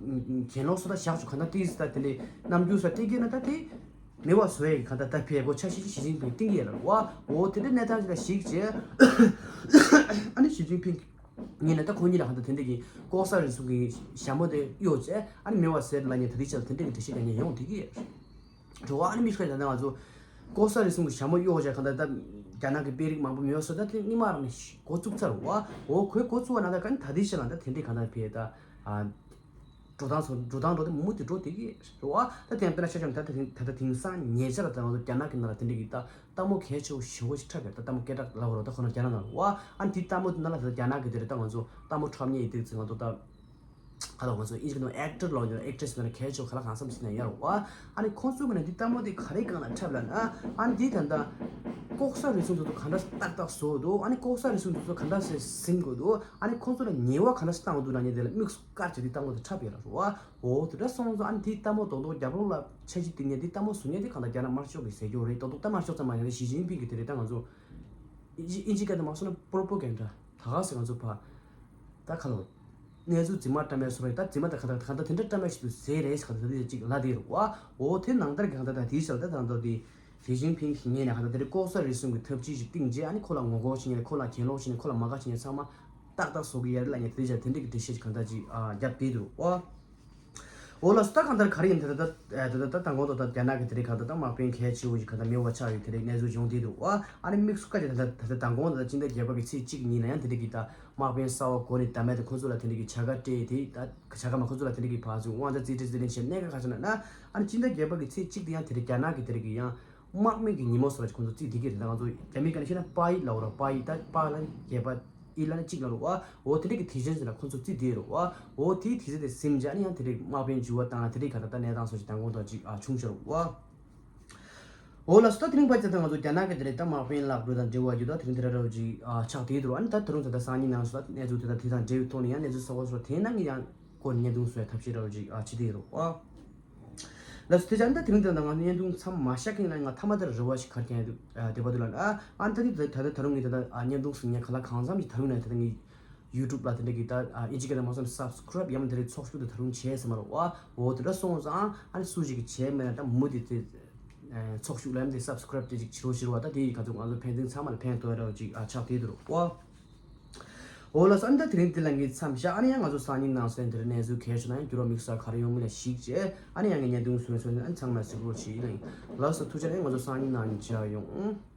གྱེན་ལོག་བཟོ་ད་བཞག་ཆོག་ག་ད་ཏིས་ད་དེ་ལས་རྣམ་འགྱུར་ས་དེ་གྱེན་ན་ད་དེ་མེད་པ་བཟོ་ཡས་གང་ལྟར་ད་ཕེ་གོ་ཆ་ཤས་ཤིག་ཞི་ཅིན་ཕིང་བཏིང་གི་ཡོད་རེད་བ། འོ་དེ་འདྲའི་གནས་སྟངས་ཅིག་ལ་གཞིགས་བྱས། ཨ་ནི་ཞི་ཅིན་ཕིང་ངོས་ནས་ད་ཁོ་གཉིས་ལ་གང་ལྟར་དེ་འདྲ་གི་ལྐོག་ཟ་རུལ་སུངས་ཀྱི་ཞྭ་མོ་དེ་གཡོགས་བྱས། ཨ་ནི་མེད་པ་བཟོས་ལབ་ནས་ད་ལྟའི་ཆར་དེ་འདྲ་གི་འགྲེལ་བཤད་རྒྱག་མཁན་ཡོང་བསྡད་ཀྱི་ཡོད་རེད་བ། ཨ་ནི་མི་ཤེས་ད་ལྟ་ང་ཚོ་ལྐོག་ཟ་རུལ་སུངས་ཀྱི་ཞྭ་མོ་གཡོགས་བྱས་གང་ལྟར་ད་རྒྱ་ནག་གི་དཔོན་རིགས་མང་པོ་མེད་པ་བཟོས། ད་དེ་སྔོན་མ་རང་ནས་འགོ་བཙུགས་ཚར་བ། འོ་ཁོས་འགོ་བཙུགས་པ་ན་ད་ག་ནི་ད་ལྟའི་ཆར་ལ་ད་དེ་འདྲ་གང་ལྟར་ཕེ་ད་ཨ། འགྲོ་སྟངས་སོགས་འགྲོ་སྟངས་འགྲོ་དེ་མུ་མུ་དེ་འགྲོ་དེ་གི་རེད་བ། ད་དེ་ཡང་དཔེར་ན་ཆ་བཞག་ན་ད་ད་ད་ད་དེང་སང་ཉེ་ཆར་ལ་ད་ང་ཚོ་རྒྱ་ནག་གི་ནང་ལ་དེ་འདྲ་གི་ད་ལྟད་མོ་གལ་ཆེ་བོ་ཞེ་པོ་ཞིག་འཁྲབ་ཡོད། ད་ལྟད་མོ་སྐད་གྲགས་ལབ་དགོས་རེད་བ། ད་ཁོ་ན་རྒྱ་ནག་ནང་ལ་བ། ཨ་ནི་དེའི་ལྟད་མོ་དེ་ནང་ལ་ད་རྒྱ་ནག་གི་དེ་རེད། ད་ང་ཚོ་ལྟད་མོ་འཁྲབ་མཁན་ཡི་དེ་ཚོ་ང་ཚོ་ད་ག་ལ་ང་ཚོ་ཨིན་ཇི་གི་ནང་ཨེག་ཊར་ལབ་ཡོད། ཨེག་ཊྲེ་སི་ལབ་ན་གལ་ཆེ་བོ་ག་ལ་གང་འཚམ་ཞིག་ན་ཡོད་རེད་བ། ཨ་ནི་ཁོང་ཚོ་གི་ནང་དེ་ལྟད་མོ་དེ་ག་རེ་སྒང་ལ་འཁྲབ་ལབ་ན། ཨ་ནི་དེ་ད་ལྟ་ལྐོག་ཟ་རུལ་སུངས་དེ་ཚོ་ག་འདྲ་ཏག་ཏག་བཟོ་འདུག་ཨ་ནི་ལྐོག་ཟ་རུལ་སུངས་དེ་ཚོ་ག་འདྲ་སེ་ཟིན་དགོས་འདུག་ཨ་ནི་ཁོང་ཚོ་ལ་ཉེས་པ་ག་འདྲ་སེ་བཏང་དགོས་འདུག་ལབ་མཁན་དེ་ལ་དམིགས་སུ་བཀར་བྱས་དེ་ལྟད་མོ་དེ་འཁྲབ་ཡོད་རེད་བ། འོ་དེ་འདྲ་སོང་ཙང་ཨ་ནི་དེའི་ལྟད་མོ་རྡོག་རྡོག་རྒྱབ་ལོགས་ལ་འཆར་གཞི་བཏིང་མཁན་དེ། ལྟད་མོ་བཟོ་མཁན་དེ་གང་ལྟར་རྒྱ་ནག་དམར་ཤོག་གི་ཟེར་རྒྱུ་རེད། རྡོག་རྡོག་ད་དམར་ཤོག་ཙམ་མ་ཡིན་པར་ཞི་ཅིན་ཕིང་གི་དེ་རེད། ད་ང་ཚོ་ཨིན་ཇི་ཨིན་ཇི་སྐད་དུ་མ་སོང་ན་པོ་རོ་པོ་གྷན་ཌ། ད་ག་ཟེར་ང་ཚོ་ཕ་ད་ག་ལོ་གནས་ཚུལ་རྫུན་མ་བཀྲམ་པའི་བཟོ་འདྲ་ཡིན། ད་རྫུན་མ་ད་ག་ད་ག་ད་དེ་འདྲ་བཀྲམ་པ་ཞིག་ཏུ་ཟེར་རེད་ཟེར། ག་ད་དེ་ཅིག་ལབ་དེ་རེད་བ། འོ་དེ་ནང་ལྟར་གི་ག་ད་ད་དེའི་ཞབས་ད་ད་ད་དེ། ཞི་ཅིན་ཕིང་གི་ངོས་ནས་གང་ལྟར་དེ་རིང་ལྐོག་ཟ་རུལ་སུངས་ཀྱི་ཐབས་ཇུས་ཤིག་བཏིང་རྗེས། ཨ་ནི་ཁོ་ལ་ངོ་རྒོལ་བྱེད་མཁན་རེད། ཁོ་ལ་གྱེན་ལོག་བྱེད་མཁན་རེད། ཁོ་ལ་དམག་སྒར་བྱེད་མཁན་ཚང་མ་ཏག་ཏག་བཟོ་གི་ཡོད་རེད་ལབ་ནས་དེ་འདྲ་དེ་འདྲ་གི་འགྲེལ་བཤད་ཅིག་གང་ལྟར་ཅིག་ཨ་བརྒྱབ་བསྡད་འདུག་ཨོ། འོ་ལགས་སོ། ད་གང་ལྟར་ག་རེ་ཡིན། ད་ད་ད་ད་ད་མདང་དགོང་དག་ད་རྒྱ་ནག་གི་དེ་རིང་གང་ལྟར་ད་དམག་དཔོན་གལ་ཆེ་བོ་ཞིག་གང་ལྟར་མེད་པ་ཆགས་ཡོད། དེ་རིང་གནས་ཚུལ་བྱུང་བསྡད་འདུག་ཨོ། ཨ་ནི་དམིགས་སུ་བཀར་ཏེ་ད་ད་ད་ད་མདང་དགོང་དག་ད་སྤྱི་ཟླ་བརྒྱད་པ་གི་ཚེས་གཅིག་ཉིན་ལ་ཡང་དེ་འདྲ་གི་ད་དམག་དཔོན་གསར་པ་འགོ་ནས་ད་མེད་དེ་ཁོ་ཚོ་ལ་དེ་འདྲ་གི་བྱ་དགའ་སྤྲད་དེ། ད་བྱ་དགའ་མ་ཁོ་ཚོ་ལ་དེ་འདྲ་གི་ཕར་ཚུར་དབང་ཆ་རྩིས་སྤྲད་རྩིས་ལེན་བྱས་གནད་འགག་ག་རེ་ཟེར་ན། ཨ་ནི་སྤྱི་ཟླ་བརྒྱད་པ་གི་ཚེས་གཅིག་དེ་ཡང་དེ་རིང་རྒྱ་ནག་གི་དེ་རིང་གི་ཡང་དམག་མི་གི་ཉིན་མོ་བཟོ་འདྲ་ཅིག་ཁོང་ཚོ་རྩིས་བསྡད་ཀྱི་རེད། ད་ང་ཚོ་རྒྱ་མིའི་སྒང་ནས་བཤད་ན་པ་ཡི་ལབ་རོགས། པ་ཡི་ད་པ་ལ་བརྒྱད་པ་ཡི་ལ་ནི་གཅིག་ལབ་རོགས་བ། འོ་དེ་འདྲ་གི་དུས་ཆེན་ཟེར་ན་ཁོང་ཚོ་རྩིས་བསྡད་རོགས་བ། འོ་དེའི་དུས་ཚོད་དེ་ཟིན་རྗེས་ཨ་ནི་ཡང་དེ་འདྲའི་དམག་དཔོན་འགྱུར་བ་བཏང་། དེ་འདྲའི་ག་ད་ད་གནས་སྟངས་སོགས་ཀྱི་མདང་དགོང་དག་ཅིག་ཨ་བྱུང་ཤག་རོགས་བ། འོ་ལགས་སོ། ད་དེ་རིང་ཕལ་ཆེར་ད་ང་ཚོ་རྒྱ་ནག་གི་དེ་འདྲའི་ད་དམག་དཔོན་ལག་འགྲོ་དང་འབྲེལ་བ་རྒྱུ་ད་དེ་རིང་དེ་འདྲ་འདྲ་བོ་ཅིག་ཨ་ཆགས་བསྡད་འདུག་ཨ་ནི་ད་ད་རུང་ད་ལྟ་སང་ཉིན་ནང་སོ་ད་གནས་ཚུལ་དེ་ད་དེ་དང་འབྲེལ་བའི་ཐོག་ནས་ཡང་གནས་ཚུལ་གསར་པ་སོགས་དེ་ནང་གི་ཡང་སྐོར་བརྙན་ཐུང་བཟོ་ཡ་ཐབས་ཤེས་འདྲ་བོ་ཅིག་ཨ་བྱེད་བསྡད་རོགས་བ། ལགས་སོ། དེ་ཅང་ད་དེ་རིང་དེ་ང་བརྙན་ཐུང་མཚམས་མ་བཞག་གིན་ལ་ང་མཐའ་མ་དེར་རེ་བ་ཞིག་ག་རེ་བསྐྱོན་ཡོད་འདུག་ཨ་བསྡད་པ་འདུག་ལབ་ན། ཨ་ཨ་ད་ནི་ད་ད་ད་རུང་ངས་ད་ད་ཨ་བརྙན་ཐུང་གཟིགས་མཁན་ག་ལ་གང་འཚམ་ཞིག་ད་རུང་ནས་ད་ད་ངས་ ཡུ་ཊུབ་ལ་དེ་འདྲ་གི་ད་ཨིན་ཇི་སྐད་ལ་མ་སོང་ན་སབ་སི་ཀ་རབ་ཡང་དེ་འདྲའི་ཚོགས་ཞུགས་དེ་ད་རུང་བྱས་ཟེར་མ་རེད་བ། འོ་དེ་འདྲ་སོང་ཙང་ཨ་ནི་སུ་ཞིག་གིས་བྱས་མེད་ན་ད་མུ་མཐུད་དེ་ཚོགས་ཞུགས་ལ་ཡང་དེ་སབ་སི་ཀ་རབ་དེ་ཅིག་བྱེད་རོགས་བྱེད་རོགས། ད་དེ་ཡིས་ག་ཚོད་ང་ཚོ་ཕན་ཚུན་ཚང་མ་ལ་ཕན་ཐོགས་ཡ་འདྲ་བོ་ཅིག་ཨ་ཆགས་བསྡད་འདུག་རོགས། འོ་ལགས་སོ། ཨ་ནི་ད་དེ་རིང་འདི་ལ་ངས་མཚམས་བཞག་ཨ་ནི་ཡང་ང་ཚོ་སང་ཉིན་གནངས་ཚེ་འདིར་གནས་ཚུལ་གལ་ཆེ་ན་ཡང་འགྱུར་བ་དམིགས་བསལ་ག་རེ་ཡོང་མིན་ལ་གཞིགས་བྱས་ཨ་ནི་ཡང་ངས་བརྙན་ཐུང་བཟོས་བཟོས་ནས་ཨ་ནི་ཚང་མ་གཟིགས་རོགས་བྱེད་ཡིན། ལགས་སོ། ཐུགས་རྗེ་ཆེ། ང་ཚོ་སང་ཉིན་ནང་མཇལ་ཡོང་།